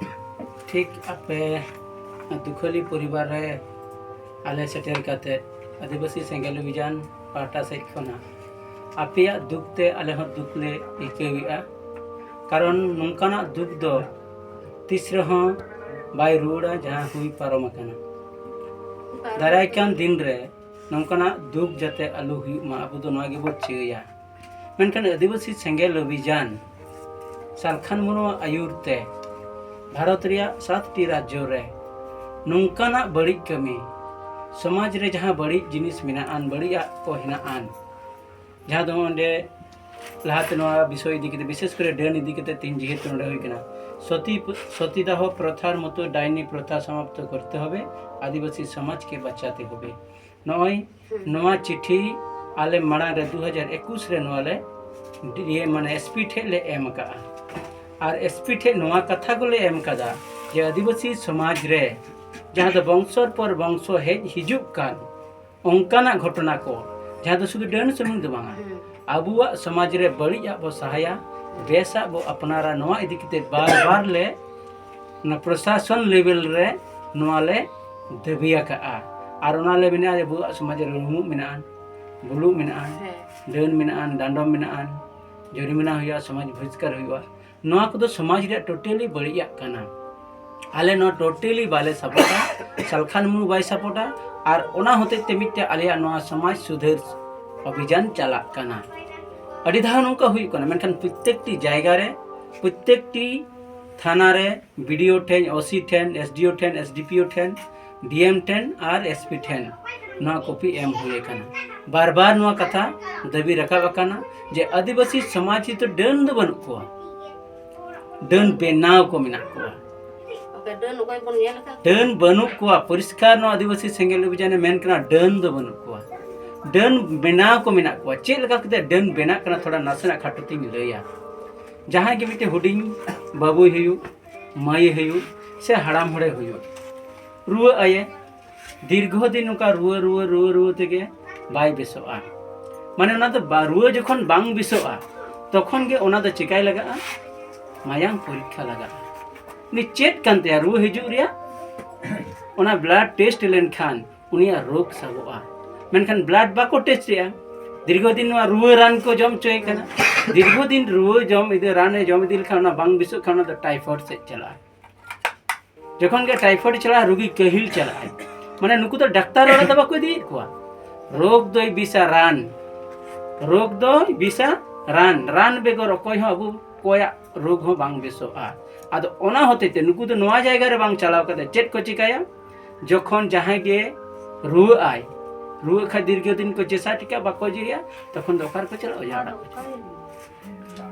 ᱴᱷᱤᱠ ᱟᱯᱮ ᱫᱩᱠᱷᱟᱹᱞᱤ ᱯᱚᱨᱤᱵᱟᱨ ᱨᱮ ᱟᱞᱮ ᱥᱮᱴᱮᱨ ᱠᱟᱛᱮ ᱟᱹᱫᱤᱵᱟᱹᱥᱤ ᱥᱮᱸᱜᱮᱞ ᱚᱵᱷᱤᱡᱟᱱ ᱯᱟᱦᱴᱟ ᱥᱮᱫ ᱠᱷᱚᱱᱟᱜ ᱟᱯᱮᱭᱟᱜ ᱫᱩᱠ ᱛᱮ ᱟᱞᱮ ᱦᱚᱸ ᱫᱩᱠ ᱞᱮ ᱟᱹᱭᱠᱟᱹᱣᱮᱫᱼᱟ᱾ ᱠᱟᱨᱚᱱ ᱱᱚᱝᱠᱟᱱᱟᱜ ᱫᱩᱠ ᱫᱚ ᱛᱤᱥ ᱨᱮᱦᱚᱸ ᱵᱟᱭ ᱨᱩᱣᱟᱹᱲᱟ, ᱡᱟᱦᱟᱸ ᱦᱩᱭ ᱯᱟᱨᱚᱢ ᱟᱠᱟᱱᱟ᱾ ᱫᱟᱨᱟᱭ ᱠᱟᱱ ᱫᱤᱱ ᱨᱮ ᱱᱚᱝᱠᱟᱱᱟᱜ ᱫᱩᱠ ᱡᱟᱛᱮ ᱟᱞᱚ ᱦᱩᱭᱩᱜ ᱢᱟ, ᱟᱵᱚ ᱫᱚ ᱱᱚᱣᱟ ᱜᱮᱵᱚ ᱪᱟᱹᱭᱟ᱾ ᱢᱮᱱᱠᱷᱟᱱ ᱟᱹᱫᱤᱵᱟᱹᱥᱤ ᱥᱮᱸᱜᱮᱞ ᱚᱵᱷᱤᱡᱟᱱ ᱥᱟᱞᱠᱷᱟᱱ ᱢᱩᱨᱢᱩᱣᱟᱜ ᱟᱹᱭᱩᱨ ᱛᱮ ᱵᱷᱟᱨᱚᱛ ᱨᱮᱭᱟᱜ ᱥᱟᱛᱴᱤ ᱨᱟᱡᱽᱡᱚ ᱨᱮ ᱱᱚᱝᱠᱟᱱᱟᱜ ᱵᱟᱹᱲᱤᱡ ᱠᱟᱹᱢᱤ, ᱥᱚᱢᱟᱡᱽ ᱨᱮ ᱡᱟᱦᱟᱸ ᱵᱟᱹᱲᱤᱡ ᱡᱤᱱᱤᱥ ᱢᱮᱱᱟᱜᱼᱟᱱ, ᱵᱟᱹᱲᱤᱡᱟᱜ ᱠᱚ ᱦᱮᱱᱟᱜᱼᱟᱱ, ᱡᱟᱦᱟᱸ ᱫᱚ ᱚᱸᱰᱮ ᱞᱟᱦᱟᱛᱮ ᱱᱚᱣᱟ ᱵᱤᱥᱚᱭ ᱤᱫᱤ ᱠᱟᱛᱮ, ᱵᱤᱥᱮᱥ ᱠᱚᱨᱮ ᱰᱟᱹᱱ ᱤᱫᱤ ᱠᱟᱛᱮ ᱛᱮᱦᱮᱧ ᱡᱮᱦᱮᱛᱩ ᱱᱚᱰᱮ ᱦᱩᱭ ᱠᱟᱱᱟ, ᱥᱚᱛᱤ ᱥᱚᱛᱤᱫᱟᱦᱚ ᱯᱨᱚᱛᱷᱟᱨ ᱢᱚᱛᱚ ᱰᱟᱭᱱᱤ ᱯᱨᱚᱛᱷᱟ ᱥᱚᱢᱟᱯᱛᱚ ᱠᱚᱨᱛᱮ ᱦᱚᱵᱮ, ᱟᱹᱫᱤᱵᱟᱹᱥᱤ ᱥᱚᱢᱟᱡᱽ ᱠᱮ ᱵᱟᱪᱟᱛᱮ ᱦᱚᱵᱮ᱾ ᱱᱚᱜᱼᱚᱭ ᱱᱚᱣᱟ ᱪᱤᱴᱷᱤ ᱟᱞᱮ ᱢᱟᱲᱟᱝ ᱨᱮ ᱫᱩ ᱦᱟᱡᱟᱨ ᱮᱠᱩᱥ ᱨᱮ ᱱᱚᱣᱟ ᱞᱮ ᱤᱭᱟᱹ ᱢᱟᱱᱮ ᱮᱥᱯᱤ ᱴᱷᱮᱡ ᱞᱮ ᱮᱢ ᱟᱠᱟᱜᱼᱟ᱾ ᱟᱨ ᱮᱥᱯᱤ ᱴᱷᱮᱡ ᱱᱚᱣᱟ ᱠᱟᱛᱷᱟ ᱠᱚᱞᱮ ᱮᱢ ᱠᱟᱫᱟ ᱡᱮ ᱟᱹᱫᱤᱵᱟᱹᱥᱤ ᱥᱚᱢᱟᱡᱽ ᱨᱮ ᱡᱟᱦᱟᱸ ᱫᱚ ᱵᱚᱝᱥᱚᱨ ᱯᱚᱨ ᱵᱚᱝᱥᱚ ᱦᱮᱡ ᱦᱤᱡᱩᱜ ᱠᱟᱱ ᱚᱱᱠᱟᱱᱟᱜ ᱜᱷᱚᱴᱚᱱᱟ ᱠᱚ, ᱡᱟᱦᱟᱸ ᱫᱚ ᱥᱩᱫᱷᱩ ᱰᱟᱹᱱ ᱥᱩᱢᱩᱝ ᱫᱚ ᱵᱟᱝᱟ, ᱟᱵᱚᱣᱟᱜ ᱥᱚᱢᱟᱡᱽ ᱨᱮ ᱵᱟᱹᱲᱤᱡᱟᱜ ᱵᱚ ᱥᱟᱦᱟᱭᱟ, ᱵᱮᱥᱟᱜ ᱵᱚ ᱟᱯᱱᱟᱨᱟ, ᱱᱚᱣᱟ ᱤᱫᱤ ᱠᱟᱛᱮ ᱵᱟᱨ ᱵᱟᱨ ᱞᱮ ᱚᱱᱟ ᱯᱨᱚᱥᱟᱥᱚᱱ ᱞᱮᱵᱮᱞ ᱨᱮ ᱱᱚᱣᱟ ᱞᱮ ᱫᱟᱹᱵᱤ ᱟᱠᱟᱫᱼᱟ᱾ ᱟᱨ ᱚᱱᱟ ᱞᱮ ᱢᱮᱱᱟ ᱟᱵᱚᱣᱟᱜ ᱥᱚᱢᱟᱡᱽ ᱨᱮ ᱨᱩᱢᱩᱜ ᱢᱮᱱᱟᱜᱼᱟ, ᱵᱩᱞᱩᱜ ᱢᱮᱱᱟᱜᱼᱟ, ᱦᱮᱸ᱾ ᱰᱟᱹᱱ ᱢᱮᱱᱟᱜᱼᱟ, ᱰᱟᱸᱰᱚᱢ ᱢᱮᱱᱟᱜᱼᱟ, ᱡᱚᱨᱤᱢᱟᱱᱟ ᱦᱩᱭᱩᱜᱼᱟ, ᱥᱚᱢᱟᱡᱽ ᱵᱚᱦᱤᱥᱠᱟᱨ ᱦᱩᱭᱩᱜᱼᱟ᱾ ᱱᱚᱣᱟ ᱠᱚᱫᱚ ᱥᱚᱢᱟᱡᱽ ᱨᱮᱭᱟᱜ ᱴᱳᱴᱟᱞᱤ ᱵᱟᱹᱲᱤᱡᱟᱜ ᱠᱟᱱᱟ᱾ ᱟᱞᱮ ᱱᱚᱣᱟ ᱴᱳᱴᱟᱞᱤ ᱵᱟᱞᱮ ᱥᱟᱯᱳᱨᱴᱟ, ᱥᱟᱞᱠᱷᱟᱱ ᱢᱩᱨᱢᱩ ᱵᱟᱭ ᱥᱟᱯᱳᱨᱴᱟ᱾ ᱟᱨ ᱚᱱᱟ ᱦᱚᱛᱮᱡ ᱛᱮ ᱢᱤᱫᱴᱮᱡ ᱟᱞᱮᱭᱟᱜ ᱱᱚᱣᱟ ᱥᱚᱢᱟᱡᱽ ᱥᱩᱫᱷᱟᱹᱨ ᱚᱵᱷᱤᱡᱟᱱ ᱪᱟᱞᱟᱜ ᱠᱟᱱᱟ᱾ ᱟᱹᱰᱤ ᱫᱷᱟᱣ ᱱᱚᱝᱠᱟ ᱦᱩᱭᱩᱜ ᱠᱟᱱᱟ, ᱢᱮᱱᱠᱷᱟᱱ ᱯᱨᱚᱛᱛᱮᱠᱴᱤ ᱡᱟᱭᱜᱟ ᱨᱮ, ᱯᱨᱚᱛᱛᱮᱠᱴᱤ ᱛᱷᱟᱱᱟ ᱨᱮ, ᱵᱤᱰᱤᱳ ᱴᱷᱮᱱ, ᱳᱥᱤ ᱴᱷᱮᱱ, ᱮᱥᱰᱤᱳ ᱴᱷᱮᱱ, ᱮᱥᱰᱤᱯᱤᱳ ᱴᱷᱮᱱ, ᱰᱤᱮᱢ ᱴᱷᱮᱱ ᱟᱨ ᱮᱥᱯᱤ ᱴᱷᱮᱱ ᱱᱚᱣᱟ ᱠᱚᱯᱤ ᱮᱢ ᱦᱩᱭ ᱟᱠᱟᱱᱟ᱾ ᱵᱟᱨ ᱵᱟᱨ ᱱᱚᱣᱟ ᱠᱟᱛᱷᱟ ᱫᱟᱹᱵᱤ ᱨᱟᱠᱟᱵ ᱟᱠᱟᱱᱟ ᱡᱮ ᱟᱹᱫᱤᱵᱟᱹᱥᱤ ᱥᱚᱢᱟᱡᱽ ᱨᱮᱫᱚ ᱰᱟᱹᱱ ᱫᱚ ᱵᱟᱹᱱᱩᱜ ᱠᱚᱣᱟ, ᱰᱟᱹᱱ ᱵᱮᱱᱟᱣ ᱠᱚ ᱢᱮᱱᱟᱜ ᱠᱚᱣᱟ᱾ ᱰᱟᱹᱱ ᱵᱟᱹᱱᱩᱜ ᱠᱚᱣᱟ᱾ ᱯᱚᱨᱤᱥᱠᱟᱨ ᱱᱚᱣᱟ ᱟᱹᱫᱤᱵᱟᱹᱥᱤ ᱥᱮᱸᱜᱮᱞ ᱚᱵᱷᱤᱡᱟᱱᱮ ᱢᱮᱱ ᱠᱟᱱᱟ, ᱰᱟᱹᱱ ᱫᱚ ᱵᱟᱹᱱᱩᱜ ᱠᱚᱣᱟ᱾ ᱰᱟᱹᱱ ᱵᱮᱱᱟᱣ ᱠᱚ ᱢᱮᱱᱟᱜ ᱠᱚᱣᱟ᱾ ᱪᱮᱫ ᱞᱮᱠᱟ ᱠᱟᱛᱮ ᱰᱟᱹᱱ ᱵᱮᱱᱟᱜ ᱠᱟᱱᱟ, ᱛᱷᱚᱲᱟ ᱱᱟᱥᱮᱱᱟᱜ ᱠᱷᱟᱴᱚ ᱛᱤᱧ ᱞᱟᱹᱭᱟ᱾ ᱡᱟᱦᱟᱸᱭ ᱜᱮ ᱢᱤᱫᱴᱮᱱ ᱦᱩᱰᱤᱧ ᱵᱟᱹᱵᱩᱭ ᱦᱩᱭᱩᱜ, ᱢᱟᱹᱭᱮ ᱦᱩᱭᱩᱜ, ᱥᱮ ᱦᱟᱲᱟᱢ ᱦᱚᱲᱮ ᱦᱩᱭᱩᱜ, ᱨᱩᱣᱟᱹᱜ ᱟᱭᱮ, ᱫᱤᱨᱜᱷᱚ ᱫᱤᱱ ᱱᱚᱝᱠᱟ ᱨᱩᱣᱟᱹ, ᱨᱩᱣᱟᱹ, ᱨᱩᱣᱟᱹ, ᱨᱩᱣᱟᱹ ᱛᱮᱜᱮ ᱵᱟᱭ ᱵᱮᱥᱚᱜᱼᱟ᱾ ᱢᱟᱱᱮ ᱚᱱᱟ ᱫᱚ ᱵᱟ-, ᱨᱩᱣᱟᱹ ᱡᱚᱠᱷᱚᱱ ᱵᱟᱝ ᱵᱮᱥᱚᱜᱼᱟ, ᱛᱚᱠᱷᱚᱱ ᱜᱮ ᱚᱱᱟ ᱫᱚ ᱪᱮᱠᱟᱭ ᱞᱟᱜᱟᱜᱼᱟ? ᱢᱟᱭᱟᱝ ᱯᱚᱨᱤᱠᱠᱷᱟ ᱞᱟᱜᱟᱜᱼᱟ᱾ ᱩᱱᱤ ᱪᱮᱫ ᱠᱟᱱ ᱛᱟᱭᱟ ᱨᱩᱣᱟᱹ ᱦᱤᱡᱩᱜ ᱨᱮᱭᱟᱜ? ᱚᱱᱟ blood test ᱞᱮᱱᱠᱷᱟᱱ ᱩᱱᱤᱭᱟᱜ ᱨᱳᱜᱽ ᱥᱟᱵᱚᱜᱼᱟ᱾ ᱢᱮᱱᱠᱷᱟᱱ blood ᱵᱟᱠᱚ test ᱮᱜᱼᱟ᱾ ᱫᱤᱨᱜᱷᱚ ᱫᱤᱱ ᱱᱚᱣᱟ ᱨᱩᱣᱟᱹ ᱨᱟᱱ ᱠᱚ ᱡᱚᱢ ᱦᱚᱪᱚᱭᱮ ᱠᱟᱱᱟ᱾ ᱫᱤᱨᱜᱷᱚ ᱫᱤᱱ ᱨᱩᱣᱟᱹ ᱡᱚᱢ ᱤᱫᱤ, ᱨᱟᱱᱮ ᱡᱚᱢ ᱤᱫᱤ ᱞᱮᱠᱷᱟᱱ ᱚᱱᱟ ᱵᱟᱝ ᱵᱮᱥᱚᱜ ᱠᱷᱟᱱ ᱚᱱᱟ ᱫᱚ typhoid ᱥᱮᱫ ᱪᱟᱞᱟᱜᱼᱟ᱾ ᱡᱚᱠᱷᱚᱱ ᱜᱮ typhoid ᱪᱟᱞᱟᱜᱼᱟ, ᱨᱩᱜᱤ ᱠᱟᱹᱦᱤᱞ ᱪᱟᱞᱟᱜᱼᱟᱭ᱾ ᱢᱟᱱᱮ ᱱᱩᱠᱩ ᱫᱚ ᱰᱟᱠᱛᱟᱨ ᱚᱲᱟᱜ ᱫᱚ ᱵᱟᱠᱚ ᱤᱫᱤᱭᱮᱫ ᱠᱚᱣᱟ᱾ ᱨᱳᱜᱽ ᱫᱚᱭ ᱵᱤᱥᱟ ᱨᱟᱱ, ᱨᱳᱜᱽ ᱫᱚᱭ ᱵᱤᱥᱟ ᱨᱟᱱ, ᱨᱟᱱ ᱵᱮᱜᱚᱨ ᱚᱠᱚᱭ ᱦᱚᱸ ᱟᱵᱚ ᱚᱠᱚᱭᱟᱜ ᱨᱳᱜᱽ ᱦᱚᱸ ᱵᱟᱝ ᱵᱮᱥᱚᱜᱼᱟ᱾ ᱟᱫᱚ ᱚᱱᱟ ᱦᱚᱛᱮᱡ ᱛᱮ ᱱᱩᱠᱩ ᱫᱚ ᱱᱚᱣᱟ ᱡᱟᱭᱜᱟ ᱨᱮ ᱵᱟᱝ ᱪᱟᱞᱟᱣ ᱠᱟᱛᱮ ᱪᱮᱫ ᱠᱚ ᱪᱤᱠᱟᱹᱭᱟ? ᱡᱚᱠᱷᱚᱱ ᱡᱟᱦᱟᱸᱭ ᱜᱮ ᱨᱩᱣᱟᱹᱜ ᱟᱭ, ᱨᱩᱣᱟᱹᱜ ᱠᱷᱟᱡ ᱫᱤᱨᱜᱷᱚ ᱫᱤᱱ ᱠᱚ ᱪᱮᱥᱟ ᱴᱤᱠᱟ ᱵᱟᱠᱚ ᱤᱭᱟᱹᱭᱟ, ᱛᱚᱠᱷᱚᱱ ᱫᱚ ᱚᱠᱟ ᱨᱮᱠᱚ ᱪᱟᱞᱟᱜᱼᱟ? ᱚᱡᱷᱟ ᱚᱲᱟᱜ ᱠᱚ ᱪᱟᱞᱟᱜᱼᱟ᱾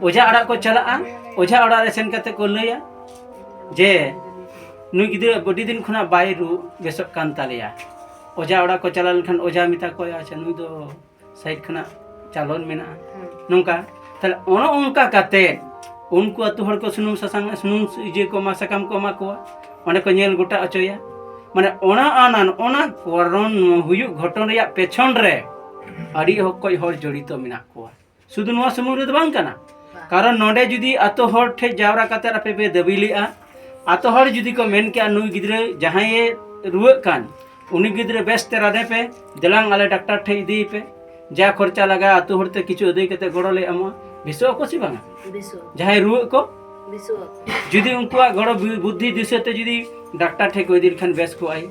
ᱚᱡᱷᱟ ᱚᱲᱟᱜ ᱠᱚ ᱪᱟᱞᱟᱜᱼᱟ᱾ ᱚᱡᱷᱟ ᱚᱲᱟᱜ ᱨᱮ ᱥᱮᱱ ᱠᱟᱛᱮ ᱠᱚ ᱞᱟᱹᱭᱟ ᱡᱮ ᱱᱩᱭ ᱜᱤᱫᱽᱨᱟᱹ ᱟᱹᱰᱤ ᱫᱤᱱ ᱠᱷᱚᱱᱟᱜ ᱵᱟᱭ ᱨᱩ ᱵᱮᱥᱚᱜ ᱠᱟᱱ ᱛᱟᱞᱮᱭᱟ᱾ ᱚᱡᱷᱟ ᱚᱲᱟᱜ ᱠᱚ ᱪᱟᱞᱟᱣ ᱞᱮᱱᱠᱷᱟᱱ ᱚᱡᱷᱟ ᱢᱮᱛᱟ ᱠᱚᱣᱟ, "ᱟᱪᱪᱷᱟ, ᱱᱩᱭ ᱫᱚ side ᱠᱷᱚᱱᱟᱜ ᱪᱟᱞᱚᱱ ᱢᱮᱱᱟᱜᱼᱟ᱾" ᱦᱮᱸ᱾ ᱱᱚᱝᱠᱟ᱾ ᱛᱟᱦᱞᱮ ᱚᱱᱮ ᱚᱱᱠᱟ ᱠᱟᱛᱮ ᱩᱱᱠᱩ ᱟᱹᱛᱩ ᱦᱚᱲ ᱠᱚ ᱥᱩᱱᱩᱢ ᱥᱟᱥᱟᱝ, ᱥᱩᱱᱩᱢ ᱤᱭᱟᱹ ᱠᱚ ᱮᱢᱟ, ᱥᱟᱠᱟᱢ ᱠᱚ ᱮᱢᱟ ᱠᱚᱣᱟ, ᱚᱸᱰᱮ ᱠᱚ ᱧᱮᱞ ᱜᱚᱴᱟ ᱦᱚᱪᱚᱭᱟ᱾ ᱢᱟᱱᱮ ᱚᱱᱟ, ᱚᱱᱟ, ᱚᱱᱟ ᱠᱟᱨᱚᱱ ᱦᱩᱭᱩᱜ ᱜᱷᱚᱴᱚᱱ ᱨᱮᱭᱟᱜ ᱯᱮᱪᱷᱚᱱ ᱨᱮ ᱟᱹᱰᱤ ᱚᱠᱚᱡ ᱦᱚᱲ ᱡᱚᱲᱤᱛᱚ ᱢᱮᱱᱟᱜ ᱠᱚᱣᱟ᱾ ᱥᱩᱫᱷᱩ ᱱᱚᱣᱟ ᱥᱩᱢᱩᱝ ᱨᱮᱫᱚ ᱵᱟᱝ ᱠᱟᱱᱟ᱾ ᱠᱟᱨᱚᱱ ᱱᱚᱰᱮ ᱡᱩᱫᱤ ᱟᱛᱳ ᱦᱚᱲ ᱴᱷᱮᱡ ᱡᱟᱣᱨᱟ ᱠᱟᱛᱮ ᱟᱯᱮ ᱯᱮ ᱫᱟᱹᱵᱤ ᱞᱮᱜᱼᱟ, ᱟᱛᱳ ᱦᱚᱲ ᱡᱩᱫᱤ ᱠᱚ ᱢᱮᱱ ᱠᱮᱜᱼᱟ, "ᱱᱩᱭ ᱜᱤᱫᱽᱨᱟᱹ ᱡᱟᱦᱟᱸᱭᱮ ᱨᱩᱣᱟᱹᱜ ᱠᱟᱱ, ᱩᱱᱤ ᱜᱤᱫᱽᱨᱟᱹ ᱵᱮᱥ ᱛᱮ ᱨᱟᱱᱮ ᱯᱮ, ᱫᱮᱞᱟᱝ ᱟᱞᱮ ᱰᱟᱠᱛᱟᱨ ᱴᱷᱮᱡ ᱤᱫᱤᱭᱮ ᱯᱮ, ᱡᱟ ᱠᱷᱚᱨᱪᱟ ᱞᱟᱜᱟᱜᱼᱟ ᱟᱛᱳ ᱦᱚᱲ ᱛᱮ ᱠᱤᱪᱷᱩ ᱟᱹᱫᱟᱹᱭ ᱠᱟᱛᱮ ᱜᱚᱲᱚ ᱞᱮ ᱮᱢᱚᱜᱼᱟ", ᱵᱮᱥᱚᱜ ᱟᱠᱚ ᱥᱮ ᱵᱟᱝᱟ? ᱵᱮᱥᱚᱜ᱾ ᱡᱟᱦᱟᱸᱭ ᱨᱩᱣᱟᱹᱜ ᱠᱚ, ᱵᱮᱥᱚᱜ ᱟᱠᱚ᱾ ᱡᱩᱫᱤ ᱩᱱᱠᱩᱣᱟᱜ ᱜᱚᱲᱚ ᱵᱩ-, ᱵᱩᱫᱽᱫᱷᱤ ᱫᱤᱥᱟᱹ ᱛᱮ ᱡᱩᱫᱤ ᱰᱟᱠᱛᱟᱨ ᱴᱷᱮᱡ ᱠᱚ ᱤᱫᱤ ᱞᱮᱠᱷᱟᱱ ᱵᱮᱥ ᱠᱚᱜᱼᱟᱭ᱾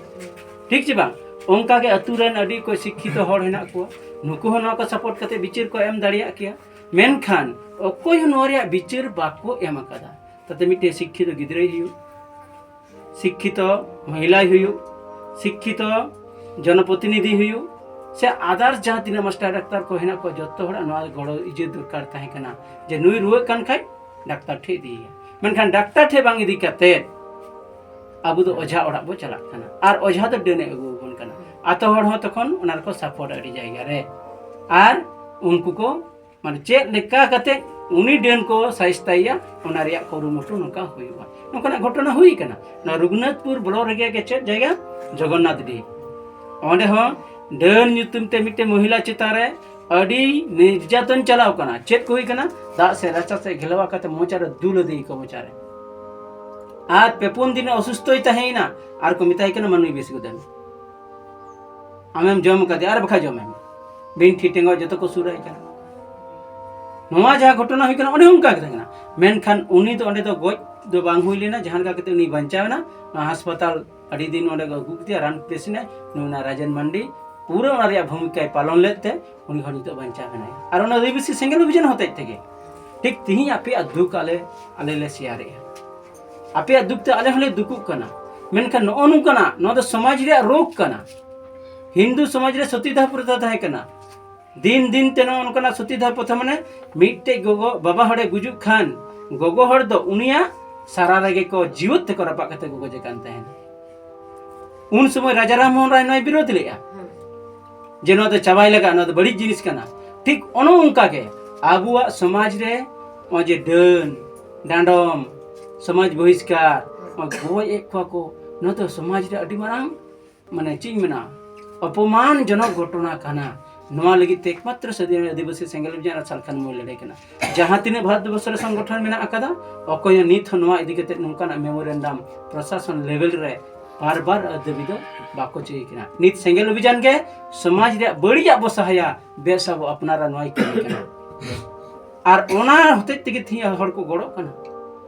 ᱴᱷᱤᱠ ᱪᱮ ᱵᱟᱝ? ᱚᱱᱠᱟ ᱜᱮ ᱟᱹᱛᱩ ᱨᱮᱱ ᱟᱹᱰᱤ ᱚᱠᱚᱡ ᱥᱤᱠᱠᱷᱤᱛᱚ ᱦᱚᱲ ᱦᱮᱱᱟᱜ ᱠᱚᱣᱟ, ᱱᱩᱠᱩ ᱦᱚᱸ ᱱᱚᱣᱟ ᱠᱚ support ᱠᱟᱛᱮ ᱵᱤᱪᱟᱹᱨ ᱠᱚ ᱮᱢ ᱫᱟᱲᱮᱭᱟᱜ ᱠᱮᱭᱟ᱾ ᱢᱮᱱᱠᱷᱟᱱ ᱚᱠᱚᱭ ᱦᱚᱸ ᱱᱚᱣᱟ ᱨᱮᱭᱟᱜ ᱵᱤᱪᱟᱹᱨ ᱵᱟᱠᱚ ᱮᱢ ᱟᱠᱟᱫᱟ᱾ ᱛᱟᱛᱮ ᱢᱤᱫᱴᱮᱱ ᱥᱤᱠᱠᱷᱤᱛᱚ ᱜᱤᱫᱽᱨᱟᱹᱭ ᱦᱩᱭᱩᱜ, ᱥᱤᱠᱠᱷᱤᱛᱚ ᱢᱚᱦᱤᱞᱟᱭ ᱦᱩᱭᱩᱜ, ᱥᱤᱠᱠᱷᱤᱛᱚ ᱡᱚᱱᱚᱯᱨᱚᱛᱤᱱᱤᱫᱷᱤ ᱦᱩᱭᱩᱜ, ᱥᱮ others ᱡᱟᱦᱟᱸ ᱛᱤᱱᱟᱹᱜ ᱢᱟᱥᱴᱟᱨ ᱰᱟᱠᱛᱟᱨ ᱠᱚ ᱦᱮᱱᱟᱜ ᱠᱚᱣᱟ, ᱡᱚᱛᱚ ᱦᱚᱲᱟᱜ ᱱᱚᱣᱟ ᱜᱚᱲᱚ ᱤᱭᱟᱹ ᱫᱚᱨᱠᱟᱨ ᱛᱟᱦᱮᱸ ᱠᱟᱱᱟ ᱡᱮ ᱱᱩᱭ ᱨᱩᱣᱟᱹᱜ ᱠᱟᱱ ᱠᱷᱟᱡ ᱰᱟᱠᱛᱟᱨ ᱴᱷᱮᱡ ᱤᱫᱤᱭᱮᱭᱟ᱾ ᱢᱮᱱᱠᱷᱟᱱ ᱰᱟᱠᱛᱟᱨ ᱴᱷᱮᱱ ᱵᱟᱝ ᱤᱫᱤ ᱠᱟᱛᱮ ᱟᱵᱚ ᱫᱚ ᱚᱡᱷᱟ ᱚᱲᱟᱜ ᱵᱚ ᱪᱟᱞᱟᱜ ᱠᱟᱱᱟ, ᱟᱨ ᱚᱡᱷᱟ ᱫᱚ ᱰᱟᱹᱱᱮ ᱟᱹᱜᱩ ᱟᱵᱚᱱ ᱠᱟᱱᱟ᱾ ᱟᱛᱳ ᱦᱚᱲ ᱦᱚᱸ ᱛᱚᱠᱷᱚᱱ ᱚᱱᱟ ᱨᱮᱠᱚ ᱥᱟᱯᱳᱨᱴ ᱟᱹᱰᱤ ᱡᱟᱭᱜᱟ ᱨᱮ, ᱟᱨ ᱩᱱᱠᱩ ᱠᱚ ᱢᱟᱱᱮ ᱪᱮᱫ ᱞᱮᱠᱟ ᱠᱟᱛᱮ ᱩᱱᱤ ᱰᱟᱹᱱ ᱠᱚ ᱥᱟᱭᱤᱥᱛᱟᱭᱮᱭᱟ, ᱚᱱᱟ ᱨᱮᱭᱟᱜ ᱠᱩᱨᱩᱢᱩᱴᱩ ᱱᱚᱝᱠᱟ ᱦᱩᱭᱩᱜᱼᱟ᱾ ᱱᱚᱝᱠᱟᱱᱟᱜ ᱜᱷᱚᱴᱚᱱᱟ ᱦᱩᱭ ᱠᱟᱱᱟ᱾ ᱱᱚᱣᱟ ᱨᱩᱜᱷᱩᱱᱟᱛᱷᱯᱩᱨ ᱵᱞᱚᱠ ᱨᱮᱜᱮ ᱜᱮ ᱪᱮᱫ ᱡᱟᱭᱜᱟ, ᱡᱚᱜᱚᱱᱱᱟᱛᱷ ᱰᱤ, ᱚᱸᱰᱮ ᱦᱚᱸ ᱰᱟᱹᱱ ᱧᱩᱛᱩᱢ ᱛᱮ ᱢᱤᱫᱴᱮᱱ ᱢᱚᱦᱤᱞᱟ ᱪᱮᱛᱟᱱ ᱨᱮ ᱟᱹᱰᱤ ᱱᱤᱨᱡᱟᱛᱚᱱ ᱪᱟᱞᱟᱣ ᱠᱟᱱᱟ᱾ ᱪᱮᱫ ᱠᱚ ᱦᱩᱭ ᱠᱟᱱᱟ? ᱫᱟᱜ ᱥᱮ ᱨᱟᱪᱟ ᱥᱮ ᱜᱷᱮᱞᱣᱟ ᱠᱟᱛᱮ ᱢᱚᱪᱟ ᱨᱮ ᱫᱩᱞ ᱟᱫᱮᱭᱟᱠᱚ ᱢᱚᱪᱟ ᱨᱮ᱾ ᱟᱨ ᱯᱮ ᱯᱩᱱ ᱫᱤᱱ ᱚᱥᱩᱥᱛᱷᱚᱭ ᱛᱟᱦᱮᱸᱭᱮᱱᱟ, ᱟᱨ ᱠᱚ ᱢᱮᱛᱟᱭ ᱠᱟᱱᱟ, "ᱢᱟᱹᱱᱩᱭ ᱵᱮᱥ ᱜᱚᱫᱮᱢ, ᱟᱢᱮᱢ ᱡᱚᱢ ᱠᱟᱫᱮᱭᱟ, ᱟᱨ ᱵᱟᱠᱷᱟᱡ ᱡᱚᱢᱮᱢ᱾" ᱵᱤᱱᱴᱷᱤ ᱴᱮᱸᱜᱚᱡ ᱡᱚᱛᱚ ᱠᱚ ᱥᱩᱨ ᱟᱭ ᱠᱟᱱᱟ᱾ ᱱᱚᱣᱟ ᱡᱟᱦᱟᱸ ᱜᱷᱚᱴᱚᱱᱟ ᱦᱩᱭ ᱠᱟᱱᱟ, ᱚᱸᱰᱮ ᱦᱚᱸ ᱚᱱᱠᱟ ᱜᱮ ᱛᱟᱦᱮᱸ ᱠᱟᱱᱟ᱾ ᱢᱮᱱᱠᱷᱟᱱ ᱩᱱᱤ ᱫᱚ ᱚᱸᱰᱮ ᱫᱚ ᱜᱚᱡ ᱫᱚ ᱵᱟᱝ ᱦᱩᱭ ᱞᱮᱱᱟ, ᱡᱟᱦᱟᱸ ᱞᱮᱠᱟ ᱠᱟᱛᱮ ᱩᱱᱤ ᱵᱟᱧᱪᱟᱣ ᱮᱱᱟ᱾ ᱱᱚᱣᱟ ᱦᱟᱥᱯᱟᱛᱟᱞ ᱟᱹᱰᱤ ᱫᱤᱱ ᱚᱸᱰᱮ ᱠᱚ ᱟᱹᱜᱩ ᱠᱮᱫᱮᱭᱟ, ᱨᱟᱱ ᱯᱮᱥᱮᱱᱟᱭ, ᱱᱩᱭ ᱚᱱᱟ ᱨᱟᱡᱮᱱ ᱢᱟᱱᱰᱤ ᱯᱩᱨᱟᱹ ᱚᱱᱟ ᱨᱮᱭᱟᱜ ᱵᱷᱩᱢᱤᱠᱟᱭ ᱯᱟᱞᱚᱱ ᱞᱮᱫ ᱛᱮ ᱩᱱᱤ ᱦᱚᱲ ᱱᱤᱛᱚᱜ ᱵᱟᱧᱪᱟᱣ ᱢᱮᱱᱟᱭᱟ᱾ ᱟᱨ ᱚᱱᱟ ᱟᱹᱫᱤᱵᱟᱹᱥᱤ ᱥᱮᱸᱜᱮᱞ ᱚᱵᱷᱤᱡᱟᱱ ᱦᱚᱛᱮᱡ ᱛᱮᱜᱮ ᱴᱷᱤᱠ ᱛᱤᱦᱤᱧ ᱟᱯᱮᱭᱟᱜ ᱫᱩᱠ ᱟᱞᱮ, ᱟᱞᱮ ᱞᱮ ᱥᱮᱭᱟᱨᱮᱜᱼᱟ᱾ ᱟᱯᱮᱭᱟᱜ ᱫᱩᱠ ᱛᱮ ᱟᱞᱮ ᱦᱚᱸᱞᱮ ᱫᱩᱠᱩᱜ ᱠᱟᱱᱟ᱾ ᱢᱮᱱᱠᱷᱟᱱ ᱱᱚᱜᱼᱚ ᱱᱚᱝᱠᱟᱱᱟᱜ, ᱱᱚᱣᱟ ᱫᱚ ᱥᱚᱢᱟᱡᱽ ᱨᱮᱭᱟᱜ ᱨᱳᱜᱽ ᱠᱟᱱᱟ᱾ ᱦᱤᱱᱫᱩ ᱥᱚᱢᱟᱡᱽ ᱨᱮ ᱥᱚᱛᱤᱫᱟᱦ ᱯᱨᱚᱛᱷᱟ ᱛᱟᱦᱮᱸ ᱠᱟᱱᱟ᱾ ᱫᱤᱱ ᱫᱤᱱ ᱛᱮ ᱱᱚᱜᱼᱚ ᱱᱚᱝᱠᱟᱱᱟᱜ ᱥᱚᱛᱤᱫᱟᱦ ᱯᱨᱚᱛᱷᱟ, ᱢᱟᱱᱮ ᱢᱤᱫᱴᱮᱡ ᱜᱚᱜᱚ, ᱵᱟᱵᱟ ᱦᱚᱲᱮ ᱜᱩᱡᱩᱜ ᱠᱷᱟᱱ ᱜᱚᱜᱚ ᱦᱚᱲ ᱫᱚ ᱩᱱᱤᱭᱟᱜ ᱥᱟᱨᱟ ᱨᱮᱜᱮ ᱠᱚ ᱡᱤᱣᱮᱫ ᱛᱮᱠᱚ ᱨᱟᱯᱟᱜ ᱠᱟᱛᱮ ᱠᱚ ᱜᱚᱡᱮ ᱠᱟᱱ ᱛᱟᱦᱮᱱᱟ᱾ ᱩᱱ ᱥᱚᱢᱚᱭ ᱨᱟᱡᱟ ᱨᱟᱢ ᱢᱳᱦᱚᱱ ᱨᱟᱭ ᱱᱚᱣᱟᱭ ᱵᱤᱨᱳᱫᱷ ᱞᱮᱫᱼᱟ ᱡᱮ ᱱᱚᱣᱟ ᱫᱚ ᱪᱟᱵᱟᱭ ᱞᱟᱜᱟᱜᱼᱟ, ᱱᱚᱣᱟ ᱫᱚ ᱵᱟᱹᱲᱤᱡ ᱡᱤᱱᱤᱥ ᱠᱟᱱᱟ᱾ ᱴᱷᱤᱠ ᱚᱱᱮ ᱚᱱᱠᱟ ᱜᱮ ᱟᱵᱚᱣᱟᱜ ᱥᱚᱢᱟᱡᱽ ᱨᱮ ᱱᱚᱜᱼᱚᱭ ᱡᱮ ᱰᱟᱹᱱ, ᱰᱟᱸᱰᱚᱢ, ᱥᱚᱢᱟᱡᱽ ᱵᱚᱦᱤᱥᱠᱟᱨ, ᱱᱚᱣᱟ ᱜᱚᱡ ᱮᱫ ᱠᱚᱣᱟ ᱠᱚ, ᱱᱚᱣᱟ ᱫᱚ ᱥᱚᱢᱟᱡᱽ ᱨᱮ ᱟᱹᱰᱤ ᱢᱟᱨᱟᱝ, ᱢᱟᱱᱮ ᱪᱮᱫ ᱤᱧ ᱢᱮᱱᱟ, ᱚᱯᱚᱢᱟᱱ ᱡᱚᱱᱚᱠ ᱜᱷᱚᱴᱚᱱᱟ ᱠᱟᱱᱟ᱾ ᱱᱚᱣᱟ ᱞᱟᱹᱜᱤᱫ ᱛᱮ ᱮᱠᱢᱟᱛᱨᱚ ᱥᱟᱹᱫᱷᱤᱱ ᱟᱹᱫᱤᱵᱟᱹᱥᱤ ᱥᱮᱸᱜᱮᱞ ᱚᱵᱷᱤᱡᱟᱱ ᱟᱨ ᱥᱟᱞᱠᱷᱟᱱ ᱢᱩᱭ ᱞᱟᱹᱲᱦᱟᱹᱭ ᱠᱟᱱᱟ᱾ ᱡᱟᱦᱟᱸ ᱛᱤᱱᱟᱹᱜ ᱵᱷᱟᱨᱚᱛ ᱵᱚᱨᱥᱚ ᱨᱮ ᱥᱚᱝᱜᱚᱴᱷᱚᱱ ᱢᱮᱱᱟᱜ ᱟᱠᱟᱫᱟ, ᱚᱠᱚᱭ ᱦᱚᱸ ᱱᱤᱛ ᱦᱚᱸ ᱱᱚᱣᱟ ᱤᱫᱤ ᱠᱟᱛᱮ ᱱᱚᱝᱠᱟᱱᱟᱜ ᱢᱮᱢᱳᱨᱮᱱᱰᱟᱢ ᱯᱨᱚᱥᱟᱥᱚᱱ ᱞᱮᱵᱮᱞ ᱨᱮ ᱵᱟᱨ ᱵᱟᱨ ᱫᱟᱹᱵᱤ ᱫᱚ ᱵᱟᱠᱚ ᱪᱟᱹᱭ ᱠᱟᱱᱟ᱾ ᱱᱤᱛ ᱥᱮᱸᱜᱮᱞ ᱚᱵᱷᱤᱡᱟᱱ ᱜᱮ ᱥᱚᱢᱟᱡᱽ ᱨᱮᱭᱟᱜ ᱵᱟᱹᱲᱤᱡᱟᱜ ᱵᱚ ᱥᱟᱦᱟᱭᱟ, ᱵᱮᱥ ᱟᱵᱚ ᱟᱯᱱᱟᱨᱟ, ᱱᱚᱣᱟᱭ ᱠᱟᱹᱢᱤ ᱠᱟᱱᱟ᱾ ᱟᱨ ᱚᱱᱟ ᱦᱚᱛᱮᱡ ᱛᱮᱜᱮ ᱛᱮᱦᱮᱧ ᱦᱚᱲ ᱠᱚ ᱜᱚᱲᱚᱜ ᱠᱟᱱᱟ᱾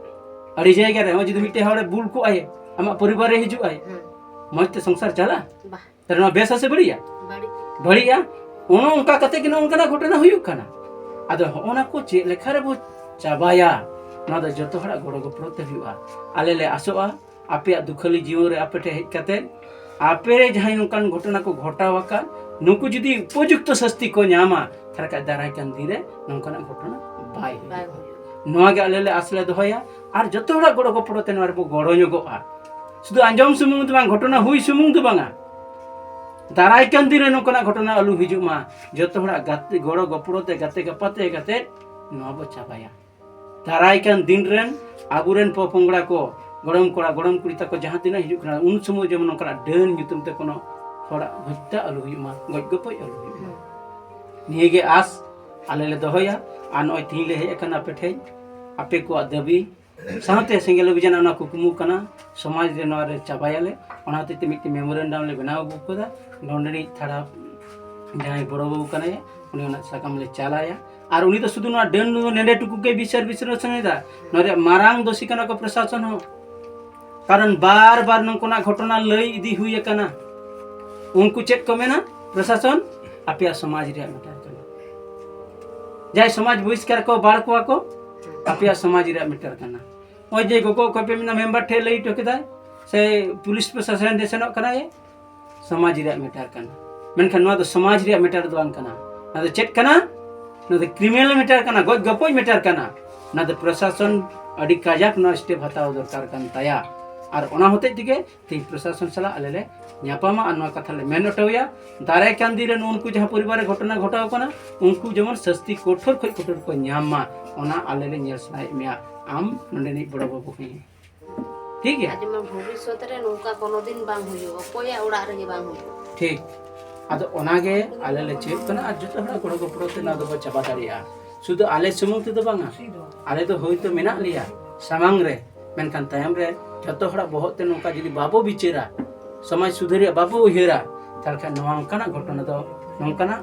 ᱟᱹᱰᱤ ᱡᱟᱭᱜᱟ ᱨᱮ ᱱᱚᱜᱼᱚᱭ ᱡᱩᱫᱤ ᱢᱤᱫᱴᱮᱱ ᱦᱚᱲᱮ ᱵᱩᱞ ᱠᱚᱜᱼᱟᱭ, ᱟᱢᱟᱜ ᱯᱚᱨᱤᱵᱟᱨ ᱨᱮ ᱦᱤᱡᱩᱜᱼᱟᱭ, ᱦᱮᱸ᱾ ᱢᱚᱡᱽ ᱛᱮ ᱥᱚᱝᱥᱟᱨ ᱪᱟᱞᱟᱜᱼᱟ? ᱵᱟᱦ᱾ ᱛᱟᱦᱞᱮ ᱱᱚᱣᱟ ᱵᱮᱥᱟ ᱥᱮ ᱵᱟᱹᱲᱤᱡᱼᱟ? ᱵᱟᱹᱲᱤᱡ᱾ ᱵᱟᱹᱲᱤᱡᱼᱟ᱾ ᱚᱱᱮ ᱚᱱᱠᱟ ᱠᱟᱛᱮ ᱜᱮ ᱱᱚᱜᱼᱚ ᱱᱚᱝᱠᱟᱱᱟᱜ ᱜᱷᱚᱴᱚᱱᱟ ᱦᱩᱭᱩᱜ ᱠᱟᱱᱟ᱾ ᱟᱫᱚ ᱦᱚᱸᱜᱼᱚ ᱱᱟ ᱠᱚ ᱪᱮᱫ ᱞᱮᱠᱟ ᱨᱮᱵᱚ ᱪᱟᱵᱟᱭᱟ, ᱱᱚᱣᱟ ᱫᱚ ᱡᱚᱛᱚ ᱦᱚᱲᱟᱜ ᱜᱚᱲᱚ ᱜᱚᱯᱚᱲᱚ ᱛᱮ ᱦᱩᱭᱩᱜᱼᱟ᱾ ᱟᱞᱮ ᱞᱮ ᱟᱥᱚᱜᱼᱟ, ᱟᱯᱮᱭᱟᱜ ᱫᱩᱠᱷᱟᱹᱞᱤ ᱡᱤᱭᱚᱱ ᱨᱮ ᱟᱯᱮ ᱴᱷᱮᱱ ᱦᱮᱡ ᱠᱟᱛᱮ ᱟᱯᱮ ᱨᱮ ᱡᱟᱦᱟᱸᱭ ᱱᱚᱝᱠᱟᱱ ᱜᱷᱚᱴᱚᱱᱟ ᱠᱚ ᱜᱷᱚᱴᱟᱣ ᱟᱠᱟᱫ, ᱱᱩᱠᱩ ᱡᱩᱫᱤ ᱩᱯᱚᱡᱩᱠᱛᱚ ᱥᱟᱥᱛᱤ ᱠᱚ ᱧᱟᱢᱟ, ᱛᱟᱦᱞᱮ ᱠᱷᱟᱡ ᱫᱟᱨᱟᱭ ᱠᱟᱱ ᱫᱤᱱ ᱨᱮ ᱱᱚᱝᱠᱟᱱᱟᱜ ᱜᱷᱚᱴᱚᱱᱟ ᱵᱟᱭ ᱵᱟᱭ ᱦᱩᱭᱩᱜᱼᱟ᱾ ᱦᱩᱭᱩᱜᱼᱟ᱾ ᱱᱚᱣᱟ ᱜᱮ ᱟᱞᱮ ᱞᱮ ᱟᱥ ᱞᱮ ᱫᱚᱦᱚᱭᱟ᱾ ᱟᱨ ᱡᱚᱛᱚ ᱦᱚᱲᱟᱜ ᱜᱚᱲᱚ ᱜᱚᱯᱚᱲᱚ ᱛᱮ ᱱᱚᱣᱟ ᱨᱮᱵᱚ ᱜᱚᱲᱚ ᱧᱚᱜᱚᱜᱼᱟ᱾ ᱥᱩᱫᱷᱩ ᱟᱸᱡᱚᱢ ᱥᱩᱢᱩᱝ ᱫᱚ ᱵᱟᱝ, ᱜᱷᱚᱴᱚᱱᱟ ᱦᱩᱭ ᱥᱩᱢᱩᱝ ᱫᱚ ᱵᱟᱝᱟ, ᱫᱟᱨᱟᱭ ᱠᱟᱱ ᱫᱤᱱ ᱨᱮ ᱱᱚᱝᱠᱟᱱᱟᱜ ᱜᱷᱚᱴᱚᱱᱟ ᱟᱞᱚ ᱦᱤᱡᱩᱜ ᱢᱟ᱾ ᱡᱚᱛᱚ ᱦᱚᱲᱟᱜ ᱜᱟᱛᱮ, ᱜᱚᱲᱚ ᱜᱚᱯᱚᱲᱚ ᱛᱮ, ᱜᱟᱛᱮ ᱜᱟᱯᱟᱛᱮ ᱠᱟᱛᱮ ᱱᱚᱣᱟ ᱵᱚ ᱪᱟᱵᱟᱭᱟ᱾ ᱫᱟᱨᱟᱭ ᱠᱟᱱ ᱫᱤᱱ ᱨᱮᱱ ᱟᱵᱚᱨᱮᱱ ᱯᱚᱯᱚᱝᱲᱟ ᱠᱚ, ᱜᱚᱲᱚᱢ ᱠᱚᱲᱟ, ᱜᱚᱲᱚᱢ ᱠᱩᱲᱤ ᱛᱟᱠᱚ ᱡᱟᱦᱟᱸ ᱛᱤᱱᱟᱹᱜ ᱦᱤᱡᱩᱜ ᱠᱟᱱᱟ, ᱩᱱ ᱥᱚᱢᱚᱭ ᱡᱮᱢᱚᱱ ᱱᱚᱝᱠᱟᱱᱟᱜ ᱰᱟᱹᱱ ᱧᱩᱛᱩᱢ ᱛᱮ ᱠᱳᱱᱳ ᱦᱚᱲᱟᱜ ᱦᱚᱛᱛᱟ ᱟᱞᱚ ᱦᱩᱭᱩᱜ ᱢᱟ, ᱜᱚᱡ ᱜᱚᱯᱚᱡ ᱟᱞᱚ ᱦᱩᱭᱩᱜ ᱢᱟ᱾ ᱱᱤᱭᱟᱹ ᱜᱮ ᱟᱥ ᱟᱞᱮ ᱞᱮ ᱫᱚᱦᱚᱭᱟ᱾ ᱟᱨ ᱱᱚᱜᱼᱚᱭ ᱛᱤᱦᱤᱧ ᱞᱮ ᱦᱮᱡ ᱟᱠᱟᱱᱟ ᱟᱯᱮ ᱴᱷᱮᱱ, ᱟᱯᱮ ᱠᱚᱣᱟᱜ ᱫᱟᱹᱵᱤ ᱥᱟᱶᱛᱮ ᱥᱮᱸᱜᱮᱞ ᱚᱵᱷᱤᱡᱟᱱ ᱚᱱᱟ ᱠᱩᱠᱢᱩ ᱠᱟᱱᱟ, ᱥᱚᱢᱟᱡᱽ ᱨᱮ ᱱᱚᱣᱟ ᱨᱮ ᱪᱟᱵᱟᱭᱟᱞᱮ᱾ ᱚᱱᱟ ᱦᱚᱛᱮᱡ ᱛᱮ ᱢᱤᱫᱴᱮᱱ ᱢᱮᱢᱳᱨᱮᱱᱰᱟᱢ ᱞᱮ ᱵᱮᱱᱟᱣ ᱟᱹᱜᱩ ᱠᱟᱫᱟ᱾ ᱱᱚᱰᱮᱱᱤᱡ ᱛᱷᱟᱲᱟ ᱡᱟᱦᱟᱸᱭ ᱵᱚᱲᱚ ᱵᱟᱹᱵᱩ ᱠᱟᱱᱟᱭ, ᱩᱱᱤ ᱚᱱᱟ ᱥᱟᱠᱟᱢ ᱞᱮ ᱪᱟᱞᱟᱭᱟ᱾ ᱟᱨ ᱩᱱᱤ ᱫᱚ ᱥᱩᱫᱷᱩ ᱱᱚᱣᱟ ᱰᱟᱹᱱ ᱫᱚ ᱱᱮᱰᱮ ᱴᱩᱠᱩ ᱜᱮ ᱵᱤᱪᱟᱹᱨ ᱵᱤᱪᱟᱹᱨ ᱥᱟᱱᱟᱭᱮᱫᱟ᱾ ᱱᱚᱣᱟ ᱨᱮᱭᱟᱜ ᱢᱟᱨᱟᱝ ᱫᱳᱥᱤ ᱠᱟᱱᱟ ᱠᱚ ᱯᱨᱚᱥᱟᱥᱚᱱ ᱦᱚᱸ, ᱠᱟᱨᱚᱱ ᱵᱟᱨ ᱵᱟᱨ ᱱᱚᱝᱠᱟᱱᱟᱜ ᱜᱷᱚᱴᱚᱱᱟ ᱞᱟᱹᱭ ᱤᱫᱤ ᱦᱩᱭ ᱟᱠᱟᱱᱟ᱾ ᱩᱱᱠᱩ ᱪᱮᱫ ᱠᱚ ᱢᱮᱱᱟ ᱯᱨᱚᱥᱟᱥᱚᱱ? ᱟᱯᱮᱭᱟᱜ ᱥᱚᱢᱟᱡᱽ ᱨᱮᱭᱟᱜ ᱢᱮᱴᱟᱨ ᱠᱟᱱᱟ᱾ ᱡᱟᱦᱟᱸᱭ ᱥᱚᱢᱟᱡᱽ ᱵᱚᱦᱤᱥᱠᱟᱨ ᱠᱚ ᱵᱟᱲ ᱠᱚᱣᱟ ᱠᱚ, ᱟᱯᱮᱭᱟᱜ ᱥᱚᱢᱟᱡᱽ ᱨᱮᱭᱟᱜ ᱢᱮᱴᱟᱨ ᱠᱟᱱᱟ᱾ ᱱᱚᱜᱼᱚᱭ ᱡᱮ ᱜᱚᱜᱚ ᱚᱠᱚᱭ ᱯᱮ ᱢᱮᱱᱟ ᱢᱮᱢᱵᱟᱨ ᱴᱷᱮᱱ ᱞᱟᱹᱭ ᱦᱚᱴᱚ ᱠᱮᱫᱟᱭ, ᱥᱮ ᱯᱩᱞᱤᱥ ᱯᱨᱚᱥᱟᱥᱚᱱ ᱴᱷᱮᱱ ᱥᱮᱱᱚᱜ ᱠᱟᱱᱟᱭ, ᱥᱚᱢᱟᱡᱽ ᱨᱮᱭᱟᱜ ᱢᱮᱴᱟᱨ ᱠᱟᱱᱟ᱾ ᱢᱮᱱᱠᱷᱟᱱ ᱱᱚᱣᱟ ᱫᱚ ᱥᱚᱢᱟᱡᱽ ᱨᱮᱭᱟᱜ ᱢᱮᱴᱟᱨ ᱫᱚ ᱵᱟᱝ ᱠᱟᱱᱟ᱾ ᱱᱚᱣᱟ ᱫᱚ ᱪᱮᱫ ᱠᱟᱱᱟ? ᱱᱚᱣᱟ ᱫᱚ ᱠᱨᱤᱢᱤᱱᱟᱞ ᱢᱮᱴᱟᱨ ᱠᱟᱱᱟ, ᱜᱚᱡ ᱜᱚᱯᱚᱡ ᱢᱮᱴᱟᱨ ᱠᱟᱱᱟ᱾ ᱚᱱᱟ ᱫᱚ ᱯᱨᱚᱥᱟᱥᱚᱱ ᱟᱹᱰᱤ ᱠᱟᱡᱟᱠ ᱱᱚᱣᱟ ᱥᱴᱮᱯ ᱦᱟᱛᱟᱣ ᱫᱚᱨᱠᱟᱨ ᱠᱟᱱ ᱛᱟᱭᱟ᱾ ᱟᱨ ᱚᱱᱟ ᱦᱚᱛᱮᱡ ᱛᱮᱜᱮ ᱛᱮᱦᱮᱧ ᱯᱨᱚᱥᱟᱥᱚᱱ ᱥᱟᱞᱟᱜ ᱟᱞᱮ ᱞᱮ ᱧᱟᱯᱟᱢᱟ ᱟᱨ ᱱᱚᱣᱟ ᱠᱟᱛᱷᱟ ᱞᱮ ᱢᱮᱱ ᱦᱚᱴᱚᱭᱟ᱾ ᱫᱟᱨᱟᱭ ᱠᱟᱱ ᱫᱤᱱ ᱨᱮ ᱱᱩᱜᱼᱩ ᱱᱩᱠᱩ ᱡᱟᱦᱟᱸ ᱯᱚᱨᱤᱵᱟᱨ ᱨᱮ ᱜᱷᱚᱴᱚᱱᱟ ᱜᱷᱚᱴᱟᱣ ᱠᱟᱱᱟ, ᱩᱱᱠᱩ ᱡᱮᱢᱚᱱ ᱥᱟᱹᱥᱛᱤ ᱠᱚᱴᱷᱳᱨ ᱠᱷᱚᱱ ᱠᱚᱴᱷᱳᱨ ᱠᱚ ᱧᱟᱢ ᱢᱟ, ᱚᱱᱟ ᱟᱞᱮ ᱞᱮ ᱧᱮᱞ ᱥᱟᱱᱟᱭᱮᱫ ᱢᱮᱭᱟ, ᱟᱢ ᱱᱚᱰᱮᱱᱤᱡ ᱵᱚᱲᱚ ᱵᱟᱹᱵᱩ ᱦᱚᱸ᱾ ᱴᱷᱤᱠ ᱜᱮᱭᱟ? ᱟᱨ ᱡᱮᱢᱚᱱ ᱵᱷᱚᱵᱤᱥᱥᱚᱛ ᱨᱮ ᱱᱚᱝᱠᱟ ᱠᱳᱱᱳ ᱫᱤᱱ ᱵᱟᱝ ᱦᱩᱭᱩᱜᱼᱟ, ᱚᱠᱚᱭᱟᱜ ᱚᱲᱟᱜ ᱨᱮᱜᱮ ᱵᱟᱝ ᱦᱩᱭᱩᱜᱼᱟ᱾ ᱴᱷᱤᱠ᱾ ᱟᱫᱚ ᱚᱱᱟᱜᱮ ᱟᱞᱮ ᱞᱮ ᱪᱟᱹᱭᱚᱜ ᱠᱟᱱᱟ ᱟᱨ ᱡᱚᱛᱚ ᱦᱚᱲᱟᱜ ᱜᱚᱲᱚ ᱜᱚᱯᱚᱲᱚ ᱛᱮ ᱱᱚᱣᱟ ᱫᱚᱵᱚ ᱪᱟᱵᱟ ᱫᱟᱲᱮᱭᱟᱜᱼᱟ᱾ ᱥᱩᱫᱷᱩ ᱟᱞᱮ ᱥᱩᱢᱩᱝ ᱛᱮᱫᱚ ᱵᱟᱝᱟ, ᱟᱞᱮ ᱫᱚ ᱦᱳᱭᱛᱳ ᱢᱮᱱᱟᱜ ᱞᱮᱭᱟ ᱥᱟᱢᱟᱝ ᱨᱮ, ᱢᱮᱱᱠᱷᱟᱱ ᱛᱟᱭᱚᱢ ᱨᱮ ᱡᱚᱛᱚ ᱦᱚᱲᱟᱜ ᱵᱚᱦᱚᱜ ᱛᱮ ᱱᱚᱝᱠᱟ ᱡᱩᱫᱤ ᱵᱟᱵᱚ ᱵᱤᱪᱟᱹᱨᱟ, ᱥᱚᱢᱟᱡᱽ ᱥᱩᱫᱷᱟᱹᱨ ᱨᱮᱭᱟᱜ ᱵᱟᱵᱚ ᱩᱭᱦᱟᱹᱨᱟ, ᱛᱟᱦᱚᱞᱮ ᱠᱷᱟᱱ ᱱᱚᱣᱟ ᱚᱱᱠᱟᱱᱟᱜ ᱜᱷᱚᱴᱚᱱᱟ ᱫᱚ, ᱱᱚᱝᱠᱟᱱᱟᱜ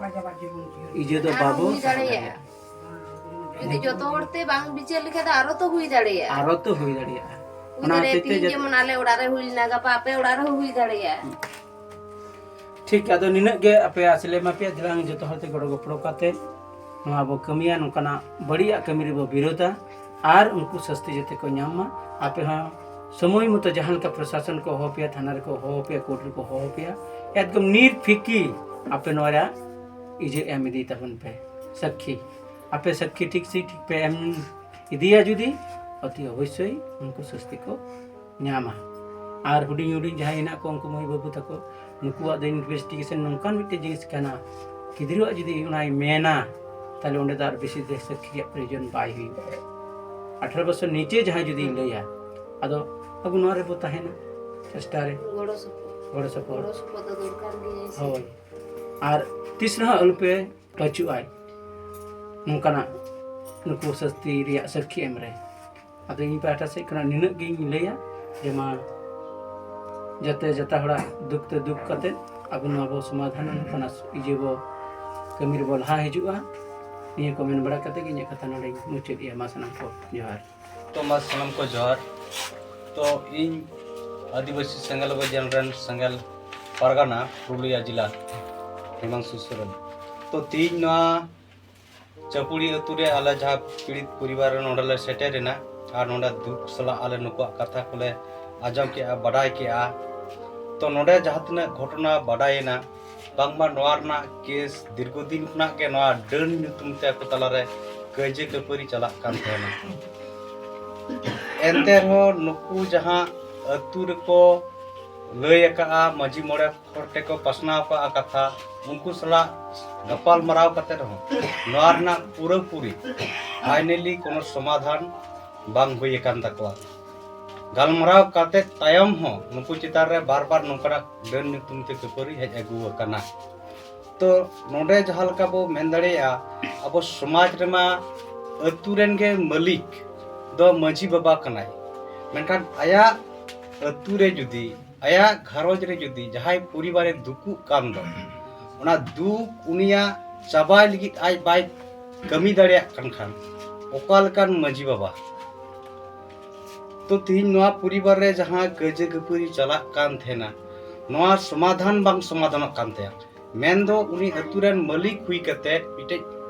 ᱤᱭᱟᱹ ᱫᱚ ᱟᱨᱦᱚᱸ ᱵᱟᱵᱚ ᱦᱩᱭ ᱥᱟᱦᱟ ᱫᱟᱲᱮᱭᱟᱜᱼᱟ᱾ ᱫᱟᱲᱮᱭᱟᱜᱼᱟ᱾ ᱡᱩᱫᱤ ᱡᱚᱛᱚ ᱦᱚᱲ ᱛᱮ ᱵᱟᱝ ᱵᱤᱪᱟᱹᱨ ᱞᱮᱠᱷᱟᱱ ᱫᱚ ᱟᱨᱚ ᱛᱚ ᱦᱩᱭ ᱫᱟᱲᱮᱭᱟᱜᱼᱟ᱾ ᱟᱨᱚ ᱛᱚ ᱦᱩᱭ ᱫᱟᱲᱮᱭᱟᱜᱼᱟ᱾ ᱦᱩᱭ ᱚᱱᱟ ᱫᱟᱲᱮᱭᱟᱜᱼᱟ, ᱦᱚᱛᱮᱡ ᱛᱮ ᱛᱤᱦᱤᱧ ᱡᱚᱛ- ᱡᱮᱢᱚᱱ ᱟᱞᱮ ᱚᱲᱟᱜ ᱨᱮ ᱦᱩᱭ ᱞᱮᱱᱟ, ᱜᱟᱯᱟ ᱟᱯᱮ ᱚᱲᱟᱜ ᱨᱮᱦᱚᱸ ᱦᱩᱭ ᱫᱟᱲᱮᱭᱟᱜᱼᱟ᱾ ᱴᱷᱤᱠ, ᱟᱫᱚ ᱱᱤᱱᱟᱹᱜ ᱜᱮ ᱟᱯᱮ ᱟᱥ ᱞᱮ ᱮᱢᱟ ᱯᱮᱭᱟ, ᱫᱮᱞᱟᱝ ᱡᱚᱛᱚ ᱦᱚᱲ ᱛᱮ ᱜᱚᱲᱚ ᱜᱚᱯᱚᱲᱚ ᱠᱟᱛᱮ ᱱᱚᱣᱟ ᱵᱚ ᱠᱟᱹᱢᱤᱭᱟ, ᱱᱚᱝᱠᱟᱱᱟᱜ ᱵᱟᱹᱲᱤᱡᱟᱜ ᱠᱟᱹᱢᱤ ᱨᱮᱵᱚ ᱵᱤᱨᱳᱫᱟ ᱟᱨ ᱩᱱᱠᱩ ᱥᱟᱹᱥᱛᱤ ᱡᱟᱛᱮ ᱠᱚ ᱧᱟᱢ ᱢᱟ᱾ ᱟᱯᱮ ᱦᱚᱸ ᱥᱚᱢᱚᱭ ᱢᱚᱛᱚ ᱡᱟᱦᱟᱸ ᱞᱮᱠᱟ ᱯᱨᱚᱥᱟᱥᱚᱱ ᱠᱚ ᱦᱚᱦᱚ ᱯᱮᱭᱟ, ᱛᱷᱟᱱᱟ ᱨᱮᱠᱚ ᱦᱚᱦᱚ ᱯᱮᱭᱟ, ᱠᱳᱨᱴ ᱨᱮᱠᱚ ᱦᱚᱦᱚ ᱯᱮᱭᱟ, ᱮᱠᱫᱚᱢ ᱱᱤᱨᱯᱷᱤᱠᱤ ᱟᱯᱮ ᱱᱚᱣᱟ ᱨᱮᱭᱟᱜ ᱤᱭᱟᱹ ᱮᱢ ᱤᱫᱤ ᱛᱟᱵᱚᱱ ᱯᱮ, ᱥᱟᱹᱠᱷᱤ᱾ ᱟᱯᱮ ᱥᱟᱹᱠᱷᱤ ᱴᱷᱤᱠ ᱥᱮ ᱴᱷᱤᱠ ᱯᱮ ᱮᱢ ᱤᱫᱤᱭᱟ ᱡᱩᱫᱤ, ᱚᱛᱤ ᱚᱵᱚᱥᱥᱳᱭ ᱩᱱᱠᱩ ᱥᱟᱹᱥᱛᱤ ᱠᱚ ᱧᱟᱢᱟ᱾ ᱟᱨ ᱦᱩᱰᱤᱧ ᱦᱩᱰᱤᱧ ᱡᱟᱦᱟᱸᱭ ᱦᱮᱱᱟᱜ ᱠᱚᱣᱟ, ᱩᱱᱠᱩ ᱢᱟᱹᱭ ᱵᱟᱹᱵᱩ ᱛᱟᱠᱚ, ᱱᱩᱠᱩᱣᱟᱜ ᱫᱚ ᱤᱱᱵᱷᱮᱥᱴᱤᱜᱮᱥᱚᱱ ᱱᱚᱝᱠᱟᱱ ᱢᱤᱫᱴᱮᱱ ᱡᱤᱱᱤᱥ ᱠᱟᱱᱟ, ᱜᱤᱫᱽᱨᱟᱹᱣᱟᱜ ᱡᱩᱫᱤ ᱚᱱᱟᱭ ᱢᱮᱱᱟ, ᱛᱟᱦᱞᱮ ᱚᱸᱰᱮ ᱫᱚ ᱟᱨ ᱵᱮᱥᱤ ᱫᱮᱥ ᱥᱟᱹᱠᱷᱤ ᱨᱮᱭᱟᱜ ᱯᱨᱚᱭᱳᱡᱚᱱ ᱵᱟᱭ ᱦᱩᱭᱩᱜᱼᱟ᱾ ᱟᱴᱷᱨᱚ ᱵᱚᱪᱷᱚᱨ ᱱᱤᱪᱮ ᱡᱟᱦᱟᱸᱭ ᱡᱩᱫᱤᱧ ᱞᱟᱹᱭᱟ, ᱟᱫᱚ ᱟᱵᱚ ᱱᱚᱣᱟ ᱨᱮᱵᱚ ᱛᱟᱦᱮᱱᱟ, ᱪᱮᱥᱴᱟ ᱨᱮ᱾ ᱜᱚᱲᱚ ᱥᱚᱯᱚᱦᱚᱫ᱾ ᱜᱚᱲᱚ ᱥᱚᱯᱚᱦᱚᱫ ᱫᱚ ᱫᱚᱨᱠᱟᱨ ᱜᱮ᱾ ᱦᱳᱭ᱾ ᱟᱨ ᱛᱤᱥ ᱨᱮᱦᱚᱸ ᱟᱞᱚᱯᱮ ᱯᱟᱹᱪᱩᱜᱼᱟᱭ ᱱᱚᱝᱠᱟᱱᱟᱜ ᱱᱩᱠᱩ ᱥᱟᱹᱥᱛᱤ ᱨᱮᱭᱟᱜ ᱥᱟᱹᱠᱷᱤ ᱮᱢ ᱨᱮ᱾ ᱟᱫᱚ ᱤᱧ ᱯᱟᱦᱴᱟ ᱥᱮᱫ ᱠᱷᱚᱱᱟᱜ ᱱᱤᱱᱟᱹᱜ ᱜᱤᱧ ᱞᱟᱹᱭᱟ ᱡᱮ ᱢᱟ ᱡᱟᱛᱮ ᱡᱚᱛᱚ ᱦᱚᱲᱟᱜ ᱫᱩᱠ ᱛᱮ ᱫᱩᱠ ᱠᱟᱛᱮ ᱟᱵᱚ ᱱᱚᱣᱟ ᱵᱚ ᱥᱚᱢᱟᱫᱷᱟᱱ, ᱱᱚᱝᱠᱟᱱᱟᱜ ᱤᱭᱟᱹ ᱵᱚ ᱠᱟᱹᱢᱤ ᱨᱮᱵᱚ ᱞᱟᱦᱟ ᱦᱤᱡᱩᱜᱼᱟ᱾ ᱱᱤᱭᱟᱹ ᱠᱚ ᱢᱮᱱ ᱵᱟᱲᱟ ᱠᱟᱛᱮ ᱜᱮ ᱤᱧᱟᱹᱜ ᱠᱟᱛᱷᱟ ᱱᱚᱰᱮᱧ ᱢᱩᱪᱟᱹᱫ ᱮᱜᱼᱟ᱾ ᱢᱟ ᱥᱟᱱᱟᱢ ᱠᱚ ᱡᱚᱦᱟᱨ᱾ ᱛᱚ ᱢᱟ ᱥᱟᱱᱟᱢ ᱠᱚ ᱡᱚᱦᱟᱨ᱾ ᱛᱚ ᱤᱧ ᱟᱹᱫᱤᱵᱟᱹᱥᱤ ᱥᱮᱸᱜᱮᱞ ᱚᱵᱷᱤᱡᱟᱱ ᱨᱮᱱ ᱥᱮᱸᱜᱮᱞ ᱯᱟᱨᱜᱟᱱᱟ ᱯᱩᱨᱩᱞᱤᱭᱟᱹ ᱡᱮᱞᱟ ᱦᱤᱢᱟᱝᱥᱩ ᱥᱚᱨᱮᱱ᱾ ᱛᱚ ᱛᱤᱦᱤᱧ ᱱᱚᱣᱟ ᱪᱟᱹᱯᱩᱲᱤ ᱟᱹᱛᱩ ᱨᱮ ᱟᱞᱮ ᱡᱟᱦᱟᱸ ᱯᱤᱲᱤᱛ ᱯᱚᱨᱤᱵᱟᱨ ᱨᱮ ᱱᱚᱰᱮ ᱞᱮ ᱥᱮᱴᱮᱨ ᱮᱱᱟ ᱟᱨ ᱱᱚᱰᱮ ᱫᱩᱠ ᱥᱟᱞᱟᱜ ᱟᱞᱮ ᱱᱩᱠᱩᱣᱟᱜ ᱠᱟᱛᱷᱟ ᱠᱚᱞᱮ ᱟᱸᱡᱚᱢ ᱠᱮᱜᱼᱟ, ᱵᱟᱰᱟᱭ ᱠᱮᱜᱼᱟ᱾ ᱛᱚ ᱱᱚᱰᱮ ᱡᱟᱦᱟᱸ ᱛᱤᱱᱟᱹᱜ ᱜᱷᱚᱴᱚᱱᱟ ᱵᱟᱰᱟᱭᱮᱱᱟ, ᱵᱟᱝᱢᱟ ᱱᱚᱣᱟ ᱨᱮᱱᱟᱜ ᱠᱮᱥ ᱫᱤᱨᱜᱷᱚ ᱫᱤᱱ ᱠᱷᱚᱱᱟᱜ ᱜᱮ ᱱᱚᱣᱟ ᱰᱟᱹᱱ ᱧᱩᱛᱩᱢ ᱛᱮ ᱟᱠᱚ ᱛᱟᱞᱟᱨᱮ ᱠᱟᱹᱭᱡᱟᱹ ᱠᱟᱹᱯᱟᱹᱨᱤ ᱪᱟᱞᱟᱜ ᱠᱟᱱ ᱛᱟᱦᱮᱱᱟ᱾ ᱮᱱᱛᱮ ᱨᱮᱦᱚᱸ ᱱᱩᱠᱩ ᱡᱟᱦᱟᱸ ᱟᱹᱛᱩ ᱨᱮᱠᱚ ᱞᱟᱹᱭ ᱟᱠᱟᱫᱼᱟ, ᱢᱟᱹᱡᱷᱤ ᱢᱚᱬᱮ ᱦᱚᱲ ᱴᱷᱮᱱ ᱠᱚ ᱯᱟᱥᱱᱟᱣ ᱟᱠᱟᱫᱼᱟ ᱠᱟᱛᱷᱟ, ᱩᱱᱠᱩ ᱥᱟᱞᱟᱜ ᱜᱟᱯᱟᱞ ᱢᱟᱨᱟᱣ ᱠᱟᱛᱮ ᱨᱮᱦᱚᱸ ᱱᱚᱣᱟ ᱨᱮᱱᱟᱜ ᱯᱩᱨᱟᱹᱯᱩᱨᱤ ᱯᱷᱟᱭᱱᱮᱞᱤ ᱠᱳᱱᱳ ᱥᱚᱢᱟᱫᱷᱟᱱ ᱵᱟᱝ ᱦᱩᱭ ᱟᱠᱟᱱ ᱛᱟᱠᱚᱣᱟ᱾ ᱜᱟᱞᱢᱟᱨᱟᱣ ᱠᱟᱛᱮ ᱛᱟᱭᱚᱢ ᱦᱚᱸ ᱱᱩᱠᱩ ᱪᱮᱛᱟᱱ ᱨᱮ ᱵᱟᱨ ᱵᱟᱨ ᱱᱚᱝᱠᱟᱱᱟᱜ ᱰᱟᱹᱱ ᱧᱩᱛᱩᱢ ᱛᱮ ᱠᱷᱟᱹᱯᱟᱹᱨᱤ ᱦᱮᱡ ᱟᱹᱜᱩ ᱟᱠᱟᱱᱟ᱾ ᱛᱚ ᱱᱚᱰᱮ ᱡᱟᱦᱟᱸ ᱞᱮᱠᱟ ᱵᱚ ᱢᱮᱱ ᱫᱟᱲᱮᱭᱟᱜᱼᱟ, ᱟᱵᱚ ᱥᱚᱢᱟᱡᱽ ᱨᱮᱢᱟ ᱟᱹᱛᱩ ᱨᱮᱱ ᱜᱮ ᱢᱟᱹᱞᱤᱠ ᱫᱚ ᱢᱟᱹᱡᱷᱤ ᱵᱟᱵᱟ ᱠᱟᱱᱟᱭ, ᱢᱮᱱᱠᱷᱟᱱ ᱟᱭᱟᱜ ᱟᱹᱛᱩ ᱨᱮ ᱡᱩᱫᱤ, ᱟᱭᱟᱜ ᱜᱷᱟᱨᱚᱸᱡᱽ ᱨᱮ ᱡᱩᱫᱤ ᱡᱟᱦᱟᱸᱭ ᱯᱚᱨᱤᱵᱟᱨᱮ ᱫᱩᱠᱩᱜ ᱠᱟᱱ ᱫᱚ, ᱚᱱᱟ ᱫᱩᱠ ᱩᱱᱤᱭᱟᱜ ᱪᱟᱵᱟᱭ ᱞᱟᱹᱜᱤᱫ ᱟᱡ ᱵᱟᱭ ᱠᱟᱹᱢᱤ ᱫᱟᱲᱮᱭᱟᱜ ᱠᱟᱱ ᱠᱷᱟᱱ, ᱚᱠᱟ ᱞᱮᱠᱟᱱ ᱢᱟᱹᱡᱷᱤ ᱵᱟᱵᱟ? ᱛᱚ ᱛᱤᱦᱤᱧ ᱱᱚᱣᱟ ᱯᱚᱨᱤᱵᱟᱨ ᱨᱮ ᱡᱟᱦᱟᱸ ᱠᱟᱹᱭᱡᱟᱹ ᱠᱷᱟᱹᱯᱟᱹᱨᱤ ᱪᱟᱞᱟᱜ ᱠᱟᱱ ᱛᱟᱦᱮᱱᱟ, ᱱᱚᱣᱟ ᱥᱚᱢᱟᱫᱷᱟᱱ ᱵᱟᱝ ᱥᱚᱢᱟᱫᱷᱟᱱᱚᱜ ᱠᱟᱱ ᱛᱟᱭᱟ᱾ ᱢᱮᱱᱫᱚ ᱩᱱᱤ ᱟᱹᱛᱩ ᱨᱮᱱ ᱢᱟᱹᱞᱤᱠ ᱦᱩᱭ ᱠᱟᱛᱮ ᱢᱤᱫᱴᱮᱡ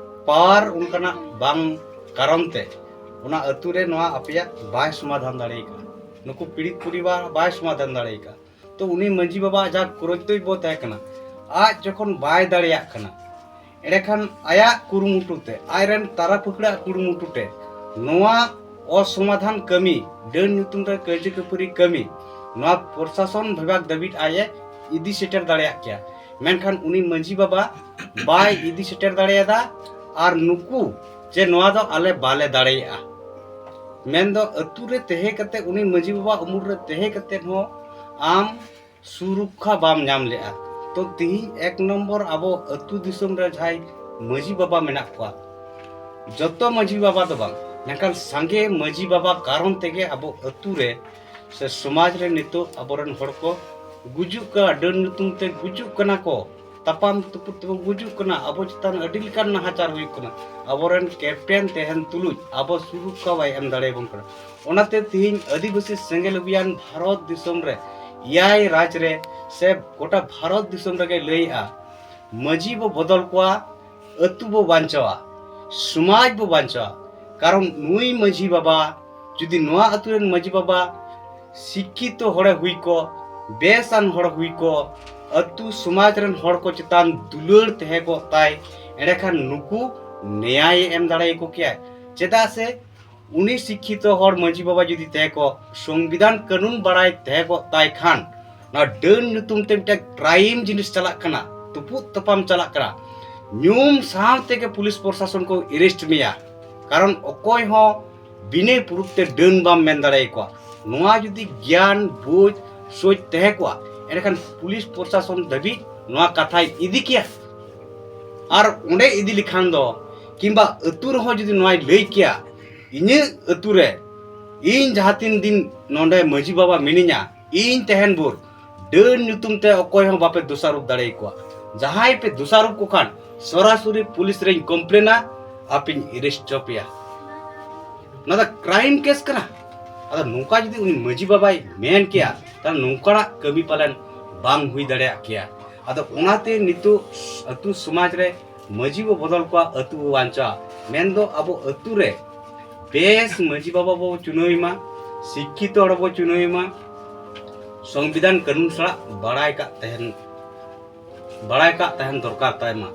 ᱯᱟᱣᱟᱨ ᱚᱱᱠᱟᱱᱟᱜ ᱵᱟᱝ ᱠᱟᱨᱚᱱ ᱛᱮ ᱚᱱᱟ ᱟᱹᱛᱩ ᱨᱮ ᱱᱚᱣᱟ ᱟᱯᱮᱭᱟᱜ ᱵᱟᱭ ᱥᱚᱢᱟᱫᱷᱟᱱ ᱫᱟᱲᱮ ᱟᱠᱟᱫᱼᱟ, ᱱᱩᱠᱩ ᱯᱤᱲᱤᱛ ᱯᱚᱨᱤᱵᱟᱨ ᱵᱟᱭ ᱥᱚᱢᱟᱫᱷᱟᱱ ᱫᱟᱲᱮ ᱟᱠᱟᱫᱼᱟ᱾ ᱛᱚ ᱩᱱᱤ ᱢᱟᱹᱡᱷᱤ ᱵᱟᱵᱟ ᱡᱟᱦᱟᱸ ᱠᱚᱨᱛᱚᱵᱵᱚ ᱛᱟᱦᱮᱸ ᱠᱟᱱᱟ, ᱟᱡ ᱡᱚᱠᱷᱚᱱ ᱵᱟᱭ ᱫᱟᱲᱮᱭᱟᱜ ᱠᱟᱱᱟ, ᱮᱸᱰᱮᱠᱷᱟᱱ ᱟᱭᱟᱜ ᱠᱩᱨᱩᱢᱩᱴᱩ ᱛᱮ, ᱟᱡᱨᱮᱱ ᱛᱟᱨᱟ ᱯᱷᱟᱹᱠᱲᱟᱹ ᱟᱜ ᱠᱩᱨᱩᱢᱩᱴᱩ ᱛᱮ ᱱᱚᱣᱟ ᱚᱥᱚᱢᱟᱫᱷᱟᱱ ᱠᱟᱹᱢᱤ, ᱰᱟᱹᱱ ᱧᱩᱛᱩᱢ ᱨᱮ ᱠᱟᱹᱭᱡᱟᱹ ᱠᱟᱹᱯᱟᱹᱨᱤ ᱠᱟᱹᱢᱤ, ᱱᱚᱣᱟ ᱯᱨᱚᱥᱟᱥᱚᱱ ᱵᱤᱵᱷᱟᱜᱽ ᱫᱷᱟᱹᱵᱤᱡ ᱟᱡ ᱮ ᱤᱫᱤ ᱥᱮᱴᱮᱨ ᱫᱟᱲᱮᱭᱟᱜ ᱠᱮᱭᱟ᱾ ᱢᱮᱱᱠᱷᱟᱱ ᱩᱱᱤ ᱢᱟᱹᱡᱷᱤ ᱵᱟᱵᱟ ᱵᱟᱭ ᱤᱫᱤ ᱥᱮᱴᱮᱨ ᱫᱟᱲᱮᱭᱟᱫᱟ᱾ ᱟᱨ ᱱᱩᱠᱩ ᱡᱮ ᱱᱚᱣᱟ ᱫᱚ ᱟᱞᱮ ᱵᱟᱞᱮ ᱫᱟᱲᱮᱭᱟᱜᱼᱟ, ᱢᱮᱱᱫᱚ ᱟᱹᱛᱩ ᱨᱮ ᱛᱟᱦᱮᱸ ᱠᱟᱛᱮ, ᱩᱱᱤ ᱢᱟᱹᱡᱷᱤ ᱵᱟᱵᱟ ᱩᱢᱩᱞ ᱨᱮ ᱛᱟᱦᱮᱸ ᱠᱟᱛᱮ ᱦᱚᱸ ᱟᱢ ᱥᱩᱨᱚᱠᱠᱷᱟ ᱵᱟᱢ ᱧᱟᱢ ᱞᱮᱜᱼᱟ᱾ ᱛᱚ ᱛᱤᱦᱤᱧ ᱮᱠ ᱱᱚᱢᱵᱚᱨ ᱟᱵᱚ ᱟᱹᱛᱩ ᱫᱤᱥᱚᱢ ᱨᱮ ᱡᱟᱦᱟᱸᱭ ᱢᱟᱹᱡᱷᱤ ᱵᱟᱵᱟ ᱢᱮᱱᱟᱜ ᱠᱚᱣᱟ, ᱡᱚᱛᱚ ᱢᱟᱹᱡᱷᱤ ᱵᱟᱵᱟ ᱫᱚ ᱵᱟᱝ, ᱢᱮᱱᱠᱷᱟᱱ ᱥᱟᱸᱜᱮ ᱢᱟᱹᱡᱷᱤ ᱵᱟᱵᱟ ᱠᱟᱨᱚᱱ ᱛᱮᱜᱮ ᱟᱵᱚ ᱟᱹᱛᱩ ᱨᱮ ᱥᱮ ᱥᱚᱢᱟᱡᱽ ᱨᱮ ᱱᱤᱛᱚᱜ ᱟᱵᱚᱨᱮᱱ ᱦᱚᱲ ᱠᱚ ᱜᱩᱡᱩᱜ ᱠᱟᱱᱟ, ᱰᱟᱹᱱ ᱧᱩᱛᱩᱢ ᱛᱮ ᱜᱩᱡᱩᱜ ᱠᱟᱱᱟ ᱠᱚ, ᱛᱟᱯᱟᱢ ᱛᱩᱯᱩᱫ ᱛᱮᱠᱚ ᱜᱩᱡᱩᱜ ᱠᱟᱱᱟ, ᱟᱵᱚ ᱪᱮᱛᱟᱱ ᱟᱹᱰᱤ ᱞᱮᱠᱟᱱ ᱱᱟᱦᱟᱪᱟᱨ ᱦᱩᱭᱩᱜ ᱠᱟᱱᱟ᱾ ᱟᱵᱚᱨᱮᱱ ᱠᱮᱯᱴᱮᱱ ᱛᱟᱦᱮᱱ ᱛᱩᱞᱩᱡ ᱟᱵᱚ ᱥᱩᱨᱚᱠᱠᱷᱟ ᱵᱟᱭ ᱮᱢ ᱫᱟᱲᱮᱭᱟᱵᱚᱱ ᱠᱟᱱᱟ᱾ ᱚᱱᱟᱛᱮ ᱛᱤᱦᱤᱧ ᱟᱹᱫᱤᱵᱟᱹᱥᱤ ᱥᱮᱸᱜᱮᱞ ᱚᱵᱷᱤᱭᱟᱱ ᱵᱷᱟᱨᱚᱛ ᱫᱤᱥᱚᱢ ᱨᱮ ᱮᱭᱟᱭ ᱨᱟᱡᱽ ᱨᱮ ᱥᱮ ᱜᱚᱴᱟ ᱵᱷᱟᱨᱚᱛ ᱫᱤᱥᱚᱢ ᱨᱮᱜᱮ ᱞᱟᱹᱭᱮᱜᱼᱟ, ᱢᱟᱹᱡᱷᱤ ᱵᱚ ᱵᱚᱫᱚᱞ ᱠᱚᱣᱟ, ᱟᱹᱛᱩ ᱵᱚ ᱵᱟᱧᱪᱟᱣᱟ, ᱥᱚᱢᱟᱡᱽ ᱵᱚ ᱵᱟᱧᱪᱟᱣᱟ᱾ ᱠᱟᱨᱚᱱ ᱱᱩᱭ ᱢᱟᱹᱡᱷᱤ ᱵᱟᱵᱟ, ᱡᱩᱫᱤ ᱱᱚᱣᱟ ᱟᱹᱛᱩ ᱨᱮᱱ ᱢᱟᱹᱡᱷᱤ ᱵᱟᱵᱟ ᱥᱤᱠᱠᱷᱤᱛᱚ ᱦᱚᱲᱮ ᱦᱩᱭ ᱠᱚᱜ, ᱵᱮᱥᱟᱱ ᱦᱚᱲ ᱦᱩᱭ ᱠᱚᱜ, ᱟᱹᱛᱩ ᱥᱚᱢᱟᱡᱽ ᱨᱮᱱ ᱦᱚᱲ ᱠᱚ ᱪᱮᱛᱟᱱ ᱫᱩᱞᱟᱹᱲ ᱛᱟᱦᱮᱸ ᱠᱚᱜ ᱛᱟᱭ, ᱮᱸᱰᱮᱠᱷᱟᱱ ᱱᱩᱠᱩ ᱱᱮᱭᱟᱭᱮ ᱮᱢ ᱫᱟᱲᱮᱭᱟᱠᱚ ᱠᱮᱭᱟ᱾ ᱪᱮᱫᱟᱜ ᱥᱮ ᱩᱱᱤ ᱥᱤᱠᱠᱷᱤᱛᱚ ᱦᱚᱲ ᱢᱟᱹᱡᱷᱤ ᱵᱟᱵᱟ ᱡᱩᱫᱤ ᱛᱟᱦᱮᱸ ᱠᱚᱜ, ᱥᱚᱝᱵᱤᱫᱷᱟᱱ ᱠᱟᱹᱱᱩᱱ ᱵᱟᱲᱟᱭ ᱛᱟᱦᱮᱸ ᱠᱚᱜ ᱛᱟᱭ ᱠᱷᱟᱱ, ᱱᱚᱣᱟ ᱰᱟᱹᱱ ᱧᱩᱛᱩᱢ ᱛᱮ ᱢᱤᱫᱴᱟᱝ ᱠᱨᱟᱭᱤᱢ ᱡᱤᱱᱤᱥ ᱪᱟᱞᱟᱜ ᱠᱟᱱᱟ, ᱛᱩᱯᱩᱫ ᱛᱟᱯᱟᱢ ᱪᱟᱞᱟᱜ ᱠᱟᱱᱟ, ᱧᱩᱢ ᱥᱟᱶ ᱛᱮᱜᱮ ᱯᱩᱞᱤᱥ ᱯᱨᱚᱥᱟᱥᱚᱱ ᱠᱚ ᱮᱨᱮᱥᱴ ᱢᱮᱭᱟ᱾ ᱠᱟᱨᱚᱱ ᱚᱠᱚᱭ ᱦᱚᱸ ᱵᱤᱱᱟᱹ ᱯᱨᱩᱯ ᱛᱮ ᱰᱟᱹᱱ ᱵᱟᱢ ᱢᱮᱱ ᱫᱟᱲᱮᱭᱟᱠᱚᱣᱟ᱾ ᱱᱚᱣᱟ ᱡᱩᱫᱤ ᱜᱮᱭᱟᱱ ᱵᱩᱡᱽ ᱥᱳᱪ ᱛᱟᱦᱮᱸ ᱠᱚᱜᱼᱟ, ᱮᱸᱰᱮᱠᱷᱟᱱ ᱯᱩᱞᱤᱥ ᱯᱨᱚᱥᱟᱥᱚᱱ ᱫᱷᱟᱹᱵᱤᱡ ᱱᱚᱣᱟ ᱠᱟᱛᱷᱟᱭ ᱤᱫᱤ ᱠᱮᱭᱟ᱾ ᱟᱨ ᱚᱸᱰᱮ ᱤᱫᱤ ᱞᱮᱠᱷᱟᱱ ᱫᱚ, ᱠᱤᱝᱵᱟ ᱟᱹᱛᱩ ᱨᱮᱦᱚᱸ ᱡᱩᱫᱤ ᱱᱚᱣᱟᱭ ᱞᱟᱹᱭ ᱠᱮᱭᱟ, ᱤᱧᱟᱹᱜ ᱟᱹᱛᱩ ᱨᱮ ᱤᱧ ᱡᱟᱦᱟᱸ ᱛᱤᱱ ᱫᱤᱱ ᱱᱚᱰᱮ ᱢᱟᱹᱡᱷᱤ ᱵᱟᱵᱟ ᱢᱤᱱᱟᱹᱧᱟ, ᱤᱧ ᱛᱟᱦᱮᱱ ᱵᱷᱳᱨ ᱰᱟᱹᱱ ᱧᱩᱛᱩᱢ ᱛᱮ ᱚᱠᱚᱭ ᱦᱚᱸ ᱵᱟᱯᱮ ᱫᱳᱥᱟᱨᱳᱯ ᱫᱟᱲᱮᱭᱟᱠᱚᱣᱟ᱾ ᱡᱟᱦᱟᱸᱭ ᱯᱮ ᱫᱳᱥᱟᱨᱳᱯ ᱠᱚ ᱠᱷᱟᱱ ᱥᱚᱨᱟᱥᱚᱨᱤ ᱯᱩᱞᱤᱥ ᱨᱮᱧ ᱠᱚᱢᱯᱞᱮᱱᱟ, ᱟᱯᱮᱧ ᱮᱨᱮᱥᱴ ᱦᱚᱪᱚ ᱯᱮᱭᱟ᱾ ᱱᱚᱣᱟ ᱫᱚ ᱠᱨᱟᱭᱤᱢ ᱠᱮᱥ ᱠᱟᱱᱟ᱾ ᱟᱫᱚ ᱱᱚᱝᱠᱟ ᱡᱩᱫᱤ ᱩᱱᱤ ᱢᱟᱹᱡᱷᱤ ᱵᱟᱵᱟᱭ ᱢᱮᱱ ᱠᱮᱭᱟ, ᱛᱟᱦᱞᱮ ᱱᱚᱝᱠᱟᱱᱟᱜ ᱠᱟᱹᱢᱤ ᱯᱟᱞᱮᱱ ᱵᱟᱝ ᱦᱩᱭ ᱫᱟᱲᱮᱭᱟᱜ ᱠᱮᱭᱟ᱾ ᱟᱫᱚ ᱚᱱᱟᱛᱮ ᱱᱤᱛᱚᱜ ᱟᱹᱛᱩ ᱥᱚᱢᱟᱡᱽ ᱨᱮ ᱢᱟᱹᱡᱷᱤ ᱵᱚ ᱵᱚᱫᱚᱞ ᱠᱚᱣᱟ, ᱟᱹᱛᱩ ᱵᱚ ᱵᱟᱧᱪᱟᱣᱟ᱾ ᱢᱮᱱᱫᱚ ᱟᱵᱚ ᱟᱹᱛᱩ ᱨᱮ ᱵᱮᱥ ᱢᱟᱹᱡᱷᱤ ᱵᱟᱵᱟ ᱵᱚ ᱪᱩᱱᱟᱹᱣ ᱮᱢᱟ, ᱥᱤᱠᱠᱷᱤᱛᱚ ᱦᱚᱲ ᱵᱚ ᱪᱩᱱᱟᱹᱣ ᱮᱢᱟ, ᱥᱚᱝᱵᱤᱫᱷᱟᱱ ᱠᱟᱹᱱᱩᱱ ᱥᱟᱞᱟᱜ ᱵᱟᱲᱟᱭ ᱠᱟᱜ ᱛᱟᱦᱮᱱ, ᱵᱟᱲᱟᱭ ᱠᱟᱜ ᱛᱟᱦᱮᱱ ᱫᱚᱨᱠᱟᱨ ᱛᱟᱭ ᱢᱟ᱾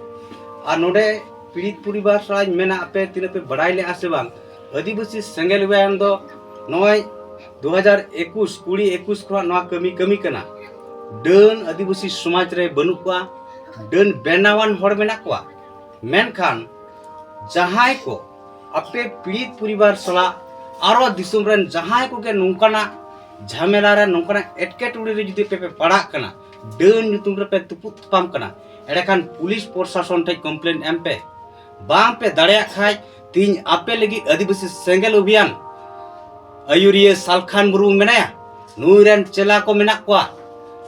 ᱟᱨ ᱱᱚᱰᱮ ᱯᱤᱲᱤᱛ ᱯᱚᱨᱤᱵᱟᱨ ᱥᱟᱞᱟᱜ ᱤᱧ ᱢᱮᱱᱟ, ᱟᱯᱮ ᱛᱤᱱᱟᱹᱜ ᱯᱮ ᱵᱟᱲᱟᱭ ᱞᱮᱜᱼᱟ ᱥᱮ ᱵᱟᱝ, ᱟᱹᱫᱤᱵᱟᱹᱥᱤ ᱥᱮᱸᱜᱮᱞ ᱚᱵᱷᱤᱭᱟᱱ ᱫᱚ ᱱᱚᱜᱼᱚᱭ ᱫᱩ ᱦᱟᱡᱟᱨ ᱮᱠᱩᱥ, ᱠᱩᱲᱤ ᱮᱠᱩᱥ ᱠᱷᱚᱱᱟᱜ ᱱᱚᱣᱟ ᱠᱟᱹᱢᱤ ᱠᱟᱹᱢᱤ ᱠᱟᱱᱟ᱾ ᱰᱟᱹᱱ ᱟᱹᱫᱤᱵᱟᱹᱥᱤ ᱥᱚᱢᱟᱡᱽ ᱨᱮ ᱵᱟᱹᱱᱩᱜ ᱠᱚᱣᱟ, ᱰᱟᱹᱱ ᱵᱮᱱᱟᱣᱟᱱ ᱦᱚᱲ ᱢᱮᱱᱟᱜ ᱠᱚᱣᱟ᱾ ᱢᱮᱱᱠᱷᱟᱱ ᱡᱟᱦᱟᱸᱭ ᱠᱚ ᱟᱯᱮ ᱯᱤᱲᱤᱛ ᱯᱚᱨᱤᱵᱟᱨ ᱥᱟᱞᱟᱜ ᱟᱨᱚ ᱫᱤᱥᱚᱢ ᱨᱮᱱ ᱡᱟᱦᱟᱸᱭ ᱠᱚᱜᱮ ᱱᱚᱝᱠᱟᱱᱟᱜ ᱡᱷᱟᱢᱮᱞᱟ ᱨᱮ, ᱱᱚᱝᱠᱟᱱᱟᱜ ᱮᱴᱠᱮᱴᱚᱬᱮ ᱨᱮ ᱡᱩᱫᱤ ᱯᱮ, ᱯᱮ ᱯᱟᱲᱟᱜ ᱠᱟᱱᱟ, ᱰᱟᱹᱱ ᱧᱩᱛᱩᱢ ᱨᱮᱯᱮ ᱛᱩᱯᱩᱫ ᱛᱟᱯᱟᱢ ᱠᱟᱱᱟ, ᱮᱸᱰᱮᱠᱷᱟᱱ ᱯᱩᱞᱤᱥ ᱯᱨᱚᱥᱟᱥᱚᱱ ᱴᱷᱮᱱ ᱠᱚᱢᱯᱞᱮᱱ ᱮᱢ ᱯᱮ᱾ ᱵᱟᱝ ᱯᱮ ᱫᱟᱲᱮᱭᱟᱜ ᱠᱷᱟᱡ, ᱛᱤᱦᱤᱧ ᱟᱯᱮ ᱞᱟᱹᱜᱤᱫ ᱟᱹᱫᱤᱵᱟᱹᱥᱤ ᱥᱮᱸᱜᱮᱞ ᱚᱵᱷᱤᱭᱟᱱ ᱟᱹᱭᱩᱨᱤᱭᱟᱹ ᱥᱟᱞᱠᱷᱟᱱ ᱢᱩᱨᱢᱩ ᱢᱮᱱᱟᱭᱟ, ᱱᱩᱭ ᱨᱮᱱ ᱪᱮᱞᱟ ᱠᱚ ᱢᱮᱱᱟᱜ ᱠᱚᱣᱟ,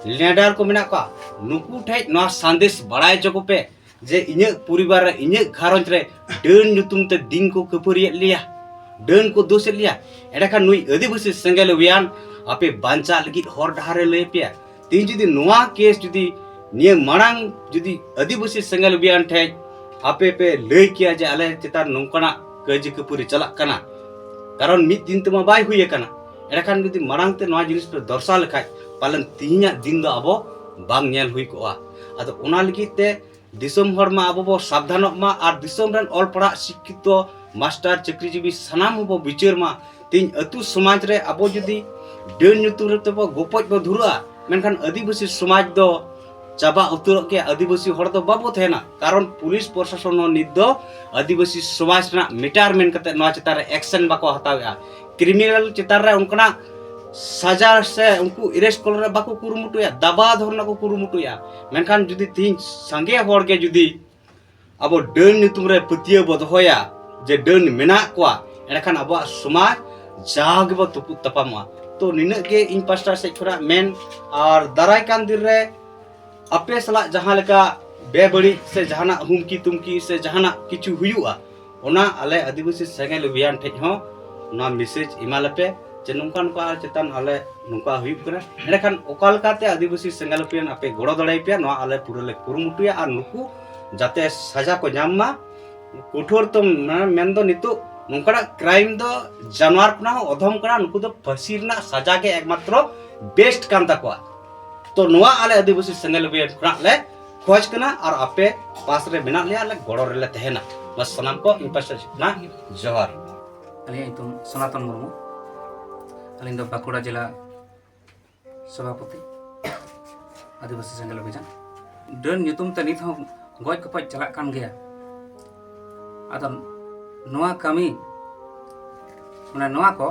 ᱞᱤᱰᱟᱨ ᱠᱚ ᱢᱮᱱᱟᱜ ᱠᱚᱣᱟ, ᱱᱩᱠᱩ ᱴᱷᱮᱡ ᱱᱚᱣᱟ ᱥᱟᱸᱫᱮᱥ ᱵᱟᱲᱟᱭ ᱦᱚᱪᱚ ᱠᱚᱯᱮ ᱡᱮ ᱤᱧᱟᱹᱜ ᱯᱚᱨᱤᱵᱟᱨ ᱨᱮ, ᱤᱧᱟᱹᱜ ᱜᱷᱟᱨᱚᱸᱡᱽ ᱨᱮ ᱰᱟᱹᱱ ᱧᱩᱛᱩᱢ ᱛᱮ ᱫᱤᱱ ᱠᱚ ᱠᱷᱟᱹᱯᱟᱹᱨᱤᱭᱮᱫ ᱞᱮᱭᱟ, ᱰᱟᱹᱱ ᱠᱚ ᱫᱳᱥᱮᱫ ᱞᱮᱭᱟ᱾ ᱮᱸᱰᱮᱠᱷᱟᱱ ᱱᱩᱭ ᱟᱹᱫᱤᱵᱟᱹᱥᱤ ᱥᱮᱸᱜᱮᱞ ᱚᱵᱷᱤᱭᱟᱱ ᱟᱯᱮ ᱵᱟᱧᱪᱟᱜ ᱞᱟᱹᱜᱤᱫ ᱦᱚᱨ ᱰᱟᱦᱟᱨᱮ ᱞᱟᱹᱭ ᱯᱮᱭᱟ᱾ ᱛᱮᱦᱤᱧ ᱡᱩᱫᱤ ᱱᱚᱣᱟ ᱠᱮᱥ ᱡᱩᱫᱤ ᱱᱤᱭᱟᱹ ᱢᱟᱲᱟᱝ ᱡᱩᱫᱤ ᱟᱹᱫᱤᱵᱟᱹᱥᱤ ᱥᱮᱸᱜᱮᱞ ᱚᱵᱷᱤᱭᱟᱱ ᱴᱷᱮᱡ ᱟᱯᱮ ᱯᱮ ᱞᱟᱹᱭ ᱠᱮᱭᱟ ᱡᱮ ᱟᱞᱮ ᱪᱮᱛᱟᱱ ᱱᱚᱝᱠᱟᱱᱟᱜ ᱠᱟᱹᱭᱡᱟᱹ ᱠᱷᱟᱹᱯᱟᱹᱨᱤ ᱪᱟᱞᱟᱜ ᱠᱟᱱᱟ, ᱠᱟᱨᱚᱱ ᱢᱤᱫ ᱫᱤᱱ ᱛᱮᱢᱟ ᱵᱟᱭ ᱦᱩᱭ ᱟᱠᱟᱱᱟ᱾ ᱮᱸᱰᱮᱠᱷᱟᱱ ᱡᱩᱫᱤ ᱢᱟᱲᱟᱝ ᱛᱮ ᱱᱚᱣᱟ ᱡᱤᱱᱤᱥ ᱯᱮ ᱫᱚᱨᱥᱟᱣ ᱞᱮᱠᱷᱟᱡ, ᱯᱟᱞᱮᱱ ᱛᱤᱦᱤᱧᱟᱜ ᱫᱤᱱ ᱫᱚ ᱟᱵᱚ ᱵᱟᱝ ᱧᱮᱞ ᱦᱩᱭ ᱠᱚᱜᱼᱟ᱾ ᱟᱫᱚ ᱚᱱᱟ ᱞᱟᱹᱜᱤᱫ ᱛᱮ ᱫᱤᱥᱚᱢ ᱦᱚᱲ ᱢᱟ ᱟᱵᱚ ᱵᱚ ᱥᱟᱵᱫᱷᱟᱱᱚᱜ ᱢᱟ ᱟᱨ ᱫᱤᱥᱚᱢ ᱨᱮᱱ ᱚᱞ ᱯᱟᱲᱦᱟᱜ ᱥᱤᱠᱠᱷᱤᱛᱚ ᱢᱟᱥᱴᱟᱨ ᱪᱟᱹᱠᱨᱤᱡᱤᱵᱤ ᱥᱟᱱᱟᱢ ᱦᱚᱸᱵᱚ ᱵᱤᱪᱟᱹᱨ ᱢᱟ᱾ ᱛᱮᱦᱮᱧ ᱟᱹᱛᱩ ᱥᱚᱢᱟᱡᱽ ᱨᱮ ᱟᱵᱚ ᱡᱩᱫᱤ ᱰᱟᱹᱱ ᱧᱩᱛᱩᱢ ᱨᱮ ᱛᱮᱵᱚ ᱜᱚᱯᱚᱡ ᱵᱚ ᱫᱷᱩᱨᱟᱹᱜᱼᱟ, ᱢᱮᱱᱠᱷᱟᱱ ᱟᱹᱫᱤᱵᱟᱹᱥᱤ ᱥᱚᱢᱟᱡᱽ ᱫᱚ ᱪᱟᱵᱟ ᱩᱛᱟᱹᱨᱚᱜ ᱜᱮᱭᱟ, ᱟᱹᱫᱤᱵᱟᱹᱥᱤ ᱦᱚᱲ ᱫᱚ ᱵᱟᱵᱚ ᱛᱟᱦᱮᱱᱟ᱾ ᱠᱟᱨᱚᱱ ᱯᱩᱞᱤᱥ ᱯᱨᱚᱥᱟᱥᱚᱱ ᱦᱚᱸ ᱱᱤᱛ ᱫᱚ ᱟᱹᱫᱤᱵᱟᱹᱥᱤ ᱥᱚᱢᱟᱡᱽ ᱨᱮᱱᱟᱜ ᱢᱮᱴᱟᱨ ᱢᱮᱱ ᱠᱟᱛᱮ ᱱᱚᱣᱟ ᱪᱮᱛᱟᱱ ᱨᱮ ᱮᱠᱥᱮᱱ ᱵᱟᱠᱚ ᱦᱟᱛᱟᱣᱮᱫᱼᱟ᱾ ᱠᱨᱤᱢᱤᱱᱟᱞ ᱪᱮᱛᱟᱱ ᱨᱮ ᱚᱱᱠᱟᱱᱟᱜ ᱥᱟᱡᱟ ᱥᱮ ᱩᱱᱠᱩ ᱮᱨᱮᱥᱴ ᱠᱚ ᱨᱮᱱᱟᱜ ᱵᱟᱠᱚ ᱠᱩᱨᱩᱢᱩᱴᱩᱭᱟ, ᱫᱟᱵᱟ ᱫᱷᱚᱨᱱᱟ ᱠᱚ ᱠᱩᱨᱩᱢᱩᱴᱩᱭᱟ᱾ ᱢᱮᱱᱠᱷᱟᱱ ᱡᱩᱫᱤ ᱛᱮᱦᱮᱧ ᱥᱟᱸᱜᱮ ᱦᱚᱲ ᱜᱮ ᱡᱩᱫᱤ ᱟᱵᱚ ᱰᱟᱹᱱ ᱧᱩᱛᱩᱢ ᱨᱮ ᱯᱟᱹᱛᱭᱟᱹᱣ ᱵᱚ ᱫᱚᱦᱚᱭᱟ ᱡᱮ ᱰᱟᱹᱱ ᱢᱮᱱᱟᱜ ᱠᱚᱣᱟ, ᱮᱸᱰᱮᱠᱷᱟᱱ ᱟᱵᱚᱣᱟᱜ ᱥᱚᱢᱟᱡᱽ ᱡᱟᱣ ᱜᱮᱵᱚ ᱛᱩᱯᱩᱫ ᱛᱟᱯᱟᱢᱚᱜᱼᱟ᱾ ᱛᱚ ᱱᱤᱱᱟᱹᱜ ᱜᱮ ᱤᱧ ᱯᱟᱥᱴᱟ ᱥᱮᱫ ᱠᱷᱚᱱᱟᱜ ᱢᱮᱱ, ᱟᱨ ᱫᱟᱨᱟᱭ ᱠᱟᱱ ᱫᱤᱱ ᱨᱮ ᱟᱯᱮ ᱥᱟᱞᱟᱜ ᱡᱟᱦᱟᱸ ᱞᱮᱠᱟ ᱵᱮᱵᱟᱹᱲᱤᱡ ᱥᱮ ᱡᱟᱦᱟᱱᱟᱜ ᱦᱩᱢᱠᱤ ᱛᱩᱢᱠᱤ ᱥᱮ ᱡᱟᱦᱟᱱᱟᱜ ᱠᱤᱪᱷᱩ ᱦᱩᱭᱩᱜᱼᱟ, ᱚᱱᱟ ᱟᱞᱮ ᱟᱹᱫᱤᱵᱟᱹᱥᱤ ᱥᱮᱸᱜᱮᱞ ᱚᱵᱷᱤᱭᱟᱱ ᱴᱷᱮᱡ ᱦᱚᱸ ᱱᱚᱣᱟ ᱢᱮᱥᱮᱡᱽ ᱮᱢᱟ ᱞᱮᱯᱮ ᱡᱮ ᱱᱚᱝᱠᱟ ᱱᱚᱝᱠᱟ ᱟᱞᱮ ᱪᱮᱛᱟᱱ ᱟᱞᱮ ᱱᱚᱝᱠᱟ ᱦᱩᱭᱩᱜ ᱠᱟᱱᱟ᱾ ᱮᱸᱰᱮᱠᱷᱟᱱ ᱚᱠᱟ ᱞᱮᱠᱟᱛᱮ ᱟᱹᱫᱤᱵᱟᱹᱥᱤ ᱥᱮᱸᱜᱮᱞ ᱚᱵᱷᱤᱭᱟᱱ ᱟᱯᱮ ᱜᱚᱲᱚ ᱫᱟᱲᱮᱭᱟᱯᱮᱭᱟ, ᱱᱚᱣᱟ ᱟᱞᱮ ᱯᱩᱨᱟᱹ ᱞᱮ ᱠᱩᱨᱩᱢᱩᱴᱩᱭᱟ᱾ ᱟᱨ ᱱᱩᱠᱩ ᱡᱟᱛᱮ ᱥᱟᱡᱟ ᱠᱚ ᱧᱟᱢ ᱢᱟ ᱠᱚᱴᱷᱳᱨ᱾ ᱛᱚ ᱢᱟᱱᱮ ᱢᱮᱱᱫᱚ ᱱᱤᱛᱚᱜ ᱱᱚᱝᱠᱟᱱᱟᱜ ᱠᱨᱟᱭᱤᱢ ᱫᱚ ᱡᱟᱱᱣᱟᱨ ᱠᱷᱚᱱᱟᱜ ᱦᱚᱸ ᱚᱫᱷᱚᱢ ᱠᱟᱱᱟ, ᱱᱩᱠᱩ ᱫᱚ ᱯᱷᱟᱹᱥᱤ ᱨᱮᱱᱟᱜ ᱥᱟᱡᱟ ᱜᱮ ᱮᱠᱢᱟᱛᱨᱚ ᱵᱮᱥᱴ ᱠᱟᱱ ᱛᱟᱠᱚᱣᱟ᱾ ᱛᱚ ᱱᱚᱣᱟ ᱟᱞᱮ ᱟᱹᱫᱤᱵᱟᱹᱥᱤ ᱥᱮᱸᱜᱮᱞ ᱚᱵᱷᱤᱭᱟᱱ ᱠᱷᱚᱱᱟᱜ ᱞᱮ ᱠᱷᱚᱡᱽ ᱠᱟᱱᱟ ᱟᱨ ᱟᱯᱮ ᱯᱟᱥ ᱨᱮ ᱢᱮᱱᱟᱜ ᱞᱮᱭᱟ, ᱟᱞᱮ ᱜᱚᱲᱚ ᱨᱮᱞᱮ ᱛᱟᱦᱮᱱᱟ᱾ ᱵᱟᱥ ᱥᱟᱱᱟᱢ ᱠᱚ ᱤᱧ ᱯᱟᱥᱴᱟ ᱥᱮᱫ ᱠᱷᱚᱱᱟᱜ ᱡᱚᱦᱟᱨ᱾ ᱟᱹᱞᱤᱧᱟᱜ ᱧᱩᱛᱩᱢ ᱥᱚᱱᱟᱛᱚᱱ ᱢᱩᱨᱢᱩ᱾ ᱟᱹᱞᱤᱧ ᱫᱚ ᱵᱟᱸᱠᱩᱲᱟ ᱡᱮᱞᱟ ᱥᱚᱵᱷᱟᱯᱚᱛᱤ, ᱟᱹᱫᱤᱵᱟᱹᱥᱤ ᱥᱮᱸᱜᱮᱞ ᱚᱵᱷᱤᱡᱟᱱ᱾ ᱰᱟᱹᱱ ᱧᱩᱛᱩᱢ ᱛᱮ ᱱᱤᱛ ᱦᱚᱸ ᱜᱚᱡ ᱜᱚᱯᱚᱡ ᱪᱟᱞᱟᱜ ᱠᱟᱱ ᱜᱮᱭᱟ᱾ ᱟᱫᱚ ᱱᱚᱣᱟ ᱠᱟᱹᱢᱤ, ᱢᱟᱱᱮ ᱱᱚᱣᱟ ᱠᱚ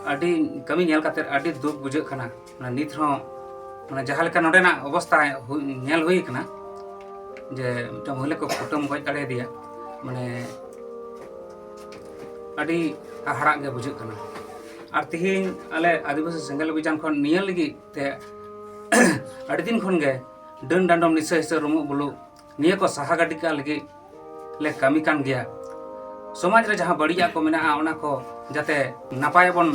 ᱟᱹᱰᱤ ᱠᱟᱹᱢᱤ ᱧᱮᱞ ᱠᱟᱛᱮ ᱟᱹᱰᱤ ᱫᱩᱠ ᱵᱩᱡᱷᱟᱹᱜ ᱠᱟᱱᱟ᱾ ᱢᱟᱱᱮ ᱱᱤᱛ ᱦᱚᱸ, ᱢᱟᱱᱮ ᱡᱟᱦᱟᱸ ᱞᱮᱠᱟ ᱱᱚᱰᱮᱱᱟᱜ ᱚᱵᱚᱥᱛᱟ ᱦᱩᱭ, ᱧᱮᱞ ᱦᱩᱭ ᱠᱟᱱᱟ, ᱡᱮ ᱢᱤᱫᱴᱟᱝ ᱢᱚᱦᱤᱞᱟ ᱠᱚ ᱠᱩᱴᱟᱹᱢ ᱜᱚᱡ ᱫᱟᱲᱮᱭᱟᱫᱮᱭᱟ, ᱢᱟᱱᱮ ᱟᱹᱰᱤ ᱦᱟᱦᱟᱲᱟᱜ ᱜᱮ ᱵᱩᱡᱷᱟᱹᱜ ᱠᱟᱱᱟ᱾ ᱟᱨ ᱛᱤᱦᱤᱧ ᱟᱞᱮ ᱟᱹᱫᱤᱵᱟᱹᱥᱤ ᱥᱮᱸᱜᱮᱞ ᱚᱵᱷᱤᱡᱟᱱ ᱠᱷᱚᱱ ᱱᱤᱭᱟᱹ ᱞᱟᱹᱜᱤᱫ ᱛᱮ ᱟᱹᱰᱤ ᱫᱤᱱ ᱠᱷᱚᱱ ᱜᱮ ᱰᱟᱹᱱ ᱰᱟᱸᱰᱚᱢ, ᱱᱤᱥᱟᱹ ᱦᱤᱥᱟᱹ, ᱨᱩᱢᱩᱜ ᱵᱩᱞᱩᱜ, ᱱᱤᱭᱟᱹ ᱠᱚ ᱥᱟᱦᱟ ᱜᱤᱰᱤ ᱠᱟᱜ ᱞᱟᱹᱜᱤᱫ ᱞᱮ ᱠᱟᱹᱢᱤ ᱠᱟᱱ ᱜᱮᱭᱟ᱾ ᱥᱚᱢᱟᱡᱽ ᱨᱮ ᱡᱟᱦᱟᱸ ᱵᱟᱹᱲᱤᱡᱟᱜ ᱠᱚ ᱢᱮᱱᱟᱜᱼᱟ, ᱚᱱᱟ ᱠᱚ ᱡᱟᱛᱮ ᱱᱟᱯᱟᱭᱟᱜ ᱵᱚᱱ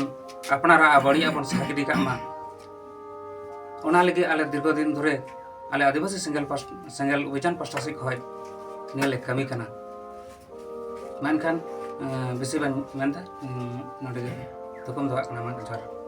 ᱟᱯᱱᱟᱨᱟ, ᱵᱟᱹᱲᱤᱡᱟᱜ ᱵᱚᱱ ᱥᱟᱦᱟ ᱜᱤᱰᱤ ᱠᱟᱜ ᱢᱟ, ᱚᱱᱟ ᱞᱟᱹᱜᱤᱫ ᱟᱞᱮ ᱫᱤᱨᱜᱷᱚ ᱫᱤᱱ ᱫᱷᱚᱨᱮ ᱟᱞᱮ ᱟᱹᱫᱤᱵᱟᱹᱥᱤ ᱥᱮᱸᱜᱮᱞ ᱯᱟᱥ-, ᱥᱮᱸᱜᱮᱞ ᱚᱵᱷᱤᱡᱟᱱ ᱯᱟᱥᱴᱟ ᱥᱮᱫ ᱠᱷᱚᱱ ᱱᱤᱭᱟᱹ ᱞᱮ ᱠᱟᱹᱢᱤ ᱠᱟᱱᱟ᱾ ᱢᱮᱱᱠᱷᱟᱱ, ᱮᱸ, ᱵᱮᱥᱤ ᱵᱟᱹᱧ ᱢᱮᱱᱫᱟ, ᱩᱸ, ᱱᱚᱰᱮ ᱜᱮ ᱛᱷᱩᱠᱩᱢ ᱫᱚᱦᱚ ᱠᱟᱜ ᱠᱟᱱᱟ᱾ ᱢᱟ ᱡᱚᱦᱟᱨ᱾